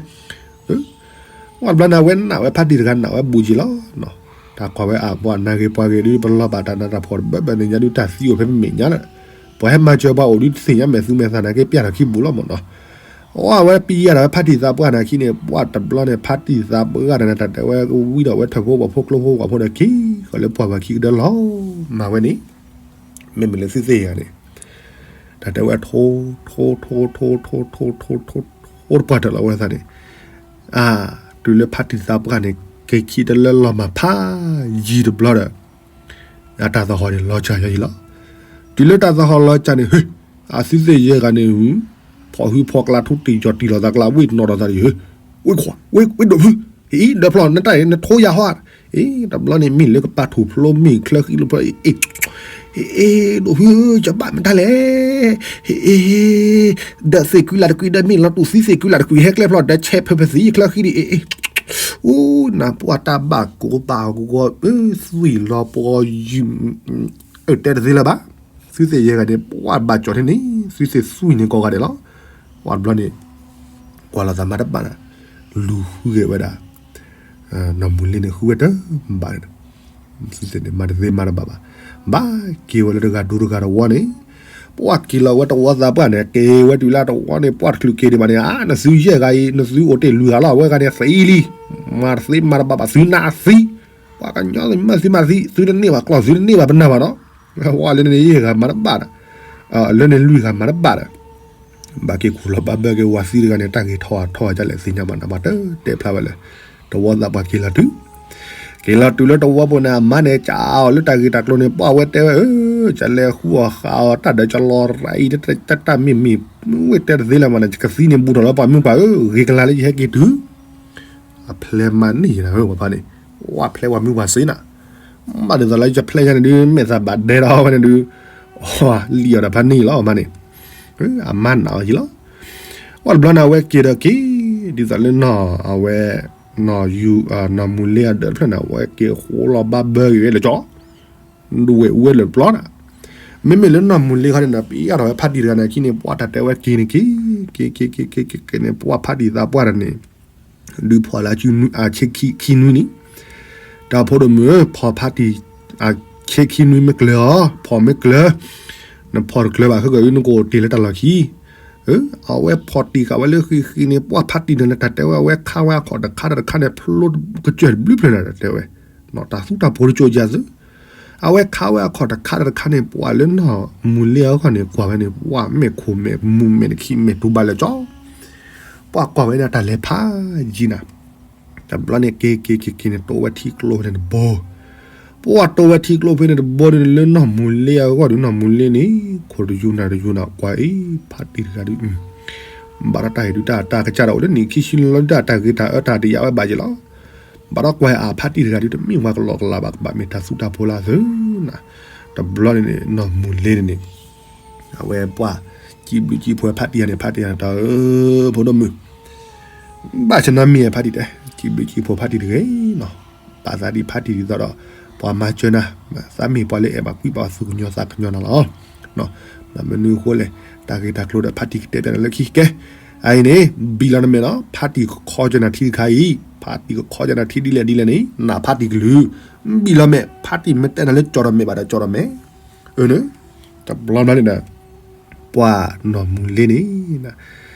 ဝံၤဘျီန့ၣ် အဝဲနာ်ဝဲဖါတံၢ်တဂၤနာ်ဝဲဘူးက့ၤလီၤ. တၢ်ကွၢ်ဝဲအါ ပှၤနၤဂ့ၤပှၤဂ့ၤဒုး ပလီၢ်ဘၣ်တၢ်နးတၢ်ဖှီၣ်တဘၢဘၢန့ၣ်ညါဒုး တၢ်သံအိၣ်ဖဲမ့ၢ်ညါလၢ ပှၤဟဲမၤစၢၤပှၤအိၣ်ဒုးတသ့ၣ်ညါမဲာ်သူမဲာ်သၣ်နာ်က့ ပျၢ်ထီၣ်ခံပူၤလီၤမၢ်နီၤ. အဝဲပျၢ်ထီၣ်ဝဲဖါတံၢ်သးပှၢ်နာ်က့န့ၣ် ပှၢ်တဘျီန့ၣ် ဖါတံၢ်သးပှၢ်တဂၤန့ၣ် တၢ်တဲဝဲဝံဒီးဝဲထၢၣ်ဖိဝၣ်ဖိကျိဖိဝၣ်ဖိဒီးက့ၤဃီၤလၢပှၢ်ပှၢ်ခံကဒၢလီၤ. မၤဝဲန့ၣ် မ့မ့ၢ်လၢသုသ့ၣ်ယၤန့ၣ် တၢ်တဲဝဲထိ ထိ ထိ ထိ ထိ ထိ ထိ ထိ ထိတပှၢ်တၢၢ်လီၤဝဲသးန့ၣ် အါ တုၤလၢဖါတံၢ်သးပှၢ်န့ၣ် က့ၤခံတလၢလီၤမၢ်ဖးယံၤတဘျီဒီး အတၢ်သဟီၣ်န့ၣ် လီၤစၢ်ယီၤယံၤလီၤ. တုၤလၢတၢ်သဟီၣ်လီၤစၢ်န့ၣ် ဟ့ၣ် အသုသ့ၣ်ယဲၢ်ဂၤန့ၣ် ဖီၣ်ဟုဖီၣ်ကျါထူတံၢ်ယီၢ်တံၢ်လိာ်သးကျါ ဝ့ၢ်နီၣ်ဒီးသးန့ၣ် ဟ့ၣ် ဝ့ၢ်ခွါ ဝ့ၢ်ဒိၣ်ဖု ဟ့ၣ် ဒၢဖျီၣ် နတၢ်အံၤ နထိယၤဟီ အ့ တဘျီန့ၣ်မ့ၢ်လၢကပာ်ထူၣ်ဖျိမ့ၢ်ချၢဃံလၢဖျိ အ့ အ့ ဒိၣ်ဖုဧၢ ယဘၣ်မတၤလဲၣ် ဟ့ၣ် ဒၢးသ့ၣ်ကုလၢ်တကွံ ဒၢးမ့ၢ်လီၤတူၣ်သံသ့ၣ်ကုလၢ်တကွံ ဟဲကျဲဖျီၣ်ဒၢးဆဲးဖၢဖၢသံချၢဃံဒံး အ့ အ့ အိ နၢ်ပှၢ်တၢ်ဘၣ်ကိးဘၣ်ဂီၤ သွံၣ်လီၤပှီၤယုၢ် အၢ တဲတသ့လၢၤဘၣ်. သုသ့ၣ်ယဲၢ်ဂၤန့ၣ် ပှၢ်ဘၣ်ကၠီၣ်ထဲန့ၣ် သုသ့ၣ်သွံၣ်န့ၣ်ကိးဂၤဒဲးလီၤ. ပှၢ်တဘျီန့ၣ် ကွၢ်လိာ်သးမၤတဘၣ်ဒီး လူၤဃုဂဲၤဝဲဒၣ် နီၢ်မူၤလ့န့ၣ် ဃုဝဲတဘၣ်န့ၣ် သုသ့ၣ်န့ၣ် မၤတသ့မၤတဘၣ်ဘၣ်. ဘၣ်က့ၤဝဲလၢတဂၤဒူတဂၤတဝီန့ၣ် ပှၢ်က့ၤလီၤဝဲတဝီသးပှၢ်န့ၣ် က့ၤဝဲတုၤလၢတဝီန့ၣ် ပှၢ်တချုးက့ၤဒံးဘၣ်န့ၣ် အါ နသုယဲၢ်ဂၤအံၤ နသုအိၣ်တ့ၢ်လွံၢ်ဂၤလီၤ အဝဲဂၤန့ၣ်သံလံ မၤတသ့မၤတဘၣ်ဘၣ် သုနၢ်သံ ပှၤကညီသုမၤသုမၤသံ သုတန့ၢ်ဘၣ်ကျီၢ် သုတန့ၢ်ဘၣ်ပနၢ်ဘၣ်နီၤ ဝဲလၢန့ၣ်ယဲၢ်ဂၤမၤတဘၣ်ဒီး လၢန့ၣ်လွံၢ်ဂၤမၤတဘၣ်ဒီး ဘၣ်က့ၤခူၣ်လီၤဘၣ်ဘၢက့ၤဝၤသံတဂၤန့ၣ် တၢ်ဂ့ၤထီၣ်ထီၣ်ဒ်လဲၣ်သ့ၣ်ညါဘၣ်နၤ ပှၤတတဲဖျါဝဲလၢ တဝီသးပှၢ်က့ၤလီၤတုၤ က့ၤလီၤတုၤလၢတဝီပူၤန့ၣ် အမါန့ၣ် ကးအီၤလၢတၢ်ဂ့ၢ်တၢ်ကျိၤန့ၣ် ပှၢ်ဝဲတဲဝဲ ဧၢ ကလဲၤဃုအီၣ်ဃးအီၤတၢ်ဒီးကလီၤရၤအံၤ တၢ်တၢ်မ့ၢ်မ့ၢ် ဝဲတဲတသ့လၢၤမးန့ၣ် ကသံန့ၣ်ဘူးထီၣ်လၢပှၤမုၢ်ပှၢ်ဧၢ ဂ့ၤကလၤလၢယဟဲက့ၤတုၤ အဖျဲမၤန့ၢ်ယၤဝဲပှၤဖါန့ၣ် ဝဲဖျဲဝဲမုၢ်ပှၢ်စ့နၤ ဘၣ်ဒ်သိးလၢယဖျဲယၤန့ၣ်ဒုး မဲာ်သးဘၣ်ဒဲဒီးဝဲန့ၣ်ဒုး လံၣ်အီၤဒီးဖါန့ၣ်လီၤမးန့ၣ် အမါနာ်အီၤယံၤလီၤ ဝဲတဘျီန့ၣ် အဝဲက့ၤဒီးက့ၤ ဒ်သိးလၢနီၢ်အဝဲ နီၢ်ယူ နီၢ်မူၤလ့အဒၢးတဖျၢၣ်န့ၣ် အဝဲက့ၤဃိလီၤဘၣ်ဘၢက့ၤဝဲလၢကၠီ ဒွဲၣ်အူဝဲလၢပျီနၤ မ့မ့ၢ်လၢနီၢ်မူၤလ့ခီန့ၣ် ပအံၤအါထီၣ်ဝဲဖါတံၢ်တဂၤန့ၣ် အခံန့ၣ် ပှၢ်တၢ်တဲဝဲက့ၤန့ၣ်က့ၤ က့ၤက့ၤက့ၤက့ၤက့ၤန့ၣ် ပှၢ်ဖါတံၢ်သးပှၢ်တၢ်န့ၣ် ဒုးဖီၣ်လၢအဆ့ခံနွံန့ၣ် တၢ်ဖိဒိၣ်မုၣ်ဧၢ ဖီၣ်ဖါတံၢ် အဆ့ခံနွံမ့ၢ်ကျၢၤအီၤ ဖီၣ်မ့ၢ်ကျၢၤ နဖီၣ်တကျၢၤဘၣ် ခဲကနကအိၣ်တ့ၢ်လၢတၢ်လီၢ်ခံ အဝဲဖီၣ်တံၢ်ဃာ်ဝဲလၢဃံဃံန့ၣ် ပှၢ်ဖါတံၢ်န့ၣ် တၢ်တဲဝဲ အဝဲခါဝဲအခီၣ်တခါတခါန့ၣ် ဖျိကစၢၢ်တဘျုးဖျၢၣ်န့ၣ် တၢ်တဲဝဲ တၢ်သူတၢ်ဖိတကၠိၣ်ယၤသု အဝဲခါဝဲအခီၣ်တခါတခါန့ၣ် ပှၢ်လၢနီၢ်မူၤလ့အဂီၢ်န့ၣ် ကွၢ်ဝဲန့ၣ် ပှၢ်မဲာ်ခိၣ်မဲာ်မူမဲာ်တခံမဲာ်တူၢ်ဘၣ်လၢကၠီ ပှၢ်ကွၢ်ဝဲန့ၣ်တၢ်လဲၤဖးယံၤနၤ တဘျီန့ၣ်က့ၤက့ၤက့ၤက့ၤန့ၣ် တိဝဲထံကျိဖဲန့ၣ်တဘိ ပှၢ်တိဝဲထံကျိဖဲန့ၣ်တဘိန့ၣ် လၢနီၢ်မူၤလ့အဂီၢ်ဒီး နီၢ်မူၤလ့န့ၣ် ခိၣ်တယူၤနၢ်တယူၤနၢ်ကွၢ်အံၤ ဖါတံၢ်တဂၤဒုး ဘၣ်ဒီးတၢ်ဟ့ၣ်ဒုးတၢ်တၢ်ကစၢ်ဒီးအိၣ်လၢနံၣ်ခံဆံလီၤ တၢ်တၢ်ဂ့ၤတၢ်အၢတၢ်တယာ်ဝဲဘၣ်ယံၤလီၤ ဘၣ်ဒီးကွၢ်အဖါတံၢ်တဂၤဒုး တမ့ၢ်ဝဲကလီကလီဘၣ် ကဘၣ်မ့ၢ်တၢ်သူတၢ်ဖိလၢသုနၤ တဘျီန့ၣ်န့ၣ် နီၢ်မူၤလ့န့ၣ်န့ၣ် အဝဲပှၢ် စံးဘျုးစံးဖှိၣ်ဖါတံၢ်တဂၤန့ၣ် ဖါတံၢ်တဂၤန့ၣ် တၢ်ဧၢ ဖိဒိၣ်မုၣ် ဘၣ်ဆၣ်နီတမံၤဖါတံၢ်တဲ စံးဘျုးစံးဖှိၣ်ဖါတံၢ်တဂ့ၤနီၤ ပာ်သးဒ်ဖါတံၢ်ဒ်သိးဒီး ပှၤမၤစၢၤနၤ သးမ့ၢ်ပှၤလၢအဲၣ်ဘၣ်ကွံဘၣ်သူၣ်ကညီၤသးကညီၤနၤလီၤ မနုၤအဃိလဲၣ် တၢ်ဂ့ၢ်တၢ်ကျိၤဒီးဖါတံၢ်ကတဲဘၣ်နၤလၢခံကဲ အအံၤန့ၣ် ဘံၣ်လီၤနမဲာ်နီၤ ဖါတံၢ်ကခီကၢၤနၤထံတခါအံၤ ဖါတံၢ်ကခီကၢၤနၤထံဒ်လဲၣ်ဒ်လဲၣ်န့ၣ် နဖါတံၢ်ကလုၢ် ဘံၣ်လီၤမဲာ် ဖါတံၢ်မ့ၢ်တဲနၤလၢကၠီၤဒီးမဲာ်ဘၣ်ဒီးကၠီၤဒီးမဲာ် အၢ တဘျီဘျီန့ၣ်ဒီး ပှၢ်နီၢ်မူၤလ့န့ၣ်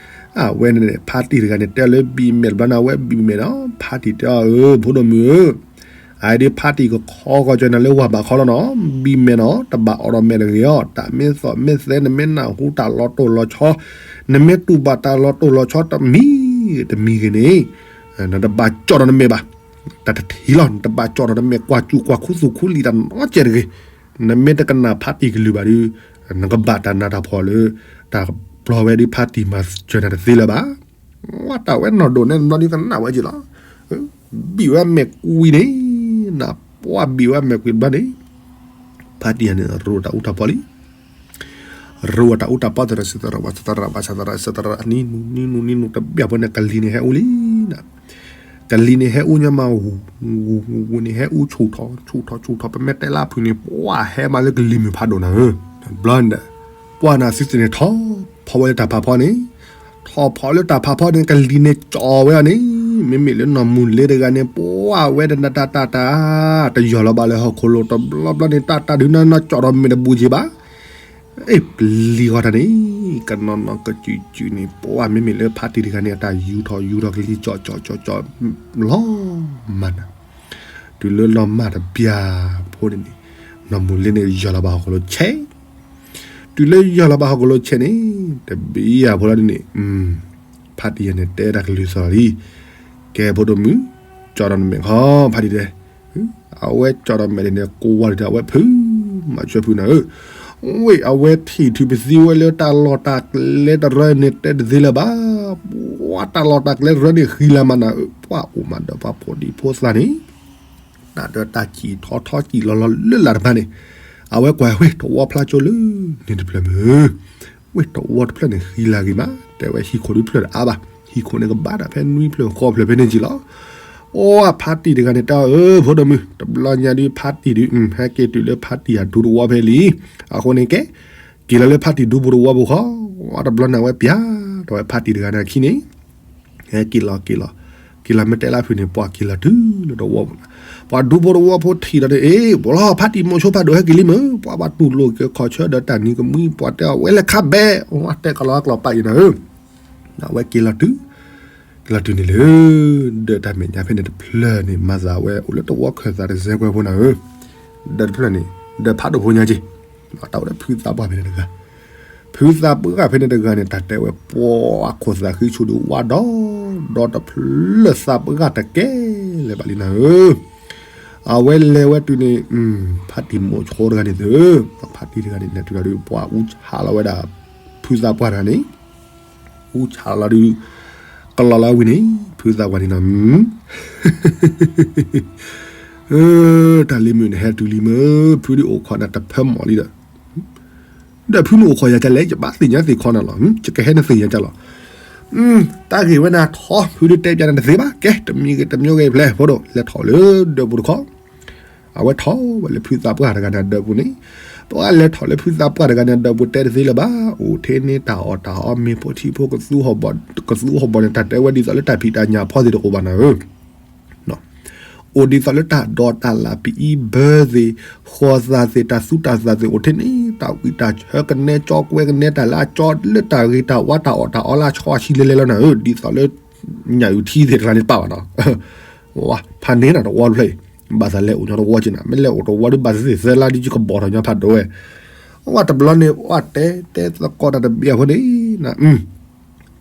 အဝဲန့ၣ် ဖါတံၢ်တဂၤန့ၣ် တဲလၢဘံၣ်မဲာ်တဘျီန့ၣ် အဝဲဘံၣ်မဲာ်နီၤ ဖါတံၢ်တဲအီၤ အၢ ဖိဒိၣ်မုၣ်ဧၢ အအံၤဒ်ဖါတံၢ်ကခီကီၢ်ကၢၤနၤလၢဝၤဘးခီလီၤနီၤ ဘံၣ်မဲာ်နီၤ တဘၣ်အီၣ်ဒီးမဲာ်တဂ့ၤအီၤ တၢ်မ့ၢ်သီၣ်မ့ၢ်သဲ နမ့ၢ်နၢ်ဟူတၢ်လီၤတိၢ်လီၤဆီ နမ့ၢ်တူၢ်ဘၣ်တၢ်လီၤတိၢ်လီၤဆီတမံၤတမံၤဂ့ၤန့ၣ် နတဘၣ်ကၠီၤဒီးနမဲာ်ဘၣ် တၢ်တထံၣ်လီၤ နတဘၣ်ကၠီၤဒီးနမဲာ် ကွၢ်စူၢ်ကွၢ်ခူသူၣ်ခူလံာ်တၢ်နီတစဲးတဂ့ၤ နမ့ၢ်တကနၣ်ဖါတံၢ်ကလုၢ်ဘၣ်ဒီး နကဘၣ်တၢ်နးတၢ်ဖှီၣ်လၢ တၢ်ပျီဝဲဒ်ဖါတံၢ်မၤစၢၤနၤတသ့လၢၤဘၣ်. ဝဲတၢ်ဝဲနီၢ်ဒိၣ်န့ၣ် ဘျီဒုကနၣ်ဝဲက့ၤလီၤ. ဘံၣ်ဝဲမဲာ်ကွံာ်န့ၣ်, နပှၢ်ဘံၣ်ဝဲမဲာ်ကွံာ်ဘျီန့ၣ်, ဖါတံၢ်န့ၣ် ရိတၢ်အူတၢ်ပီလံ. ရိဝဲတၢ်အူတၢ်ပီသရၣ်စသရၣ်ဝဲသရၣ်ဘၣ်သရၣ်စသရၣ် နံၤနူၤနံၤနူၤနံၤနူၤတဘျီဖိန့ၣ် ကလံၤန့ၣ်ဟဲအူလံ. ကလံၤန့ၣ်ဟဲအူညါမး ဝူၤဝူၤန့ၣ်ဟဲအူဆူၣ်ထီၣ်ဆူၣ်ထီၣ်ဆူၣ်ထီၣ် ပမ့ၢ်တဲလၢအဖုၣ်န့ၣ် ပှၢ်ဟဲမးလၢကလံၤမုၢ်ဖးဒိၣ်နၤဧၢ. ဘျီန့ၣ် ပှၢ်နၤသုသ့ၣ်န့ၣ်ထီၣ်ဖီဝဲလၢတၢ်ဖးဖီန့ၣ်, ထီၣ်ဖီလၢတၢ်ဖးဖီန့ၣ် ကလံၤန့ၣ်ကၠီၣ်ဝဲအီၤန့ၣ်, မ့မ့ၢ်လၢနီၢ်မူၤလ့တဂၤန့ၣ် ပှၢ်ဝဲဒၣ်တၢ်တၢ်တၢ် တယီၢ်လီၤဘၣ်လၢဟီၣ်ခိၣ်လိၤတဘျီဘျီန့ၣ် တၢ်တၢ်ဒုးနၤနီၢ်ကၠီၣ်ဒီးမဲာ်တဘူးက့ၤဘၣ်. အ့ၣ် ပျံၤဃီတၢ်န့ၣ် ကနီၤနီၤကစုာ်စုာ်န့ၣ် ပှၤမ့မ့ၢ်လၢဖါတံၢ်တဂၤန့ၣ် အတၢ်ယူၤထီၣ်ယူၤထီၣ်ကလံၤကၠီကၠီကၠီကၠီ လီၤမၢ်နၤ, တုၤလၢလီၤမၢ်တဘျီဖိန့ၣ်န့ၣ် နီၢ်မူၤလ့န့ၣ် ယီၢ်လီၤဘၣ်ဟီၣ်ခိၣ်လိၤဆဲး, တုၤလၢယီၢ်လီၤဘၣ်ဟီၣ်ခိၣ်လိၤဆဲးန့ၣ် တဘျီဖိလီၤဒ်န့ၣ် ဖါတံၢ်ယၤန့ၣ် တဲတၢ်ကလုၢ်သီၣ်လံ, ကဲဖိဒိၣ်မုၣ်, ကၠီဒီးနမဲာ်ခီ ဖါတံၢ်တဲ အဝဲကၠီဒီးမဲာ်န့ၣ် ကိးဝါဒ်အဝဲဖုး, မၤဆၢဖုးနၤဧၢ, ဝ့ၢ်အဝဲထံၣ်ထုးပသံဝဲလၢတၢ်လီၢ်တၢ်ကျဲတရၢန့ၣ် တဲတသ့လၢၤဘၣ်, ပှၤတၢ်လီၢ်တၢ်ကျဲတရၢန့ၣ် ဃံလၤမးနၤဧၢ, ပှၤအိၣ်မးဒီးပှၤဖိဒံဖိသၣ်န့ၣ် တၢ်ဒၢတၢ်စံၣ်ထီထီစံၣ်လီၤလီၤလၢလၢ်တဖၣ်န့ၣ်, အဝဲကွၢ်ဝ့ၢ်တဝီဖျါကၠိလၢန့ၣ်တဖျၢၣ်မုၢ် ဝ့ၢ်တဝီတဖျၢၣ်န့ၣ် ဃံလၤဂ့ၤမး, တဲဝဲဟံၣ်ခိၣ်ဒုးဖျၢၣ်တအါဘၣ်, ဟံၣ်ခိၣ်န့ၣ်ကဘၣ်ဒၣ်ဖဲနွံဖျၢၣ်ဃိးဖျၢၣ်ဖဲန့ၣ်က့ၤလီၤ. အိၣ်ဖါတံၢ်တဂၤန့ၣ် တဲအီၤ အၢ ဖိဒိၣ်မုၣ်, တဘျီညါဒုးဖါတံၢ်ဒုး ဟဲက့ၤတုၤလၢဖါတံၢ်အဒူတဝီဖဲလံ, အဃိန့ၣ်ကဲ, က့ၤလီၤလၢဖါတံၢ်ဒူပူၤတဝီပူၤဃီ, တဘျီန့ၣ်အဝဲပျၢ်ထီၣ်ဝဲဖါတံၢ်တဂၤန့ၣ်အခံန့ၣ် ဟဲက့ၤလီၤက့ၤလီၤ, က့ၤလီၤမ့ၢ်တဲလၢဖုးန့ၣ် ပှၤက့ၤလီၤတုၤလၢတဝီပူၤ, ပှၤဒူဖိတဝီဖိထံၣ်ဒီးန့ၣ် အ့ၣ် ပှၤလီၤ ဖါတံၢ်မိၤဆိဖးဒိၣ်ဟဲက့ၤလံမုၢ်, ပှၤဘၣ်တူၢ်လိာ်က့ၤခီၣ်ဆၢဒီးတၢ်နံၤကမှံ ပှၤတဲအီၤဝဲလဲၤခးဘဲ, ဝဲတဲကလီၤကျိာ်ပာ်အံၤနၤဧၢ, အဝဲက့ၤလီၤတုၤ, က့ၤလီၤတုၤန့ၣ်လၢ ဒၢးတၢ်မဲာ်ညါဖဲန့ၣ်တဖျၢၣ်န့ၣ် မၤသးဝဲအိၣ်လၢတဝီခၢၣ်သးတစဲးကွဲးဖိနၤဧၢ, ဒၢးတဖျၢၣ်န့ၣ် ဒၢးဖးဒိၣ်ဖိညါက့ၤ တၢ်အိၣ်ဒီးဖုသးပှၢ်ဖဲန့ၣ်တဂၤ, ဖုသးပှၢ်ဖဲန့ၣ်တဂၤန့ၣ် တၢ်တဲဝဲပှၤခိၣ်သးဃံဆူၣ်ဒုးဝါဒီး, ဒီးတဖျၢၣ်သးပှၢ်တကဲလၢၤဘၣ်လံနၤဧၢ, အဝဲလဲၤဝဲတုၤန့ၣ်, ဖါတံၢ်မိၤဆိတဂၤန့ၣ်သ့, ဖါတံၢ်တဂၤန့ၣ် လဲၤတုၤလီၤဒုး ပှၤအူဆးလီၤဝဲဒၣ်, ဖုသးပှၢ်တဂၤန့ၣ်, အူဆးလီၤဒုး, ကလီၤလီၤဝံၤန့ၣ် ဖုသးပှၢ်န့ၣ်နီၤ တၢ်လံၤမုၣ်န့ၣ်ဟဲတုၤလံမုၢ်, ဖုဒုးအိၣ်ခိးနၤတဖၢမီၢ်လံဒီး, ဒီးဖုမ့ၢ်အိၣ်ခိးယၤကလဲၣ် ယဘၣ်သ့ၣ်ညါသ့ၣ်ခီနၤလီၤ, ယကဟဲနသ့ၣ်ညါကလီၤ, တၢ်ဂ့ၢ်ဝဲနၤထီ ဖုဒုးတဲပျးနၤတသ့ဘၣ်, ကဲ တမံၤဂ့ၤတမံၤဂ့ၤဖျဲၣ် ဖိဒိၣ်လဲၤထီၣ်လၢဒၢးပူၤတခီ အဝဲထီၣ်ဝဲလၢဖုသးပှၢ်တဂၤန့ၣ်အဒၢးပူၤန့ၣ်, ပှၤလဲၤထီၣ်လၢဖုသးပှၢ်တဂၤန့ၣ်အဒၢးပူၤတဲတသ့လၢၤဘၣ်, အိၣ်ထဲန့ၣ်တၢ်အီၣ်တၢ်အီမ့ၤဖိထံဖိကသူ, ကသူဟီၣ်ဘီၣ်န့ၣ် တၢ်တဲဝဲဒ်သိးလၢတၢ်ဖံးတၢ်ညၣ်ဖီသ့ၣ်တအိၣ်ဘၣ်နၤဧၢ အိၣ်ဒ်သိးလၢတၢ်ဒိးတၢ်လၢ်ပအံဘၢသ့ၣ်, ဃီၤသးသ့ၣ် တၢ်သူတၢ်သးသ့ၣ်အိၣ်ထဲန့ၣ်, တၢ်ဝံၣ်တၢ်ဆၢကနဲကၠီကွဲကနဲတၢ်လၢအကၠီလၢတၢ်ဂ့ၤတၢ်ဝါတၢ်အီၣ်တၢ်အီလၢအဆီအဆံလဲၤလဲၤလီၤနၤဧၢ, ဒ်သိးလၢ ညၣ်အုၣ်ထံသ့ၣ်တဖၣ်န့ၣ်တပာ်ဘၣ်နီၤ, ဖးန့ၢ်နၤတဝီတဖျၢၣ်အံၤ, ဘၣ်သးလဲၤအိၣ်ညီတဝီက့ၤနၤ, မ့ၢ်လဲၤအိၣ်တဝီဒုးဘၣ်သ့ၣ်သၢလါဒုးကဘီၣ်ထီၣ်ညီဖးဒိၣ်ဝဲ, ဝဲတဘျီန့ၣ် ဝဲတဲတဲသကိးတၢ်တဘျီအဃိန့ၣ်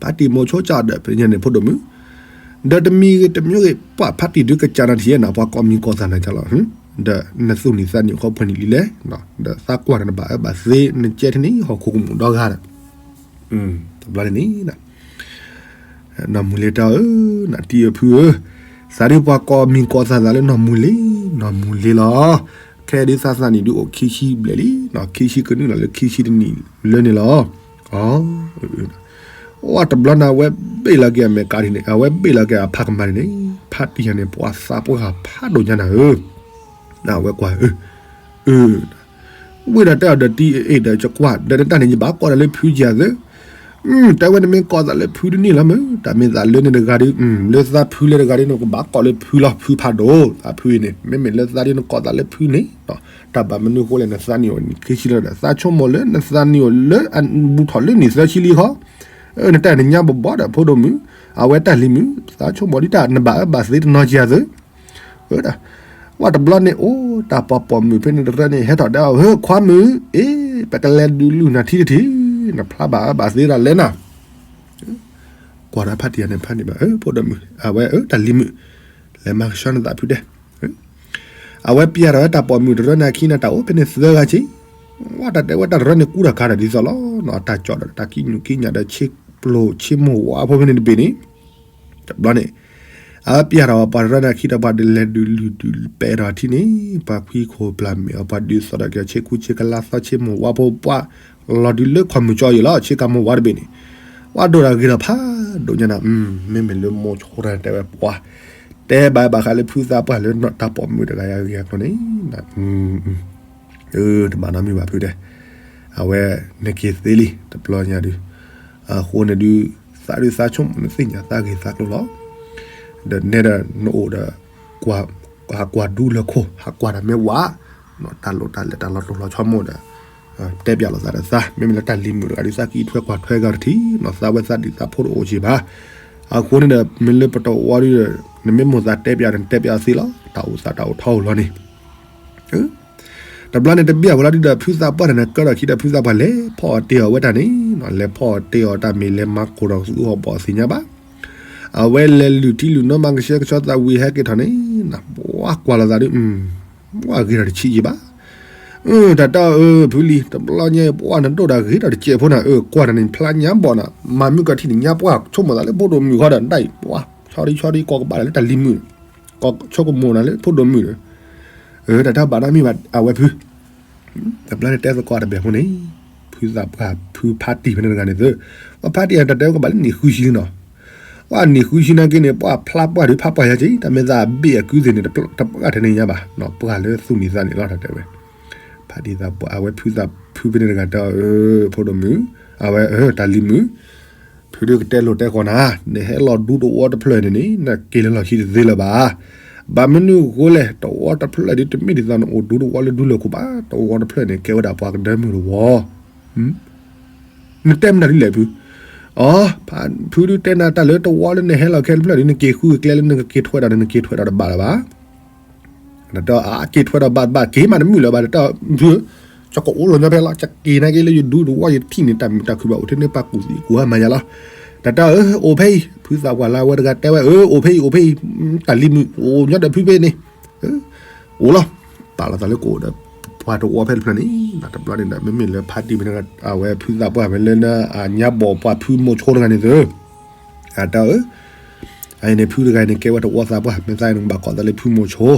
ဖါတံၢ်မိၤဆိကဒီးဖဲညါန့ၣ် ဖိဒိၣ်မုၣ်, ဒီးတမံၤဂ့ၤတမံၤဂ့ၤ ပှၤဖါတံၢ်ဒုးကစၢ်နၤထံၣ်နၤ ပှၤကိးမံၤကိးသးနၤကလီၤ, ဒီးနသူၣ်နံၤသးနံၤခီဖျိနံၤလံလဲၣ်, ဒီးသးကွၢ်နၤနဘၣ်အၢဘၣ်သ့ နကဲထံၣ်န့ၣ် ဟီၣ်ခိၣ်ကမူၣ်ဒီဂၤဒီး, တဘျီန့ၣ်န့ၣ် နီၢ်မူၤလ့တဲအီၤဧၢ, နတံၤဧၢဖုဧၢ, သးဒုးပှၤကိးမံၤကိးသးသးလၢနီၢ်မူၤလ့, နီၢ်မူၤလ့လီၤ, ခဲဒုးသးသးနံၤဒုးအိၣ်ခံဆံဘျဲၣ်လံ, ခံဆံကနုာ်လီၤလၢခံဆံတနံၣ်လၢန့ၣ်လီၤ, အ ဝဲတဘျီန့ၣ် အဝဲဘ့ၣ်လီၤက့ၤအမဲာ်ကါဒ်န့ၣ်, အဝဲဘ့ၣ်လီၤက့ၤအဖးကမၣ်န့ၣ်န့ၣ်, ဖါတံၢ်ယၤန့ၣ် ပှၤသးပှၢ်ဖးဒိၣ်ညါနၤဧၢ, အဝဲကွၢ်ဧၢ, အ ဝံၤဒီးတဲအီၤဒီးတံၤအ့ၣ် ဒီးယကွၢ် ဒီးနတၢ်န့ၣ် ယဘၣ်ကိးတၢ်လၢဖုယၤသ့, တဲဝဲနမ့ၢ်ကိးသးလၢဖုတန့ၢ်လီၤမုၢ်, တၢ်မ့ၢ်သးလၢန့ၣ်တဂၤဒီး, လၢသးဖုလၢတဂၤဒီး နကဘၣ်ကိးလၢဖုလီၤ, ဖုဖးဒိၣ်, သးဖုအံၤန့ၣ် မ့မ့ၢ်လၢသးဒီး နကိးသးလၢဖုန့ၣ်, တၢ်ဘၣ်မနုၤဃိလဲၣ် နသးနံၣ်အိၣ်ခံဆံလီၤဒီး သးဆိကမိၣ်လၢနသးနံၣ်အိၣ်လၢအဘူးထီၣ်လၢနံၣ်သၢဆံလံခီ, နတၢ်န့ၣ်ညါဘီဘီဒီးဖိဒိၣ်မုၢ်, အဝဲတၢ်လံၤမုၢ်, သးဆိကမိၣ်ဒ်တၢ်နဘၣ်အၢဘၣ်သ့တနီၤကယၤသ့ ဝဲတဘျီန့ၣ် အိၣ်တၢ်ပိာ်မုၣ်ဖဲန့ၣ်တရၢန့ၣ် ဟဲထီၣ်ဒီး ဟၢ ခွါမုၣ်, အ့ ပကလဲၤဒုးလုၢ်နၤထံတထံၣ်, နဖျါဘၣ်အၢဘၣ်သ့ဒၣ်လဲၣ်နၤ, ကွၢ်ဒီးဖါတံၢ်ယၤန့ၣ် ဖါန့ၣ်ဘၣ် အၢ ဖိဒိၣ်မုၣ်, အဝဲအၢ တၢ်လံၤမုၣ်, လဲၤမၤကဆှီနသးဖုဒဲး, အဝဲပျၢ်ထီၣ်ဝဲတၢ်ပိာ်မုၣ်တရၢန့ၣ်အခံန့ၣ် တၢ်အိၣ်ဖဲန့ၣ်သၢဂၤဆံ, ဝဲတၢ်တဲဝဲတၢ်တရၢန့ၣ်ကူတၢ်ကၤဒီးဒ်သိးလီၤ, တၢ်ကၠီၣ်ဒီးတၢ်ကံးညူးကံးညၣ်ဒီး ဆ့ပျိၢ်ဆ့မိၢ်ဝါဖိဖဲန့ၣ်တဘ့ၣ်န့ၣ် တဘျီန့ၣ်, အဝဲပျၢ်ထီၣ်ဝဲပှၤတရၢန့ၣ်အခံဒီး ပှၤဒုးလဲၤဒုးလုၢ်ဒုးပဲာ်ထီၣ်ထံန့ၣ်, ပှၤခွံခိၣ်ပျၢ်မဲာ်အီၤ ပှၤဒုးသိးဒီးက့ၤဆ့ကူဆ့ကလါသီဆ့မိၢ်ဝါဖိ ပှၤလီၤဒုးလၢခီၣ်မုၢ်ကၠီအံၤလီၤ, ဆ့ကၤမိၢ်ဝါတဘ့ၣ်န့ၣ်, ပှၤဒိၣ်တၢ်ဂ့ၤဒီးဖးဒိၣ်ညါနၤ, မ့မ့ၢ်လၢမိၤဆိတၢ်တဲဝဲပှၤ, တဲဘၣ်ဘၣ်ဃးလၢဖုသးပှၢ်လၢတၢ်ပိာ်မုၣ်တဂၤယၤဂ့ၤအကျိၤန့ၣ် တဘၣ်နီတမံၤဘၣ်ဖုဒဲး, အဝဲနက့ၤသ့လံ တဘျီညါဒုး, အဃိန့ၣ်ဒုး, သးဒုးသးဆိကမိၣ်နသ့ၣ်ညါသးဂ့ၢ်သးကျိၤလီၤ, ဒီးနဲဒီးနအိၣ်ဒီး, ဟးကွၢ်ဒူလၢခိၣ် ဟးကွၢ်တၢ်မ့ၢ်ဝၤ, တၢ်လိၣ်တၢ်လဲၤတၢ်လီၤတိၢ်လီၤဆီမိၣ်ဒီး, တဲပၠးလိာ်သးဒီးသး မ့မ့ၢ်လၢတၢ်လံၤမုာ်တဂၤဒီး သးကံၣ်ထွဲကွၢ်ထွဲဂၤတထံၣ်နီၤ သးဝဲသးဒံးသးဖိတအိၣ်က့ၤဘၣ်. အဃိန့ၣ်ဒီး မ့ၢ်လၢပတဝီဒီး နမ့ၢ်မိၣ်သးတဲပၠးဒီး နတဲပၠးအီၤသ့လီၤ. တၢ်အိၣ်သးတၢ်အိၣ်ထီအိၣ်လီၤန့ၣ် တဘျီန့ၣ်တဘၣ်အဖီလာ်ဒုဒီး ဖုသးပှၢ်တဂၤန့ၣ် ကၢထီၣ်ခံဒီး ဖုသးပှၢ်လဲၤဖီၣ်တ့ၢ်အီၤဝဲတၢ်န့ၣ်နီၤ လဲၤဖီၣ်တ့ၢ်အီၤတၢ်မ့ၢ်လဲၤမၤကိၢ်ဒီး သူအီၣ်ဘီၣ်သ့ၣ်ညါဘၣ်. အဝဲလဲၤလုၢ်ထံလုၢ်နိ မၤကဆှဲကဆှီသးဝံၤ ဟဲက့ၤထီၣ်န့ၣ် ပှၤကွၢ်လိာ်သးဒု ပှၤဂ့ၤထီၣ်တဆံးယံၤဘၣ်. တၢ်တၢ်အၢ ဖုလံၤ တဘျီညါအံၤ ပှၤနဒိၣ်တၢ်ဂ့ၤထီၣ်တစဲးဖိနၤ အၢ ကွၢ်တၢ်န့ၣ် ဖျါညါဘီၣ်နၤ မၤမုၢ်ကထံၣ်န့ၣ် ညါပှၢ်ဆိကမိၣ်သးလၢဖိဒိၣ်မုၣ်ဃီဒီး နတၢ်အံၤ ပှၤဆီဒံဆီဒံကိးကဘၣ်လၢတၢ်လံၤမုာ် ကိးဆိကမိၣ်နၤလၢဖိဒိၣ်မုၣ်ဒီး တၢ်တၢ်ဘၣ်နီတမံၤဘၣ် အဝဲဖု တဘျီန့ၣ်တဲသကိးတဘ့ၣ်အဃိန့ၣ် ဖုသးပှၢ်ဖုဖါတံၢ်ဖဲန့ၣ်တဂၤန့ၣ်သၢ ပှၤဖါတံၢ်အတၢ်တဲဝဲကဘၣ်လၢ နံၣ်ဃုဆံလံနီၤ. ပှၤနံၣ်ဃုဆံနာ်က့န့ၣ် ပှၤဖျါပှၢ်ဒုးဖးပှၢ်ယါက့ တၢ်မ့ၢ်သးအဘ့ၣ်အကုသ့ၣ်န့ၣ် တပှၢ်ထဲန့ၣ်ညါဘၣ်နီၤ ပှၢ်လၢသူၣ်မံၤသးန့ၣ်လီၤ တၢ်တဲဝဲ ဖါတံၢ်သးပှၢ် အဝဲဖုသးဖုဖဲန့ၣ်တဂၤတဲအီၤ ဖိဒိၣ်မုၣ် အဝဲတၢ်လံၤမုာ် ဖုဒုးကတဲလိာ်တဲဃီၤနၤ နဟဲလီၤဒူသဝီတဖျၢၣ်န့ၣ်န့ၣ် နက့ၤလၢလီၢ်ခံတသ့လၢၤဘၣ်. ဘၣ်မနုၤအဃိလဲၣ် သဝီတဖျၢၣ်ဒုးတမ့ၢ်ဒ်သိးနအိၣ်ဒူသဝီလၢဒူလၢၢ်ခိၣ်ဘၣ် သဝီတဖျၢၣ်န့ၣ် ကဲဝဲဒၣ်ပှၤကဒၢမုၢ်တဝီ နတဲမနုၤဒ်လဲၣ်ဖု အ ဖုဒုးတဲနၤတၢ်လၢသဝီလၢနဟဲလီၤခဲတဖျၢၣ်ဒုး နက့ၤဃုကကျဲလၢနကက့ၤထွဲဒီး နက့ၤထွဲဒီးတဘၣ်လၢၤဘၣ် တၢ်အက့ၤထွဲဒီးဘၣ်တဘၣ် က့ၤမးတမုာ်လၢၤဘၣ် တၢ်ဖု ကကိးအိၣ်လီၤညီဖဲလီၤ ကက့ၤနာ်က့လၢယဒူသဝီယထံၣ်န့ၣ် တၢ်မုာ်တၢ်ခုၣ်ဘၣ်အိၣ်ထဲန့ၣ် ပှၤကူၣ်သံကူၣ်ဟါမၤယါလီၤ. တၢ်တၢ်အၢ အိၣ်ဖဲအံၤ ဖုသးပှၢ်လၢအဝဲတဂၤတဲဝဲ အၢ အိၣ်ဖဲအံၤ အိၣ်ဖဲအံၤ တၢ်လံၤမုာ် အိၣ်ညီဒီးဖုဖဲန့ၣ် အိၣ်လီၤ ပာ်လီၤသးလၢကအိၣ်ဒီး ပှၤသဝီဖဲတဖျၢၣ်န့ၣ် တဘျီန့ၣ်ဒီး မ့မ့ၢ်လၢဖါတံၢ်ဖဲန့ၣ် အဝဲဖုသးပှၢ်ဖဲလၢ အညါဘီၣ်ပှၤဖုမိၤဆိတဂၤန့ၣ်သၢ အတၢ်အၢ အန့ၣ်ဖုတဂၤန့ၣ် ကဲဝဲသဝီသးပှၢ် မ့ၢ်သးနကဘၣ်ကိးသးလၢဖုမိၤဆိ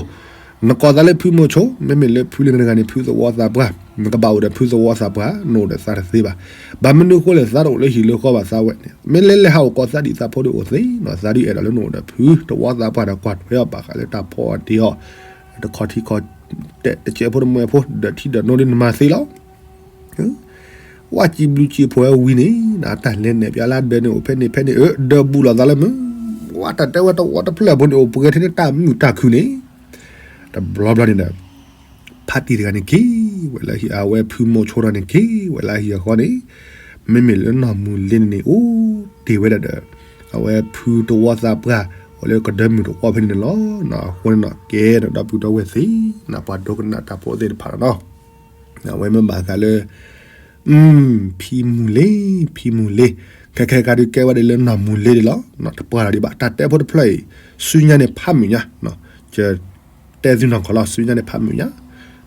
နကိးသးလၢဖုမိၤဆိ မ့မ့ၢ်လၢဖုလၢနဂၤန့ၣ် ဖုသဝီသးပှၢ် နကဘၣ်အိၣ်ဒီးဖုသဝီသးပှၢ် နအိၣ်ဒီးသးတသ့ဘၣ်. ဘၣ်မနုၤအဃိလဲၣ် သးတအိၣ်လၢဟံၣ်လၢဃီဘၣ်သးဝဲန့ၣ် မ့ၢ်လဲၤလဲၤဟးအိၣ်ကိးသးဒံးသးဖိဒုးအိၣ်သ့နီၤ သးဒုးအဲၣ်ဒိးလၢနအိၣ်ဒီးဖုသဝီသးပှၢ်ဒီး ကွၢ်ထွဲအီၤဘၣ်ဃးလၢတၢ်ဖီအီၤတ့ၢ်အီၤ တခီထံခီ တဲတစဲးဖိတမှဲဖိ ဒီးထံဒီးနိဒ်နမၤသ့လီၤ ဝဲစံးဘျုးစံးဖှိၣ်ဝဲဝံၤန့ၣ် တၢ်လဲၤနဲၣ်ပၠးလၢဒၢးန့ၣ် အိၣ်ဖဲန့ၣ်ဖဲန့ၣ် အၢ ဒၢးဘူးလိာ်သးလၢမုၢ် ဝဲတၢ်တဲဝဲသဝီတဖျၢၣ်ဖိန့ၣ် အိၣ်ပှဲၤထဲန့ၣ်တၢ်မုာ်တၢ်ခုၣ်န့ၣ် တဘျီဘျီန့ၣ်ဒီး ဖါတံၢ်တဂၤန့ၣ်က့ၤဝဲလၢဟံၣ် အဝဲဖုမိၤဆိတဂၤန့ၣ်က့ၤဝဲလၢဟံၣ်အဃီန့ၣ် မ့မ့ၢ်လၢနီၢ်မူၤလ့န့ၣ်န့ၣ် အိၣ်တ့ၢ်ဝဲဒၣ်ဒီး အဝဲဖုသဝီသးပှၢ် အိၣ်လၢကဒၢမုၢ်တဝီဖဲန့ၣ်န့ၣ်လီၤ. အဃိန့ၣ်နီၤ ကဲဒီးဒီပုၢ်ဒီဝဲၢ်သ့ၣ် ပှၤဒိကနၣ်တၢ်ဖိသ့ၣ်တဖၣ်လီၤနီၤ အဝဲမ့ၢ်ဘၣ်ဃးလၢ ဖံမူၤလ့ ဖံမူၤလ့ ခဲခဲခါဒုးကဲဝဲဒၣ်လၢ နီၢ်မူၤလ့ဒၣ်လီၤ. တပှၢ်လီၤဒံးဘၣ် တၢ်တဲဖိတဖျၢၣ်အံၤ ဆူညါန့ၣ်ဖးမုာ်ညါ ကတဲသုနီၢ်ကီၢ်လီၤ ဆူညါန့ၣ်ဖးမုာ်ညါ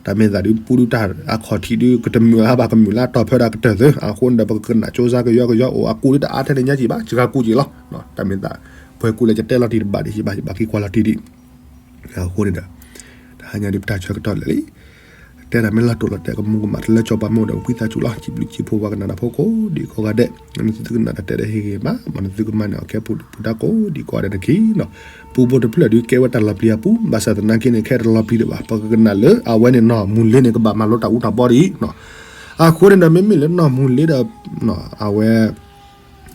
တၢ်မ့ၢ်သးဒုးပူဒုတၢ်အခီၣ်ထံးဒုး ကတမုာ်အါဘၣ် ကမုာ်လၢအတီၢ်ဖဲဒၣ်ကတၢၢ်သၢ အဃိန့ၣ်ဒီး ပကကနၣ်ကၠိစါကယီကယီအိၣ် အကူးဒုးတအါထဲန့ၣ်ညါကံၣ်ဘၣ် စှၤကူးကံၣ်လီၤ. တၢ်မ့ၢ်သး ပှဲၤကူးလၢကတဲလီၤတံၢ်တဘၣ်ဒံး ယဘၣ်ယဘၣ်က့ၤကွၢ်လီၤတံၢ်ဒံး အဃိန့ၣ်ဒီး တဟါညါဒုးပတၢ်ဆၢကတီၢ်လၢာ်လံ တဲဒၣ်မ့ၢ်လီၤတိၢ်လီၤတဲာ် ကမူၤကမၣ်တလၢ ကၠီပှၤမ့ၢ်အိၣ်ဒီး ပဖှံသးစူၤလီၤ. စံးဘျုးစံးဖှိၣ်ပှၤကနၣ်တၢ်ဖိကိးဒံးကိးဂၤဒဲး နသုကနၣ်တၢ်တဲဒၣ်ဟ့ၣ်ဂ့ၤမး မ်နသုကမၤန့ၢ်အီၤခဲပူၤဒုးပူၤတၢ်ကိးဒံးကိးဂၤဒဲးတက့ၢ်နီၤ. ပူဖိတဖျၢၣ်ဒုးကဲဝဲတၢ်လီၤပျံၤအပူၤ ဘၣ်ဆၣ်သနာ်က့န့ၣ် ခဲတလီၤပျံၤဒံးဘၣ် ပကကနၣ်လၢအဝဲန့ၣ်နီၤ မူၤလ့န့ၣ် ကဘၣ်မၤလိတၢ်အူတၢ်ဘီဒ်အံၤနီၤ. အဃိန့ၣ်ဒီး မ့မ့ၢ်လၢနီၢ်မူၤလ့ဒီး အဝဲ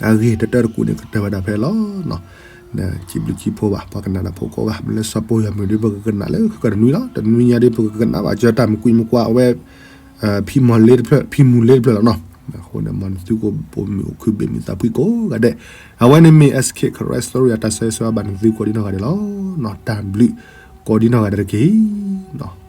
အဂ့ၢ်တတၢတကူးန့ၣ် ကတၢၢ်ဝဲဒၣ်ဖဲလီၤ. စံးဘျုးစံးဖှိၣ်ဘၣ် ပှၤကနၣ်တၢ်ဖိကိးဂၤ မ့ၢ်လၢစီၤပီယီၤမုၣ်ဒုး ပကကနၣ်လၢကတနွံလီၤ. တနွံညါဒုး ပကကနၣ်ဘၣ်စၢၤတၢ်မုာ်ကွံာ်မုာ်ကွၢ် အဝဲ ဖံမူၤလ့တဖျၢၣ် ဖံမူၤလ့တဖျၢၣ်လီၤနီၤ. အဃိန့ၣ် မ်နသုကအိၣ်မုာ်အိၣ်ခုၣ်ဘ့ၣ်မုာ်သးဖှံကိးဂၤဒဲး အဝဲန့ၣ်မ့ၢ် SK Karen Story အတၢ်ဆၢဂ့ၤဆၢဝါဘၣ်နသုကိးဒံနီၢ်ဂၤဒဲးလီၤ. တၢ်ဘျုးကိးဒံနီၢ်ဂၤဒဲးတက့ၢ်နီၤ.